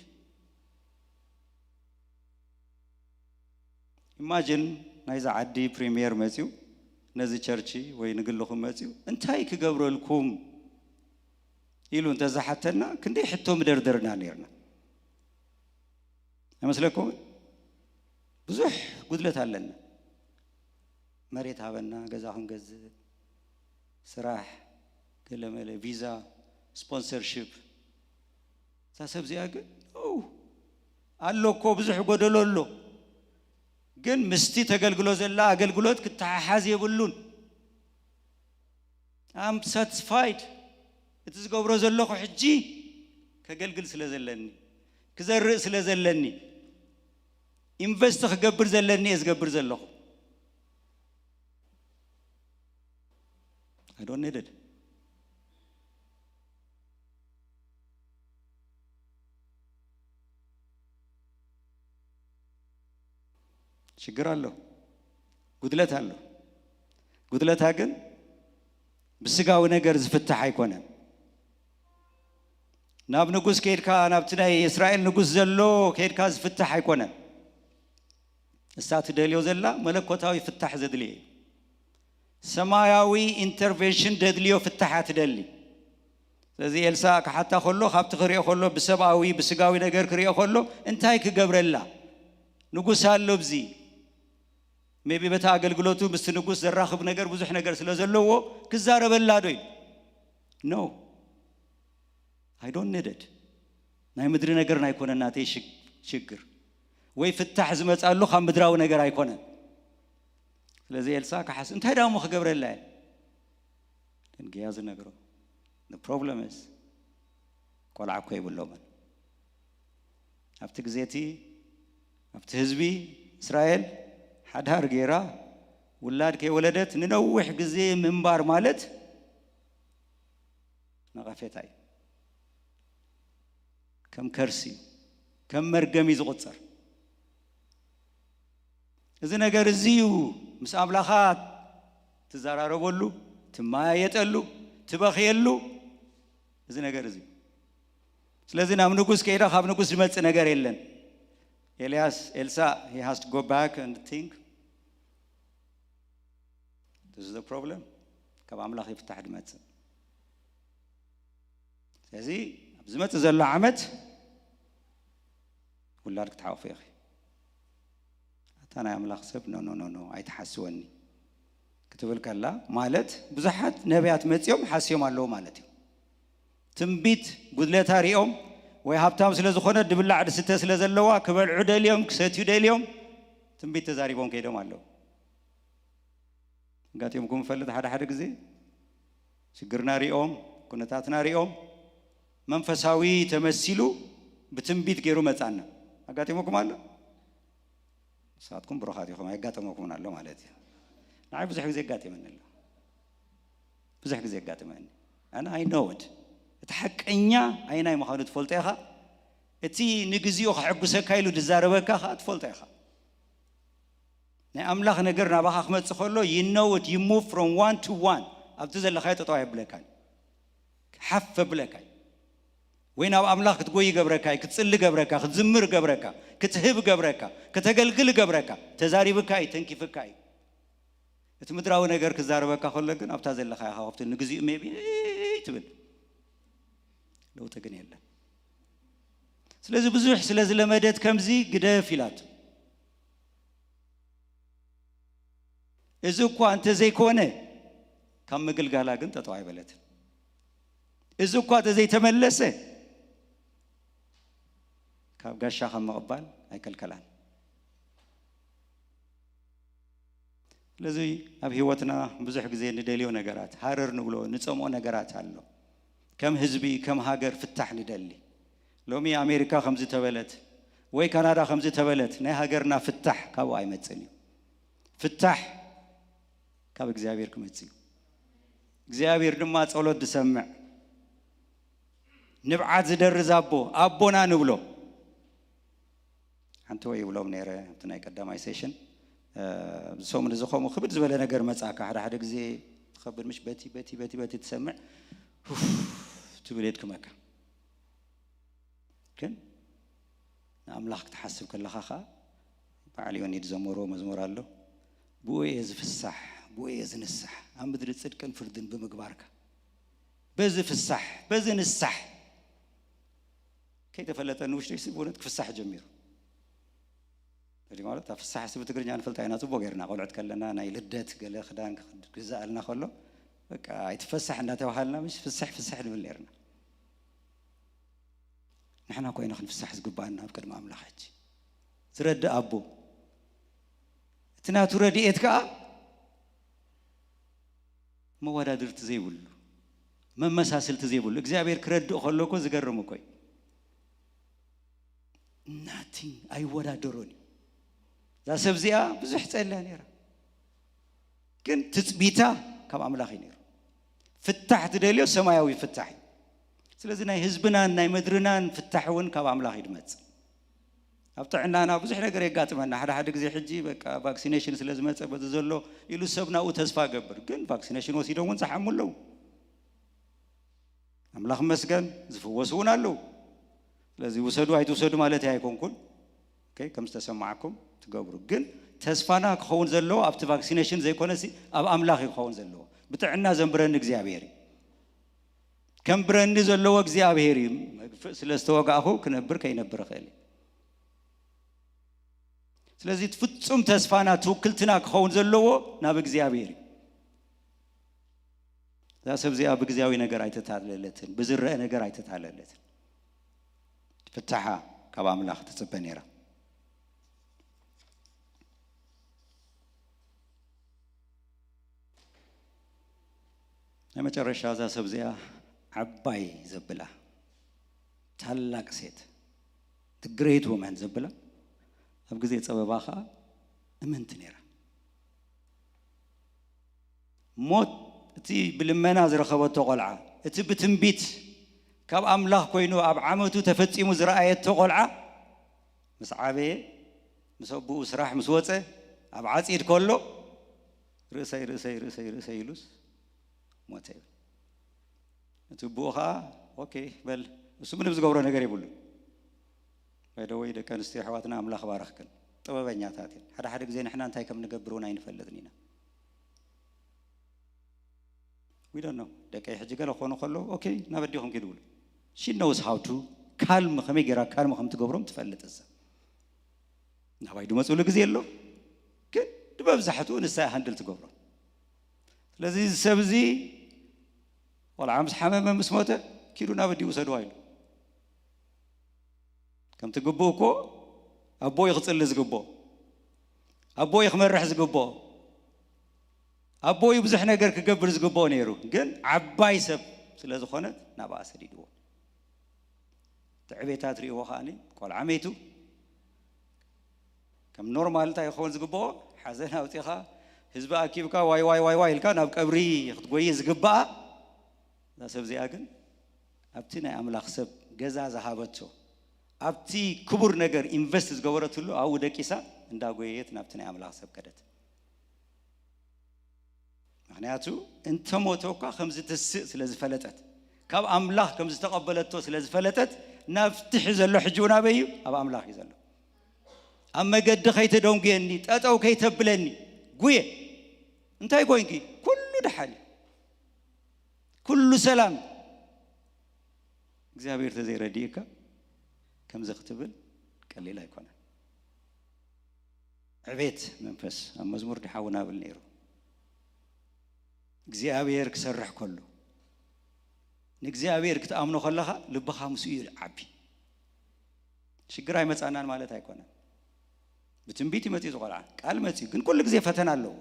ኢማጂን ናይዛ ዓዲ ፕሪሚየር መጺኡ ነዚ ቸርቺ ወይ ንግልኹም መጺኡ፣ "እንታይ ክገብረልኩም?" ኢሉ እንተዝሓተና፣ ክንደይ ሕቶ ምደርደርና ነይርና። ኣይመስለኩምን? ብዙሕ ጉድለት ኣለና። መሬት ሃበና፣ ገዛ ክንገዝእ፣ ስራሕ፣ ገለመለ፣ ቪዛ፣ ስፖንሰርሺፕ። እዛ ሰብ እዚኣ ግን፣ ኖ፣ ኣሎ እኮ፣ ብዙሕ ጎደሎ ኣሎ። ግን ምስቲ ተገልግሎ ዘላ ኣገልግሎት ክተሓሓዝ የብሉን። I'm satisfied። እቲ ዝገብሮ ዘለኹ ሕጂ ከገልግል ስለ ዘለኒ፣ ክዘርእ ስለ ዘለኒ፣ ኢንቨስት ክገብር ዘለኒ እየ ዝገብር ዘለኹ። I don't need it። ሽግር ኣሎ፣ ጉድለት ኣሎ። ጉድለታ ግን ብስጋዊ ነገር ዝፍታሕ ኣይኮነን። ናብ ንጉስ ከይድካ፣ ናብቲ ናይ እስራኤል ንጉስ ዘሎ ከይድካ ዝፍታሕ ኣይኮነን። እሳ ትደልዮ ዘላ መለኮታዊ ፍታሕ ዘድልየ እዩ። ሰማያዊ ኢንተርቨንሽን ደድልዮ ፍታሓ ትደሊ። ስለዚ ኤልሳ ክሓታ ከሎ፣ ካብቲ ክሪኦ ከሎ፣ ብሰብኣዊ ብስጋዊ ነገር ክሪኦ ከሎ፣ እንታይ ክገብረላ? ንጉስ ኣሎ ብዚ። ሜቢ በታ ኣገልግሎቱ ምስቲ ንጉስ ዘራኽብ ነገር ብዙሕ ነገር ስለ ዘለዎ ክዛረበላ ዶ እዩ? No, I don't need it። ናይ ምድሪ ነገር ኣይኮነን ናተይ ሽግ- ሽግር፣ ወይ ፍታሕ ዝመጻሉ ካብ ምድራዊ ነገር ኣይኮነን። ስለዚ ኤልሳ ክሓስ እንታይ ዳሞ ክገብረላ እየ? ግን ገያዙ ነግሮ። The problem is ቆልዓ እኮ የብሎምን። ኣብቲ ግዜ እቲ ኣብቲ ህዝቢ እስራኤል ሓዳር ገይራ ውላድ ከይወለደት ንነዊሕ ግዜ ምንባር ማለት ነቐፌታ እዩ። ከም ከርሲ እዩ፣ ከም መርገም እዩ ዝቑጸር። እዚ ነገር እዚ እዩ ምስ ኣምላኻ ትዘራረበሉ፣ ትመያየጠሉ፣ ትበኽየሉ፣ እዚ ነገር እዚ። ስለዚ ናብ ንጉስ ከይዳ ካብ ንጉስ ዝመጽእ ነገር የለን። ኤልያስ፣ ኤልሳ, he has to go back and think. This is the problem. ካብ ኣምላኽ ይፍታሕ ድመጽእ። ስለዚ ኣብ ዝመጽእ ዘሎ ዓመት ውላድ ክትሓቑፊ ኢኺ። ኣታ ናይ ኣምላኽ ሰብ፣ ኖ፣ ኖ፣ ኖ፣ ኖ፣ ኣይትሓስወኒ ክትብል ከላ፣ ማለት ብዙሓት ነቢያት መጺኦም ሓስዮም ኣለዉ ማለት እዩ። ትንቢት ጉድለታ ሪኦም፣ ወይ ሃብታም ስለ ዝኾነ፣ ድብላዕ ድስተ ስለ ዘለዋ፣ ክበልዑ ደልዮም፣ ክሰትዩ ደልዮም፣ ትንቢት ተዛሪቦም ከይዶም ኣለዉ። ኣጋጢምኩም ይፈልጥ? ሓደ ሓደ ግዜ ሽግርና ሪኦም፣ ኩነታትና ሪኦም፣ መንፈሳዊ ተመሲሉ ብትንቢት ገይሩ መጻና። ኣጋጢምኩም ኣሎ? ንስኻትኩም ብሩኻት ኢኹም፣ ኣይጋጠመኩምን ኣሎ ማለት እዩ። ንዓይ ብዙሕ ግዜ ኣጋጢመኒ ኣሎ። ብዙሕ ግዜ ኣጋጥመኒ። ኣነ፣ I know it። እቲ ሓቀኛ ኣየናይ ምዃኑ ትፈልጦ ኢኻ። እቲ ንግዚኡ ከሐጉሰካ ኢሉ ዝዛረበካ ኸኣ ትፈልጦ ኢኻ። ናይ ኣምላኽ ነገር ናባኻ ክመጽእ ከሎ፣ you know it, you move from one to one። ኣብቲ ዘለኻዮ ጠጠው ኣየብለካን። ሓፍ የብለካ እዩ። ወይ ናብ ኣምላኽ ክትጎይ ይገብረካ እዩ፣ ክትጽሊ ገብረካ፣ ክትዝምር ገብረካ፣ ክትህብ ገብረካ፣ ከተገልግል ገብረካ። ተዛሪብካ እዩ፣ ተንኪፍካ እዩ። እቲ ምድራዊ ነገር ክዛረበካ ከሎ ግን ኣብታ ዘለኻ ኢኻ፣ ካብቲ ንግዚኡ ሜቢ ትብል። ለውጢ ግን የለን። ስለዚ ብዙሕ ስለ ዝለመደት ከምዚ ግደፍ ኢላቶ። እዚ እኳ እንተዘይኮነ ካብ ምግልጋላ ግን ጠጠው ኣይበለትን። እዚ እኳ እንተዘይተመለሰ ካብ ጋሻ ካብ ምቕባል ኣይከልከላን። ስለዚ ኣብ ህይወትና ብዙሕ ግዜ ንደልዮ ነገራት፣ ሃረር ንብሎ፣ ንጸምኦ ነገራት ኣሎ። ከም ህዝቢ፣ ከም ሃገር ፍታሕ ንደሊ። ሎሚ ኣሜሪካ ከምዚ ተበለት ወይ ካናዳ ከምዚ ተበለት፣ ናይ ሃገርና ፍታሕ ካብኡ ኣይመጽእን እዩ። ፍታሕ ካብ እግዚኣብሔር ክመጽእ እዩ። እግዚኣብሔር ድማ ጸሎት ዝሰምዕ፣ ንብዓት ዝደርዝ ኣቦ፣ ኣቦና ንብሎ። ሓንቲ ወይ ይብሎም ነይረ ኣብቲ ናይ ቀዳማይ ሴሽን፣ እ፣ ኣብዚ ሰሙን እዚ ከምኡ ክብድ ዝበለ ነገር መጻካ። ሓደ ሓደ ግዜ ትኸብድ፣ ምሽ በቲ፣ በቲ፣ በቲ፣ በቲ ትሰምዕ፣ ሁፍ ትብል የድክመካ። ግን ንኣምላኽ ክትሓስብ ከለኻ ኸኣ፣ በዓል ዮኒ ዝዘመሮ መዝሙር ኣሎ። ብኡ እየ ዝፍሳሕ፣ ብኡ እየ ዝንሳሕ፣ ኣብ ምድሪ ጽድቅን ፍርድን ብምግባርካ። በዚ ፍሳሕ፣ በዚ ንሳሕ። ከይተፈለጠ ንውሽጢ ስብ እውነት ክፍሳሕ ጀሚሩ። እዚ ማለት፣ እታ ፍሳሕ ስብ ትግርኛ ንፈልጣ ኢና ጽቡቅ ጌርና። ቆልዑት ከለና ናይ ልደት ገለ ክዳን ክግዛኣልና ከሎ፣ በቃ ኣይትፈሳሕ እንዳተባሃልና፣ ምሽ ፍስሕ ፍስሕ ንብል ኔርና። ንሕና ኮይና ክንፍሳሕ ዝግባኣና ኣብ ቅድሚ ኣምላኽ። ሕጂ ዝረድእ ኣቦ፣ እቲ ናቱ ረድኤት ከኣ መወዳድርቲ ዘይብሉ፣ መመሳስልቲ ዘይብሉ፣ እግዚኣብሔር ክረድእ ከሎ እኮ ዝገርም እኮ እዩ። ናቲንግ፣ ኣይወዳደሮን እዩ። እዛ ሰብ እዚኣ ብዙሕ ጸልያ ነይራ፣ ግን ትጽቢታ ካብ ኣምላኽ እዩ ነይሩ። ፍታሕ ትደልዮ ሰማያዊ ፍታሕ እዩ። ስለዚ ናይ ህዝብናን ናይ ምድርናን ፍታሕ እውን ካብ ኣምላኽ እዩ ዝመጽእ። ኣብ ጥዕናና ብዙሕ ነገር የጋጥመና። ሓደ ሓደ ግዜ ሕጂ በቃ ቫክሲኔሽን ስለ ዝመጸ በዚ ዘሎ ኢሉ ሰብ ናብኡ ተስፋ ገብር። ግን ቫክሲኔሽን ወሲዶም እውን ዝሓሙ ኣለዉ። ኣምላኽ ይመስገን፣ ዝፍወሱ እውን ኣለዉ። ስለዚ ውሰዱ ኣይትውሰዱ ማለት ኣይኮንኩን። ኦኬ፣ ከም ዝተሰማዓኩም ትገብሩ። ግን ተስፋና ክኸውን ዘለዎ ኣብቲ ቫክሲኔሽን ዘይኮነሲ ኣብ ኣምላኽ እዩ ክኸውን ዘለዎ። ብጥዕና ዘንብረኒ እግዚኣብሔር እዩ። ከንብረኒ ዘለዎ እግዚኣብሔር እዩ። መግፍእ ስለ ዝተወጋእኹ ክነብር ከይነብር እኽእል እየ። ስለዚ እቲ ፍጹም ተስፋና ትውክልትና ክኸውን ዘለዎ ናብ እግዚኣብሔር እዩ። እዛ ሰብ እዚኣ ብግዚያዊ ነገር ኣይተታለለትን፣ ብዝረአ ነገር ኣይተታለለትን። ፍታሓ ካብ ኣምላኽ ትጽበ ነይራ። ናይ መጨረሻ እዛ ሰብ እዚኣ ዓባይ ዘብላ ታላቅ ሴት፣ the great woman ዘብላ፣ ኣብ ግዜ ጸበባ ኸኣ እምንቲ ነይራ። ሞት፣ እቲ ብልመና ዝረኸበቶ ቆልዓ፣ እቲ ብትንቢት ካብ ኣምላኽ ኮይኑ ኣብ ዓመቱ ተፈጺሙ ዝረኣየቶ ቆልዓ፣ ምስ ዓበየ፣ ምስ ኣቦኡ ስራሕ ምስ ወጸ፣ ኣብ ዓጺድ ከሎ፣ "ርእሰይ፣ ርእሰይ፣ ርእሰይ፣ ርእሰይ" ኢሉስ ሞተ ይብል። እቲ ኣቦኡ ኸኣ፣ "ኦኬ፣ በል፣ እሱ ምንም ዝገብሮ ነገር የብሉን። ባይ ዘ ወይ፣ ደቂ ኣንስትዮ ኣሕዋትና፣ ኣምላኽ ባረኽክን። ጥበበኛታት እየን። ሓደ ሓደ ግዜ ንሕና እንታይ ከም ንገብር እውን ኣይንፈልጥን ኢና። We don't know። ደቀይ ሕጂ ገለ ክኾኑ ከለዉ፣ ኦኬ፣ ናብ ኣዴኹም ኪዱ" ብሉ። She knows how to calm፣ ከመይ ገይራ ካልም ከም ትገብሮም ትፈልጥ እዛ። ናባይ ድመጽሉ ግዜ ኣሎ፣ ግን ብመብዛሕትኡ ንሳ እያ ሃንድል ትገብሮ። ስለዚ እዚ ሰብ እዚ ቆልዓ ምስ ሓመመ ምስ ሞተ፣ "ኪዱ ናብ ኣዲኡ ውሰድዋ" ኢሉ። ከምቲ ግቡእ እኮ ኣቦ እዩ ክጽሊ ዝግብኦ፣ ኣቦ እዩ ክመርሕ ዝግብኦ፣ ኣቦ እዩ ብዙሕ ነገር ክገብር ዝግብኦ ነይሩ። ግን ዓባይ ሰብ ስለ ዝኾነት ናብኣ ሰዲድዎ። እቲ ዕቤታ ትርእይዎ ከኣኒ፣ ቆልዓ መይቱ፣ ከም ኖርማል እንታይ ክኸውን ዝግብኦ፣ ሓዘን ኣውጺኻ፣ ህዝቢ ኣኪብካ፣ ዋይ ዋይ ዋይ ዋይ ኢልካ ናብ ቀብሪ ክትጎይ ዝግብኣ፣ እዛ ሰብ እዚኣ ግን ኣብቲ ናይ ኣምላኽ ሰብ ገዛ ዝሃበቶ፣ ኣብቲ ክቡር ነገር ኢንቨስት ዝገበረትሉ፣ ኣብኡ ደቂሳ እንዳጎየየት ናብቲ ናይ ኣምላኽ ሰብ ከደት። ምኽንያቱ እንተ ሞተ እኳ ከም ዝትስእ ስለ ዝፈለጠት፣ ካብ ኣምላኽ ከም ዝተቐበለቶ ስለ ዝፈለጠት፣ ናብቲ ዘሎ ሕጂ እውን ኣበይ እዩ? ኣብ ኣምላኽ እዩ ዘሎ። "ኣብ መገዲ ከይተደንጉየኒ፣ ጠጠው ከይተብለኒ፣ ጉየ። እንታይ ጎይንኪ? ኩሉ ደሓን እዩ። ኩሉ ሰላም እዩ።" እግዚኣብሔር ተዘይረድእካ ከምዚ ክትብል ቀሊል ኣይኮነን። ዕቤት መንፈስ ኣብ መዝሙር ዲሓውና ብል ነይሩ። እግዚኣብሔር ክሰርሕ ከሎ፣ ንእግዚኣብሔር ክትኣምኖ ከለኻ ልብኻ ምስኡ እዩ ዓቢ። ሽግር ኣይመጻናን ማለት ኣይኮነን። ብትንቢት እዩ መጺኡ፣ ዝቆልዓ ቃል መጺኡ፣ ግን ኩሉ ግዜ ፈተና ኣለዎ።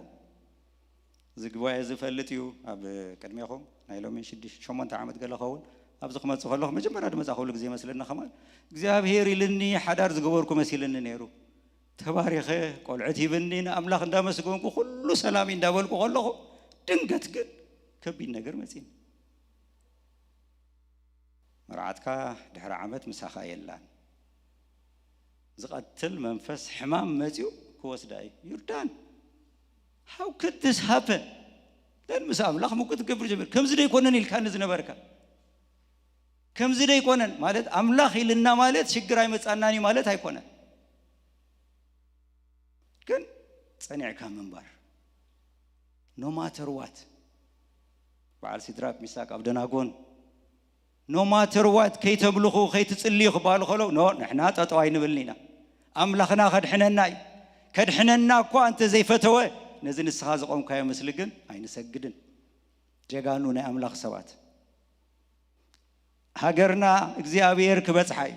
እዚ ጉባኤ ዝፈልጥ እዩ። ኣብ ቅድሜኹም ናይ ሎሚ ሽዱሽተ ሸሞንተ ዓመት ገለ ኸውን ኣብዚ ክመጽእ ከለኹ፣ መጀመርያ ድመጻኹሉ ግዜ ይመስለኒ ከማን፣ እግዚኣብሔር ኢልኒ ሓዳር ዝገበርኩ መሲልኒ ነይሩ። ተባሪኸ፣ ቆልዑት ሂብኒ፣ ንኣምላኽ እንዳመስገንኩ፣ ኩሉ ሰላም እንዳበልኩ ከለኹ፣ ድንገት ግን ከቢድ ነገር መጺኒ። መርዓትካ ድሕሪ ዓመት ምሳኻ የላን። ዝቐትል መንፈስ ሕማም መጺኡ ክወስዳ እዩ። ዮርዳን፣ how could this happen? ደን ምስ ኣምላኽ ምቁ ትገብር ጀመር። "ከምዚ ዶ ኣይኮነን ኢልካኒ ዝነበርካ? ከምዚ ዶ ኣይኮነን?" ማለት ኣምላኽ ኢልና ማለት ሽግር ኣይመጻናን እዩ ማለት ኣይኮነን። ግን ጸኒዕካ ምንባር፣ no matter what። በዓል ሲድራቅ፣ ሚሳቅ፣ ኣብደናጎን፣ no matter what፣ ከይተምልኹ፣ ከይትጽልዩ ክበሃሉ ከለዉ፣ "ኖ፣ ንሕና ጠጠው ኣይንብልን ኢና። ኣምላኽና ከድሕነና እዩ። ከድሕነና እኳ እንተ ዘይፈተወ፣ ነዚ ንስኻ ዘቆምካዮ ምስሊ ግን ኣይንሰግድን።" ጀጋኑ ናይ ኣምላኽ ሰባት። ሃገርና እግዚኣብሔር ክበጽሓ እዩ።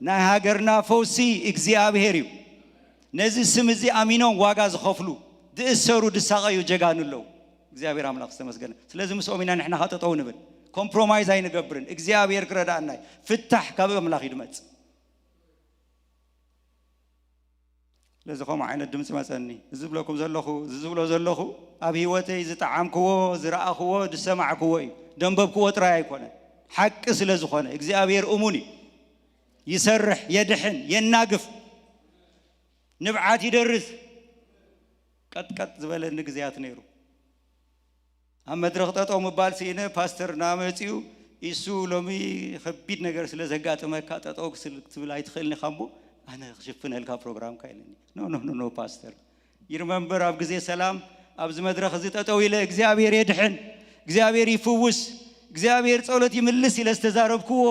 ናይ ሃገርና ፈውሲ እግዚኣብሔር እዩ። ነዚ ስም እዚ ኣሚኖም ዋጋ ዝኸፍሉ፣ ዝእሰሩ፣ ዝሳቐዩ ጀጋኑ ኣለዉ። እግዚኣብሔር ኣምላኽ ዝተመስገነ። ስለዚ ምስኦም ኢና ንሕና ኸዓ ጠጠው ንብል። ኮምፕሮማይዝ ኣይንገብርን። እግዚኣብሔር ክረዳእና እዩ። ፍታሕ ካብ ኣምላኽ እዩ ዝመጽእ። ስለዚ ከምኡ ዓይነት ድምፂ መፀኒ። እዚ ዝብለኩም ዘለኹ፣ እዚ ዝብሎ ዘለኹ ኣብ ህይወተይ ዝጠዓምክዎ፣ ዝረኣኽዎ፣ ዝሰማዕክዎ እዩ። ደንበብክዎ ጥራይ ኣይኮነን። ሓቂ ስለ ዝኾነ እግዚኣብሔር እሙን እዩ። ይሰርሕ፣ የድሕን፣ የናግፍ፣ ንብዓት ይደርስ። ቀጥቀጥ ዝበለኒ ግዜያት ነይሩ። ኣብ መድረኽ ጠጠው ምባል ስኢነ፣ ፓስተር እናመፅኡ፣ "ኢሱ፣ ሎሚ ከቢድ ነገር ስለ ዘጋጥመካ ጠጠው ክስል-፣ ክትብል ኣይትኽእልን ኢኻ እሞ ኣነ ክሽፍነልካ ፕሮግራምካ" ኢለኒ። "ኖ፣ ኖ፣ ኖ፣ ኖ ፓስተር፣ ይርመምበር ኣብ ግዜ ሰላም ኣብዚ መድረኽ እዚ ጠጠው ኢለ እግዚኣብሔር የድሕን፣ እግዚኣብሔር ይፍውስ፣ እግዚኣብሔር ጸሎት ይምልስ ኢለ ዝተዛረብክዎ፣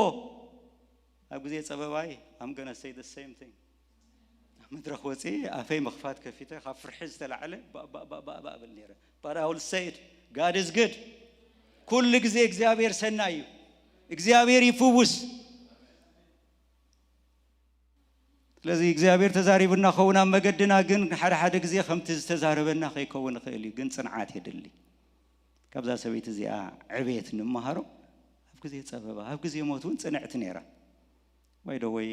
ኣብ ግዜ ጸበባይ I'm gonna say the same thing። ኣብ መድረኽ ወፂ ኣፈይ ምኽፋት ከፊተ ካብ ፍርሒ ዝተላዕለ ባእ ባእ ባእ ባእ ባእ ብል ነይረ። But I will say it, God is good። ኩሉ ግዜ እግዚኣብሔር ሰናይ እዩ። እግዚኣብሔር ይፍውስ። ስለዚ እግዚኣብሔር ተዛሪቡና ኸውን ኣብ መገድና፣ ግን ሓደ ሓደ ግዜ ከምቲ ዝተዛረበና ከይከውን ይኽእል እዩ። ግን ፅንዓት የድሊ። ካብዛ ሰበይቲ እዚኣ ዕቤት ንምሃሮ። ኣብ ግዜ ፀበባ ኣብ ግዜ ሞት እውን ፅንዕቲ ነይራ። ወይ ዶ ወይ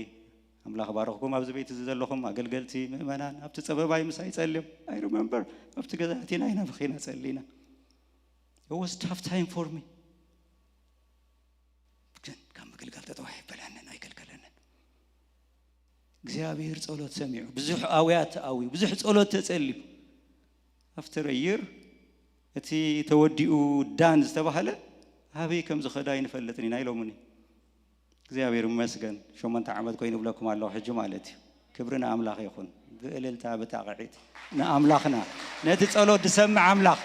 ኣምላኽ ባረኽኩም ኣብዚ ቤት እዚ ዘለኹም ኣገልገልቲ ምእመናን ኣብቲ ፀበባይ ምሳይ ጸልዮም። I remember ኣብቲ ገዛእቲና ኢና በኺና ጸሊና። It was tough time for me። ግን ካብ ምግልጋል ጠጠው ኣይበለንን ኣይከልከለንን። እግዚኣብሔር ጸሎት ሰሚዑ ብዙሕ ኣውያት ተኣውዩ ብዙሕ ጸሎት ተጸልዩ። After a year እቲ ተወዲኡ ዳን ዝተባህለ ኣበይ ከም ዝኸዳ ኣይንፈልጥን ኢና ኢሎምኒ። እግዚኣብሔር ይመስገን ሸሞንተ ዓመት ኮይኑ እብለኩም ኣለኹ ሕጂ ማለት እዩ። ክብሪ ንኣምላኽ ይኹን። ብእልልታ ብጣቕዒት ንኣምላኽና ነቲ ጸሎት ዝሰምዕ ኣምላኽ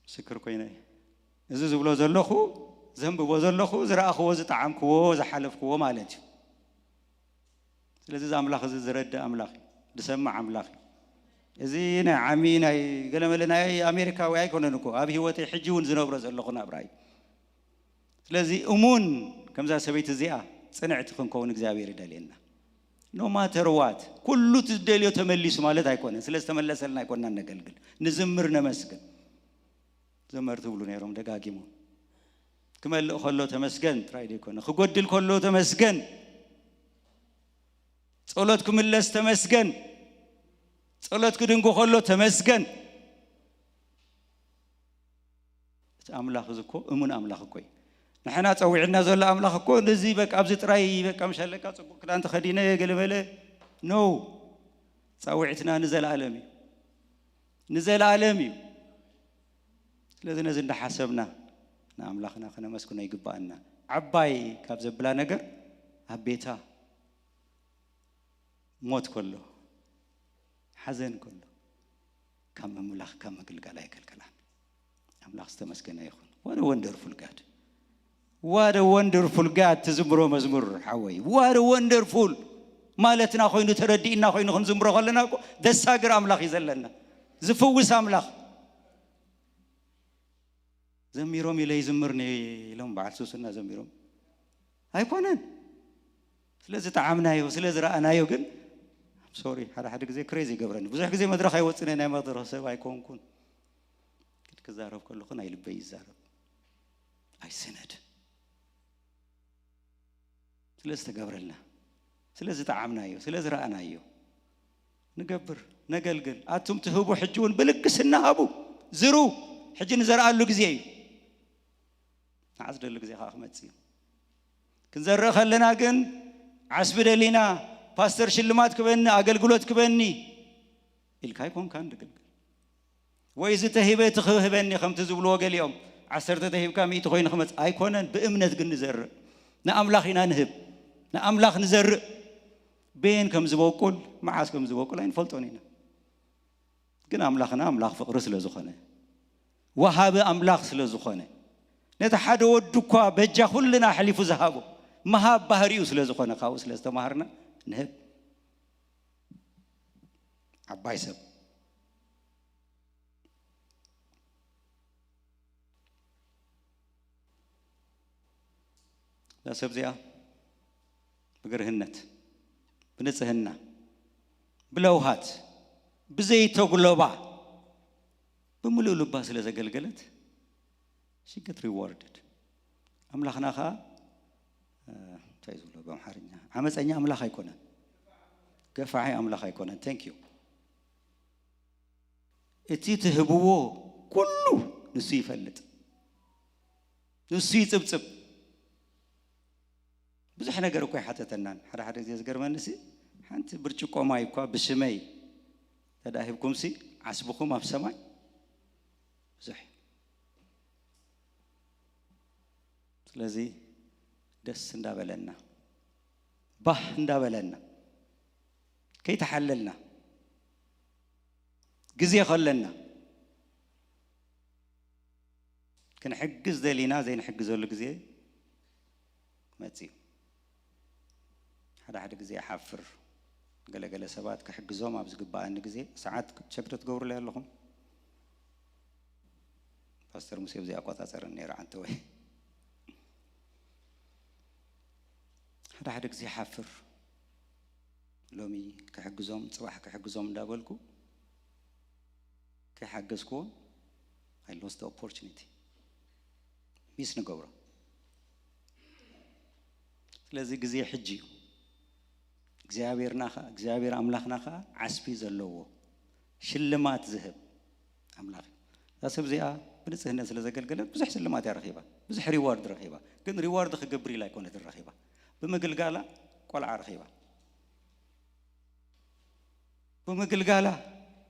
ምስክር ኮይነ እዚ ዝብሎ ዘለኹ ዘንብቦ ዘለኹ ዝረኣኽዎ ዝጠዓምክዎ ዝሓለፍክዎ ማለት እዩ። ስለዚ እዚ ኣምላኽ እዚ ዝረድእ ኣምላኽ እዩ፣ ዝሰምዕ ኣምላኽ እዩ። እዚ ናይ ዓሚ ናይ ገለመለ ናይ ኣሜሪካዊ ኣይኮነን እኮ ኣብ ህይወተይ ሕጂ እውን ዝነብሮ ዘለኹ ናብራ እዩ። ስለዚ እሙን ከምዛ ሰበይቲ እዚኣ ፅንዕቲ ክንከውን እግዚኣብሔር ይደልየና። No matter what ኩሉ እቲ ዝደልዮ ተመሊሱ ማለት ኣይኮነን። ስለ ዝተመለሰልና ኣይኮንና ነገልግል፣ ንዝምር ነመስግን። ዘመር ትብሉ ነይሮም ደጋጊሞም። ክመልእ ከሎ ተመስገን ጥራይ ዘይኮነ ክጎድል ከሎ ተመስገን። ጸሎት ክምለስ ተመስገን። ጸሎት ክድንጉ ከሎ ተመስገን። እቲ ኣምላኽ እዚ እኮ እሙን ኣምላኽ እኮ እዩ። ንሕና ጸዊዕና ዘሎ ኣምላኽ እኮ ነዚ በቃ ኣብዚ ጥራይ በቃ ምሻለካ ጽቡቕ ክዳን ተኸዲነ ገለመለ ነው። ጻዊዕትና ንዘለኣለም እዩ፣ ንዘለኣለም እዩ። ስለዚ ነዚ እንዳሓሰብና ንኣምላኽና ከነመስግኖ ይግባኣና። ዓባይ ካብ ዘብላ ነገር ኣብ ቤታ ሞት ከሎ ሓዘን ከሎ ካብ ምምላኽ ካብ ምግልጋል ኣይከልከላን። ኣምላኽ ዝተመስገነ ይኹን። What a wonderful God። What a wonderful God ትዝምሮ መዝሙር ሓወይ። What a wonderful ማለትና ኮይኑ ተረዲእና ኮይኑ ክንዝምሮ ከለና እኮ ዘሳግር ኣምላኽ እዩ ዘለና። ዝፍውስ ኣምላኽ። ዘሚሮም ኢለ ይዝምር ኢሎም በዓል ሱስና ዘሚሮም ኣይኮነን። ስለ ዝጠዓምናዮ ስለ ዝረኣናዮ ግን ሶሪ ሓደ ሓደ ግዜ ክሬዚ ይገብረኒ። ብዙሕ ግዜ መድረኽ ኣይወፅነ ናይ መድረኽ ሰብ ኣይኮንኩን። ክዛረብ ከለኹ ናይ ልበይ ይዛረብ ኣይስነድ። ስለ ዝተገብረልና ስለ ዝጠዓምናዮ ስለ ዝረኣናዮ ንገብር ነገልግል። ኣቱም ትህቡ ሕጂ እውን ብልግስና ሃቡ ዝሩ። ሕጂ ንዘርኣሉ ግዜ እዩ። ንዓስ ደሊ ግዜ ከዓ ክመፅእ እዩ። ክንዘርእ ከለና ግን ዓስቢ ደሊና ፓስተር ሽልማት ክበኒ ኣገልግሎት ክበኒ ኢልካ ኣይኮንካን ድግልግል ወይ እዚ ተሂበ እቲ ክህበኒ ከምቲ ዝብልዎ ገሊኦም ዓሰርተ ተሂብካ ሚእቲ ኮይኑ ክመፅ ኣይኮነን። ብእምነት ግን ንዘርእ ንኣምላኽ ኢና ንህብ። ንኣምላኽ ንዘርእ ቤን ከም ዝበቁል መዓስ ከም ዝበቁል ኣይንፈልጦን ኢና። ግን ኣምላኽና ኣምላኽ ፍቕሪ ስለ ዝኾነ ወሃቢ ኣምላኽ ስለ ዝኾነ ነቲ ሓደ ወዱ እኳ በጃ ኩልና ኣሕሊፉ ዝሃቦ ምሃብ ባህሪኡ ስለ ዝኾነ ካብኡ ስለ ዝተማሃርና ንህብ። ዓባይ ሰብ እዛ ሰብ እዚኣ ብግርህነት ብንጽህና ብለውሃት ብዘይተጉለባ ብምሉእ ልባ ስለ ዘገልገለት she get rewarded። ኣምላኽና ኸዓ እንታይ ዝብሎ ብኣምሓርኛ ዓመፀኛ ኣምላኽ ኣይኮነን፣ ገፋዒ ኣምላኽ ኣይኮነን። Thank you። እቲ ትህብዎ ኩሉ ንሱ ይፈልጥ፣ ንሱ ይፅብፅብ። ብዙሕ ነገር እኮ ይሓተተናን ሓደ ሓደ ግዜ ዝገርመኒ ሲ ሓንቲ ብርጭቆ ማይ እኳ ብሽመይ ተዳሂብኩም ሲ ዓስብኹም ኣብ ሰማይ ብዙሕ። ስለዚ ደስ እንዳበለና ባህ እንዳበለና ከይተሓለልና ግዜ ከለና ክንሕግዝ ደሊና ዘይንሕግዘሉ ግዜ መጽዩ። ሓደ ሓደ ግዜ ይሓፍር። ገለገለ ሰባት ክሕግዞም ኣብ ዝግባኣኒ ግዜ ሰዓት ቸክ ዶ ትገብሩለይ ኣለኹም? ፓስተር ሙሴ ብዘይ ኣቆጻጸርን ነይሩ ዓንተ ወይ ሓደ ሓደ ግዜ ይሓፍር። ሎሚ ክሕግዞም ጽባሕ ክሕግዞም እንዳበልኩ ከይሓገዝኩዎም I lost the opportunity። ሚስ ንገብሮ። ስለዚ ግዜ ሕጂ እዩ። እግዚኣብሔርና ኸዓ እግዚኣብሔር ኣምላኽና ኸዓ ዓስቢ ዘለዎ ሽልማት ዝህብ ኣምላኽ እዩ። እዛ ሰብ እዚኣ ብንጽህነት ስለ ዘገልገለት ብዙሕ ሽልማት እያ ረኺባ፣ ብዙሕ ሪዋርድ ረኺባ። ግን ሪዋርድ ክገብር ኢላ ኣይኮነትን ረኺባ፣ ብምግልጋላ ቆልዓ ረኺባ። ብምግልጋላ፣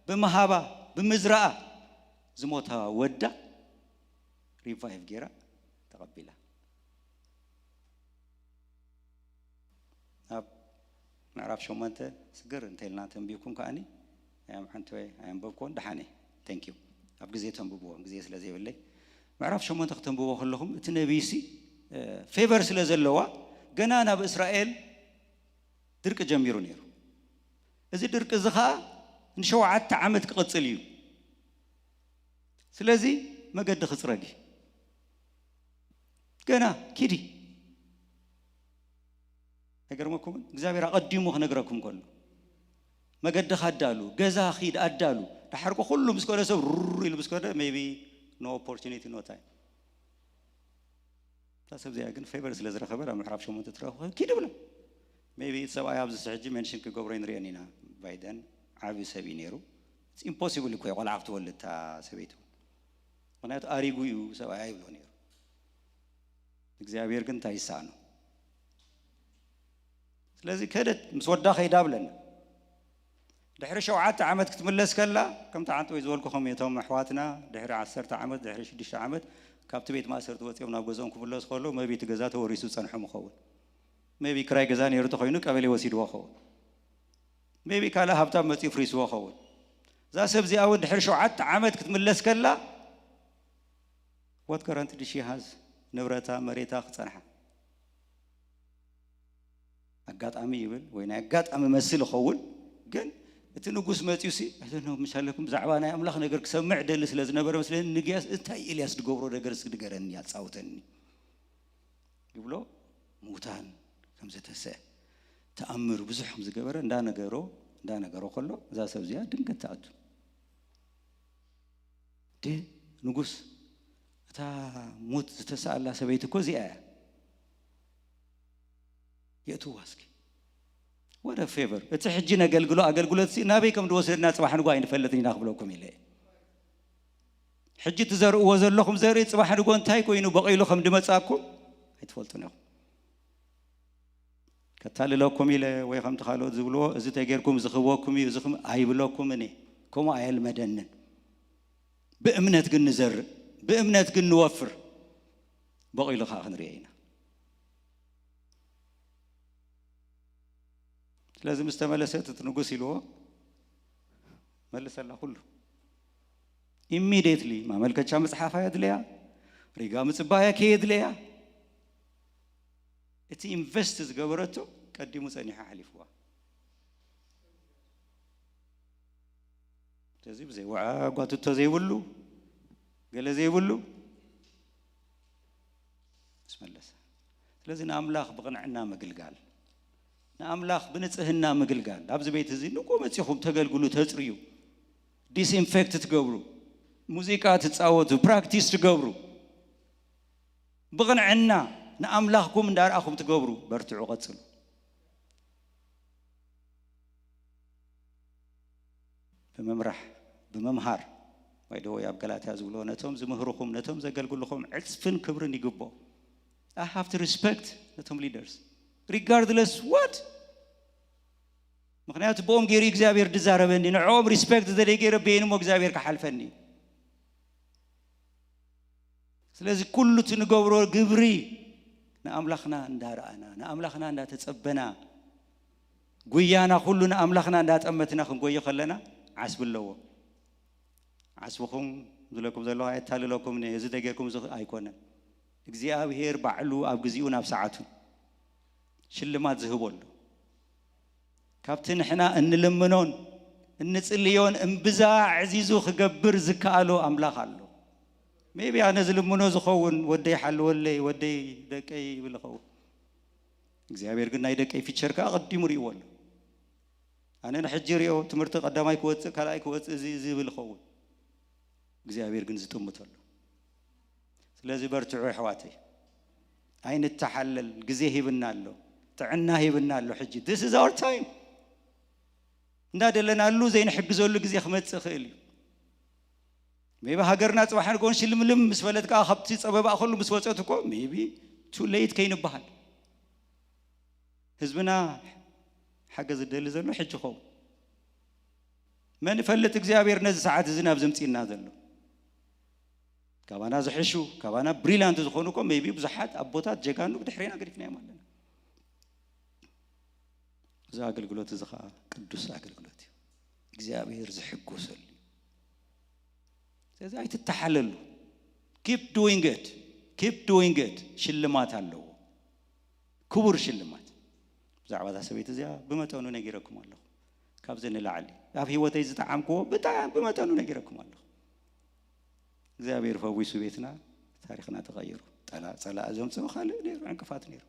ብምሃባ፣ ብምዝራኣ ዝሞታ ወዳ ሪቫይቭ ገይራ ተቐቢላ። ኣብ ምዕራፍ ሸሞንተ ስግር እንተልና ተንቢብኩም ከኣኒ ኣያም ሓንቲ ወይ ኣያንበብኩዎን ደሓነ። Thank you። ኣብ ግዜ ተንብብዎ ግዜ ስለ ዘይብለይ ምዕራፍ ሸሞንተ ክተንብቦ ከለኹም እቲ ነቢይሲ ፌቨር ስለ ዘለዋ ገና ናብ እስራኤል ድርቂ ጀሚሩ ነይሩ። እዚ ድርቂ እዚ ኸዓ ንሸውዓተ ዓመት ክቕጽል እዩ። ስለዚ መገዲ ክጽረጊ ገና ኪዲ። ኣይገርመኩምን እግዚኣብሔር ኣቐዲሙ ክነግረኩም ከሎ መገድኻ ኣዳሉ፣ ገዛ ኺድ ኣዳሉ። ዳሕርኮ ኩሉ ምስ ከደ ሰብ ሩር ኢሉ ምስ ከደ maybe no opportunity no time። እታ ሰብ እዚኣ ግን ፌቨር ስለ ዝረኸበ ናብ ምዕራፍ ሸሞንተ ትረኽበ ኪድ ብላ maybe እቲ ሰብኣይ ኣብዚ ሕጂ ሜንሽን ክገብሮ ይንሪኦ ኢና። ባይደን ዓቢ ሰብ እዩ ነይሩ። ኢምፖሲብል እኮ ቆልዓ ክትወልድ እታ ሰበይቲ። ምክንያቱ ኣሪጉ እዩ ሰብኣያ ይብሎ ነይሩ። እግዚኣብሔር ግን እንታይ ይሰኣኖ? ስለዚ ከደት ምስ ወዳ ከይዳ ብለና ድሕሪ ሸውዓተ ዓመት ክትምለስ ከላ ከምቲ ዓንተወይ ዝበልኩኹም እቶም ኣሕዋትና ድሕሪ ዓሰርተ ዓመት ድሕሪ ሽዱሽተ ዓመት ካብቲ ቤት ማእሰርቲ ወፂኦም ናብ ገዝኦም ክምለሱ ከለዉ መቢ እቲ ገዛ ተወሪሱ ዝፀንሖም ይኸውን። መቢ ክራይ ገዛ ነይሩ ተኮይኑ ቀበሌ ወሲድዎ ኸውን። መቢ ካልእ ሃብታም መፂኡ ፍሪስዎ ኸውን። እዛ ሰብ እዚኣ እውን ድሕሪ ሸውዓተ ዓመት ክትምለስ ከላ what guarantee she has ንብረታ መሬታ ክፀንሓ? ኣጋጣሚ ይብል ወይ ናይ ኣጋጣሚ መስል ይኸውን። ግን እቲ ንጉስ መፂኡ ሲ ምሻለኩም ብዛዕባ ናይ ኣምላኽ ነገር ክሰምዕ ደሊ ስለ ዝነበረ መስለኒ ንግያስ እንታይ ኤልያስ ዝገብሮ ነገር እስኪ ንገረኒ ኣፃውተኒ ይብሎ። ምውታን ከም ዝተሰ ተኣምር ብዙሕ ከም ዝገበረ እንዳነገሮ እንዳነገሮ ከሎ እዛ ሰብ እዚኣ ድንገት ትኣቱ። ድ ንጉስ እታ ሞት ዝተሰኣላ ሰበይቲ እኮ እዚኣ እያ። የእትዋ እስኪ ወደ ፌቨር እቲ ሕጂ ነገልግሎ ኣገልግሎት ሲ ናበይ ከም ዝወሰድና ጽባሕ ንጓ ኣይንፈልጥን ኢና ክብለኩም ኢለ ሕጂ ትዘርእዎ ዘለኹም ዘርኢ ጽባሕ ንጎ እንታይ ኮይኑ በቒሉ ከም ድመጻኩም ኣይትፈልጡን ኢኹም። ከታልለኩም ኢለ ወይ ከምቲ ካልኦት ዝብልዎ እዚ ተጌርኩም እዚ ክህበኩም እዩ እዚ ክም ኣይብለኩምን እየ። ከምኡ ኣየልመደንን። ብእምነት ግን ንዘርእ ብእምነት ግን ንወፍር በቒሉ ከዓ ክንሪኦ ኢና። ስለዚ ምስ ተመለሰት እቲ ንጉስ ኢልዎ መልሰላ ኩሉ ኢሚድየትሊ ማመልከቻ ምፅሓፋ የድለያ። ሪጋ ምፅባያ ከየድለያ እቲ ኢንቨስት ዝገበረቶ ቀዲሙ ፀኒሑ ሓሊፍዋ። ስለዚ ብዘይ ዋዓ ጓትቶ ዘይብሉ ገለ ዘይብሉ ስመለሰ። ስለዚ ንኣምላኽ ብቕንዕና ምግልጋል ንኣምላኽ ብንጽህና ምግልጋል ኣብዚ ቤት እዚ ንቁ መጺኹም ተገልግሉ ተጽርዩ ዲስኢንፌክት ትገብሩ ሙዚቃ ትጻወቱ ፕራክቲስ ትገብሩ ብቕንዕና ንኣምላኽኩም እንዳርኣኹም ትገብሩ በርትዑ ቀጽሉ። ብምምራሕ ብምምሃር ወይ ደወይ ኣብ ገላትያ ዝብልዎ ነቶም ዝምህርኹም ነቶም ዘገልግልኹም ዕፅፍን ክብርን ይግብኦ። I have to respect ነቶም leaders regardless what ምክንያቱ ብኦም ገይሩ እግዚኣብሔር ድዛረበኒ ንዕኦም ሪስፔክት ዘደይ ገይረ በየንሞ እግዚኣብሔር ክሓልፈኒ። ስለዚ ኩሉ እቲ ንገብሮ ግብሪ ንኣምላኽና እንዳረኣና ንኣምላኽና እንዳተጸበና ጉያና ኩሉ ንኣምላኽና እንዳጠመትና ክንጎዮ ከለና ዓስቢ ኣለዎ። ዓስብኹም ዝለኩም ዘለኹ ኣየታልለኩም፣ እዚ ደጌርኩም እዚ ኣይኮነን። እግዚኣብሔር ባዕሉ ኣብ ግዚኡ ናብ ሰዓቱ ሽልማት ዝህቦ ኣሎ። ካብቲ ንሕና እንልምኖን እንጽልዮን እምብዛ ኣዕዚዙ ክገብር ዝከኣሎ ኣምላኽ ኣሎ። ሜቢ ኣነ ዝልምኖ ዝኸውን ወደይ ሓልወለይ፣ ወደይ ደቀይ ይብል ይኸውን። እግዚኣብሔር ግን ናይ ደቀይ ፊቸር ከኣ ቀዲሙ ርእይዎ ኣሎ። ኣነ ንሕጂ ሪኦ ትምህርቲ ቀዳማይ ክወጽእ ካልኣይ ክወጽእ እዚ እዚ ይብል ይኸውን። እግዚኣብሔር ግን ዝጥምቶ ኣሎ። ስለዚ በርትዑ ኣሕዋተይ፣ ኣይንተሓለል። ግዜ ሂብና ኣሎ፣ ጥዕና ሂብና ኣሎ። ሕጂ this is our time። እንዳደለናሉ ዘይንሕግዘሉ ግዜ ክመጽእ ይኽእል እዩ። ሜቢ ሃገርና ጽባሕ ንግሆ ሽልምልም ምስ በለት ከኣ ካብቲ ጸበባ ከሉ ምስ ወጸት እኮ ሜቢ ቱ ሌት ከይንበሃል። ህዝብና ሓገዝ ዝደሊ ዘሎ ሕጂ ኸውን። መን ይፈልጥ እግዚኣብሔር ነዚ ሰዓት እዚ ናብ ዘምጽእና ዘሎ። ካባና ዝሕሹ፣ ካባና ብሪላንት ዝኾኑ እኮ ሜቢ ብዙሓት ኣቦታት ጀጋኑ ብድሕሬና ገዲፍናዮም ኣለና። እዚ ኣገልግሎት እዚ ኸዓ ቅዱስ ኣገልግሎት እዩ። እግዚኣብሔር ዝሕጎሰሉ እዩ። ስለዚ ኣይትተሓለሉ። Keep doing it. Keep doing it. ሽልማት ኣለዎ። ክቡር ሽልማት። ብዛዕባ እዛ ሰበይቲ እዚኣ ብመጠኑ ነጊረኩም ኣለኹ። ካብዚ ንላዕሊ ኣብ ህይወተይ ዝጠዓምክዎ ብጣዕሚ ብመጠኑ ነጊረኩም ኣለኹ። እግዚኣብሔር ፈዊሱ ቤትና፣ ታሪኽና ተቐይሩ። ጠላ-፣ ጸላኢ ዘምጽኦ ካልእ ነይሩ፣ ዕንቅፋት ነይሩ።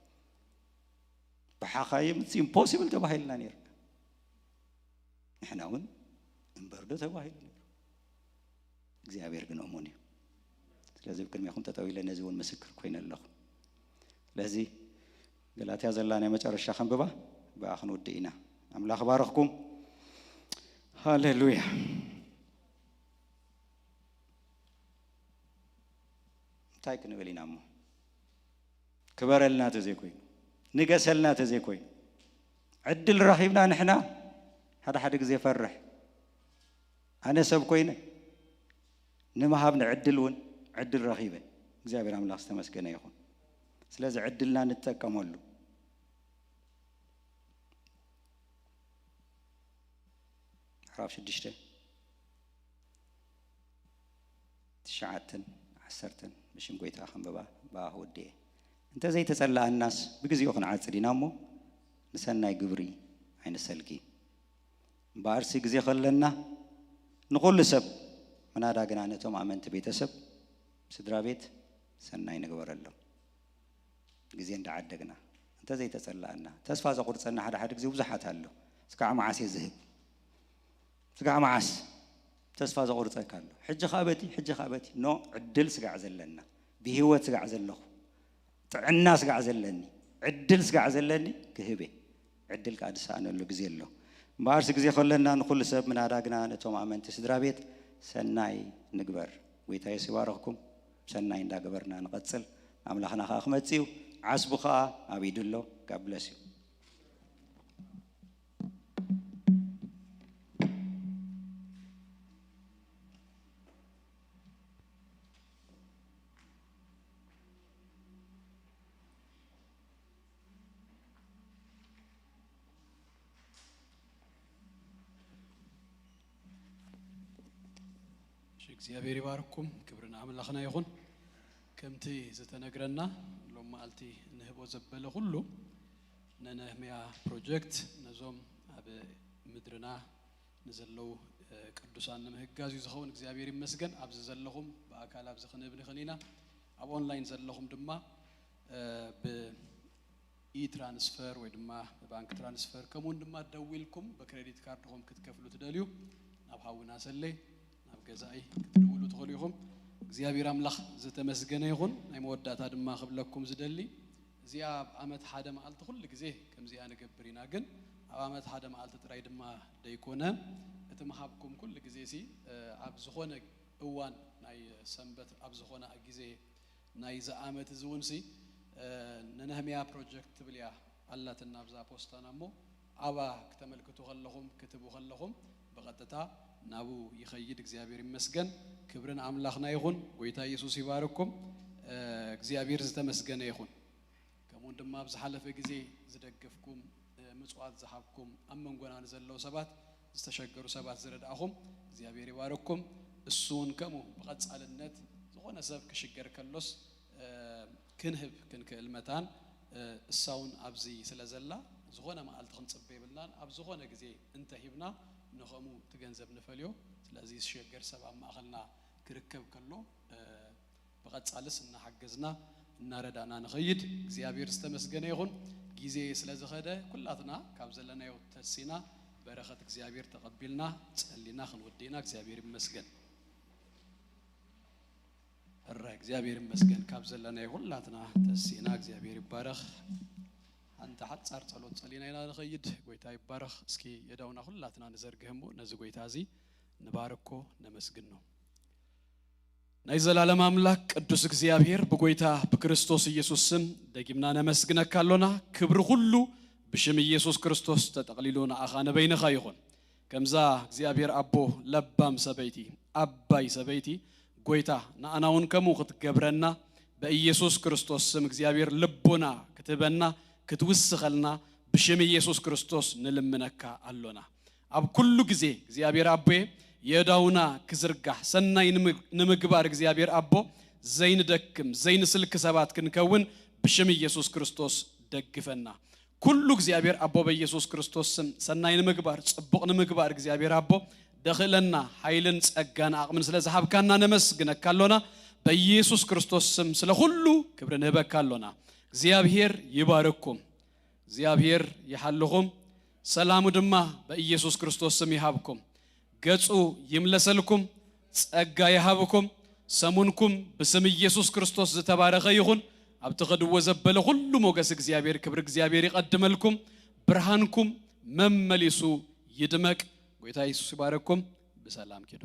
ብሓኻይም it's impossible ተባሂልና ነይርና። ንሕና እውን እምበር ዶ ተባሂሉ ነይሩ። እግዚኣብሔር ግን እሙን እዩ። ስለዚ ብቅድሜኹም ጠጠው ኢለ ነዚ እውን ምስክር ኮይነ ኣለኹ። ስለዚ ገላትያ ዘላ ናይ መጨረሻ ከንብባ፣ ብኣ ክንውድእ ኢና። ኣምላኽ ባረኽኩም። ሃሌሉያ። እንታይ ክንብል ኢና እሞ? ክበረልና ተዘይኮይኑ፣ ንገሰልና ተዘይኮይኑ፣ ዕድል ረኺብና ንሕና ሓደ ሓደ ግዜ ፈርሕ። ኣነ ሰብ ኮይነ ንምሃብ ንዕድል እውን ዕድል ረኺበ። እግዚኣብሔር ኣምላኽ ዝተመስገነ ይኹን። ስለዚ ዕድልና ንጠቀመሉ። ምዕራፍ ሽዱሽተ፣ ትሽዓተን ዓሰርተን ብሽም ጎይታ ከንብባ ብኣኽ ወድየ። እንተ ዘይተጸላኣናስ ብግዜኡ ክንዓጽድ ኢና እሞ ንሰናይ ግብሪ ኣይንሰልኪ። እምበኣርሲ ግዜ ከለና ንኹሉ ሰብ፣ ምናዳ ግና ነቶም ኣመንቲ ቤተሰብ፣ ስድራ ቤት ሰናይ ንግበረሎም። ግዜ እንዳዓደግና፣ እንተ ዘይተጸላኣና፣ ተስፋ ዘቑርጸና ሓደ ሓደ ግዜ ብዙሓት ኣሎ። ስጋዕ መዓስ እየ ዝህብ? ስጋዕ መዓስ? ተስፋ ዘቑርጸካ ኣሎ። ሕጂ ኸኣ በቲ፣ ሕጂ ኸኣ በቲ። ኖ፣ ዕድል ስጋዕ ዘለና፣ ብህይወት ስጋዕ ዘለኹ፣ ጥዕና ስጋዕ ዘለኒ፣ ዕድል ስጋዕ ዘለኒ ክህብ እየ። ዕድል ከኣ ዝሰኣነሉ ግዜ ኣሎ። እምበኣርሲ ግዜ ከለና ንኹሉ ሰብ፣ ምናዳ ግና ነቶም ኣመንቲ ስድራ ቤት ሰናይ ንግበር። ጎይታ የሱስ ይባርኽኩም። ሰናይ እንዳገበርና ንቐጽል። ኣምላኽና ከኣ ክመጽእ እዩ። ዓስቡ ከኣ ኣብ ኢዱ ኣሎ። God bless you። እሺ፣ እግዚኣብሔር ይባርኩም። ክብሪ ንኣምላኽና ይኹን። ከምቲ ዝተነግረና ሎም መዓልቲ ንህቦ ዘበለ ኩሉ ንነህምያ ፕሮጀክት ነዞም ኣብ ምድርና ንዘለዉ፣ እ፣ ቅዱሳን ንምህጋዝ እዩ ዝኸውን። እግዚኣብሔር ይመስገን። ኣብዚ ዘለኹም ብኣካል ኣብዚ ክንህብ ንኽእል ኢና። ኣብ ኦንላይን ዘለኹም ድማ፣ እ፣ ብ ኢትራንስፈር ወይ ድማ ብባንክ ትራንስፈር፣ ከምኡውን ድማ ደዊልኩም ብክሬዲት ካርድኹም ክትከፍሉ ትደልዩ፣ ናብ ሓውና ሰሌ፣ ናብ ገዛኢ ክትድውሉ ትኽእሉ ኢኹም። እግዚኣብሔር ኣምላኽ ዝተመስገነ ይኹን። ናይ መወዳእታ ድማ ክብለኩም ዝደሊ፣ እዚኣ ኣብ ዓመት ሓደ መዓልቲ ኩሉ ግዜ ከምዚኣ ንገብር ኢና፣ ግን ኣብ ዓመት ሓደ መዓልቲ ጥራይ ድማ ደይኮነ፣ እቲ ምሃብኩም ኩሉ ግዜ ሲ፣ እ፣ ኣብ ዝኾነ እዋን ናይ ሰንበት ኣብ ዝኾነ ግዜ ናይዚ ዓመት እዚ እውን ሲ፣ እ፣ ንነህምያ ፕሮጀክት ትብል እያ ኣላትና ኣብዛ ፖስታና እሞ፣ ኣብኣ ክተመልክቱ ከለኹም፣ ክትቡ ከለኹም ብቐጥታ ናብኡ ይኸይድ። እግዚኣብሔር ይመስገን። ክብሪ ንኣምላኽና ይኹን። ጎይታ ኢየሱስ ይባርኩም። እ፣ እግዚኣብሔር ዝተመስገነ ይኹን። ከምኡውን ድማ ኣብ ዝሓለፈ ግዜ ዝደገፍኩም፣ እ፣ ምጽዋት ዝሃብኩም፣ ኣብ መንጎና ንዘለዉ ሰባት፣ ዝተሸገሩ ሰባት ዝረዳእኹም እግዚኣብሔር ይባርኩም። እሱ እውን ከምኡ ብቐጻልነት ዝኾነ ሰብ ክሽገር ከሎስ ክንህብ ክንክእል መታን እሳ እውን ኣብዚ ስለ ዘላ ዝኾነ መዓልቲ ክንጽበ የብልናን። ኣብ ዝኾነ ግዜ እንተሂብና ንኸምኡ እቲ ገንዘብ ንፈልዮ። ስለዚ ዝሸገር ሰብ ኣብ ማእኸልና ክርከብ ከሎ ብቐጻልስ እናሓገዝና እናረዳእና ንኸይድ እግዚኣብሔር ዝተመስገነ ይኹን። ግዜ ስለ ዝኸደ ኩላትና ካብ ዘለናዮ ተሲና በረኸት እግዚኣብሔር ተቐቢልና ጸሊና ክንወድእና እግዚኣብሔር ይመስገን። እረ እግዚኣብሔር ይመስገን። ካብ ዘለናዮ ኩላትና ተሲና እግዚኣብሔር ይባረኽ። ሓንቲ ሓጻር ጸሎት ጸሊና ኢና ንኸይድ። ጎይታ ይባረኽ። እስኪ የዳውና ኩላትና ንዘርግህ እሞ ነዚ ጎይታ እዚ ንባርኮ ነመስግኖ። ናይ ዘላለም ኣምላክ ቅዱስ እግዚኣብሔር ብጎይታ ብክርስቶስ ኢየሱስ ስም ደጊምና ነመስግነካ ኣሎና። ክብሪ ኩሉ ብሽም ኢየሱስ ክርስቶስ ተጠቕሊሉ ንኣኻ ንበይንኻ ይኹን። ከምዛ እግዚኣብሔር ኣቦ ለባም ሰበይቲ፣ ኣባይ ሰበይቲ፣ ጎይታ ንኣና እውን ከምኡ ክትገብረና በኢየሱስ ክርስቶስ ስም እግዚኣብሔር ልቦና ክትህበና ክትውስኸልና ብሽም ኢየሱስ ክርስቶስ ንልምነካ ኣሎና። ኣብ ኩሉ ግዜ እግዚኣብሔር ኣቦየ የእዳውና ክዝርጋሕ ሰናይ ንምግ- ንምግባር እግዚኣብሔር ኣቦ ዘይንደክም ዘይንስልክ ሰባት ክንከውን ብሽም ኢየሱስ ክርስቶስ ደግፈና። ኩሉ እግዚኣብሔር ኣቦ በኢየሱስ ክርስቶስ ስም ሰናይ ንምግባር ጽቡቕ ንምግባር እግዚኣብሔር ኣቦ ደኽእለና ሓይልን ጸጋን ኣቕምን ስለ ዝሃብካና ነመስግነካ ኣሎና። በኢየሱስ ክርስቶስ ስም ስለ ኩሉ ክብሪ ንህበካ ኣሎና። እግዚኣብሔር ይባርኩም። እግዚኣብሔር ይሓልኹም። ሰላሙ ድማ በኢየሱስ ክርስቶስ ስም ይሃብኩም። ገጹ ይምለሰልኩም፣ ጸጋ ይሃብኩም። ሰሙንኩም ብስም ኢየሱስ ክርስቶስ ዝተባረኸ ይኹን። ኣብቲ ኸድዎ ዘበለ ኩሉ ሞገስ እግዚኣብሔር ክብሪ እግዚኣብሔር ይቐድመልኩም። ብርሃንኩም መመሊሱ ይድመቅ። ጎይታ ኢየሱስ ይባረኩም። ብሰላም ኪዱ።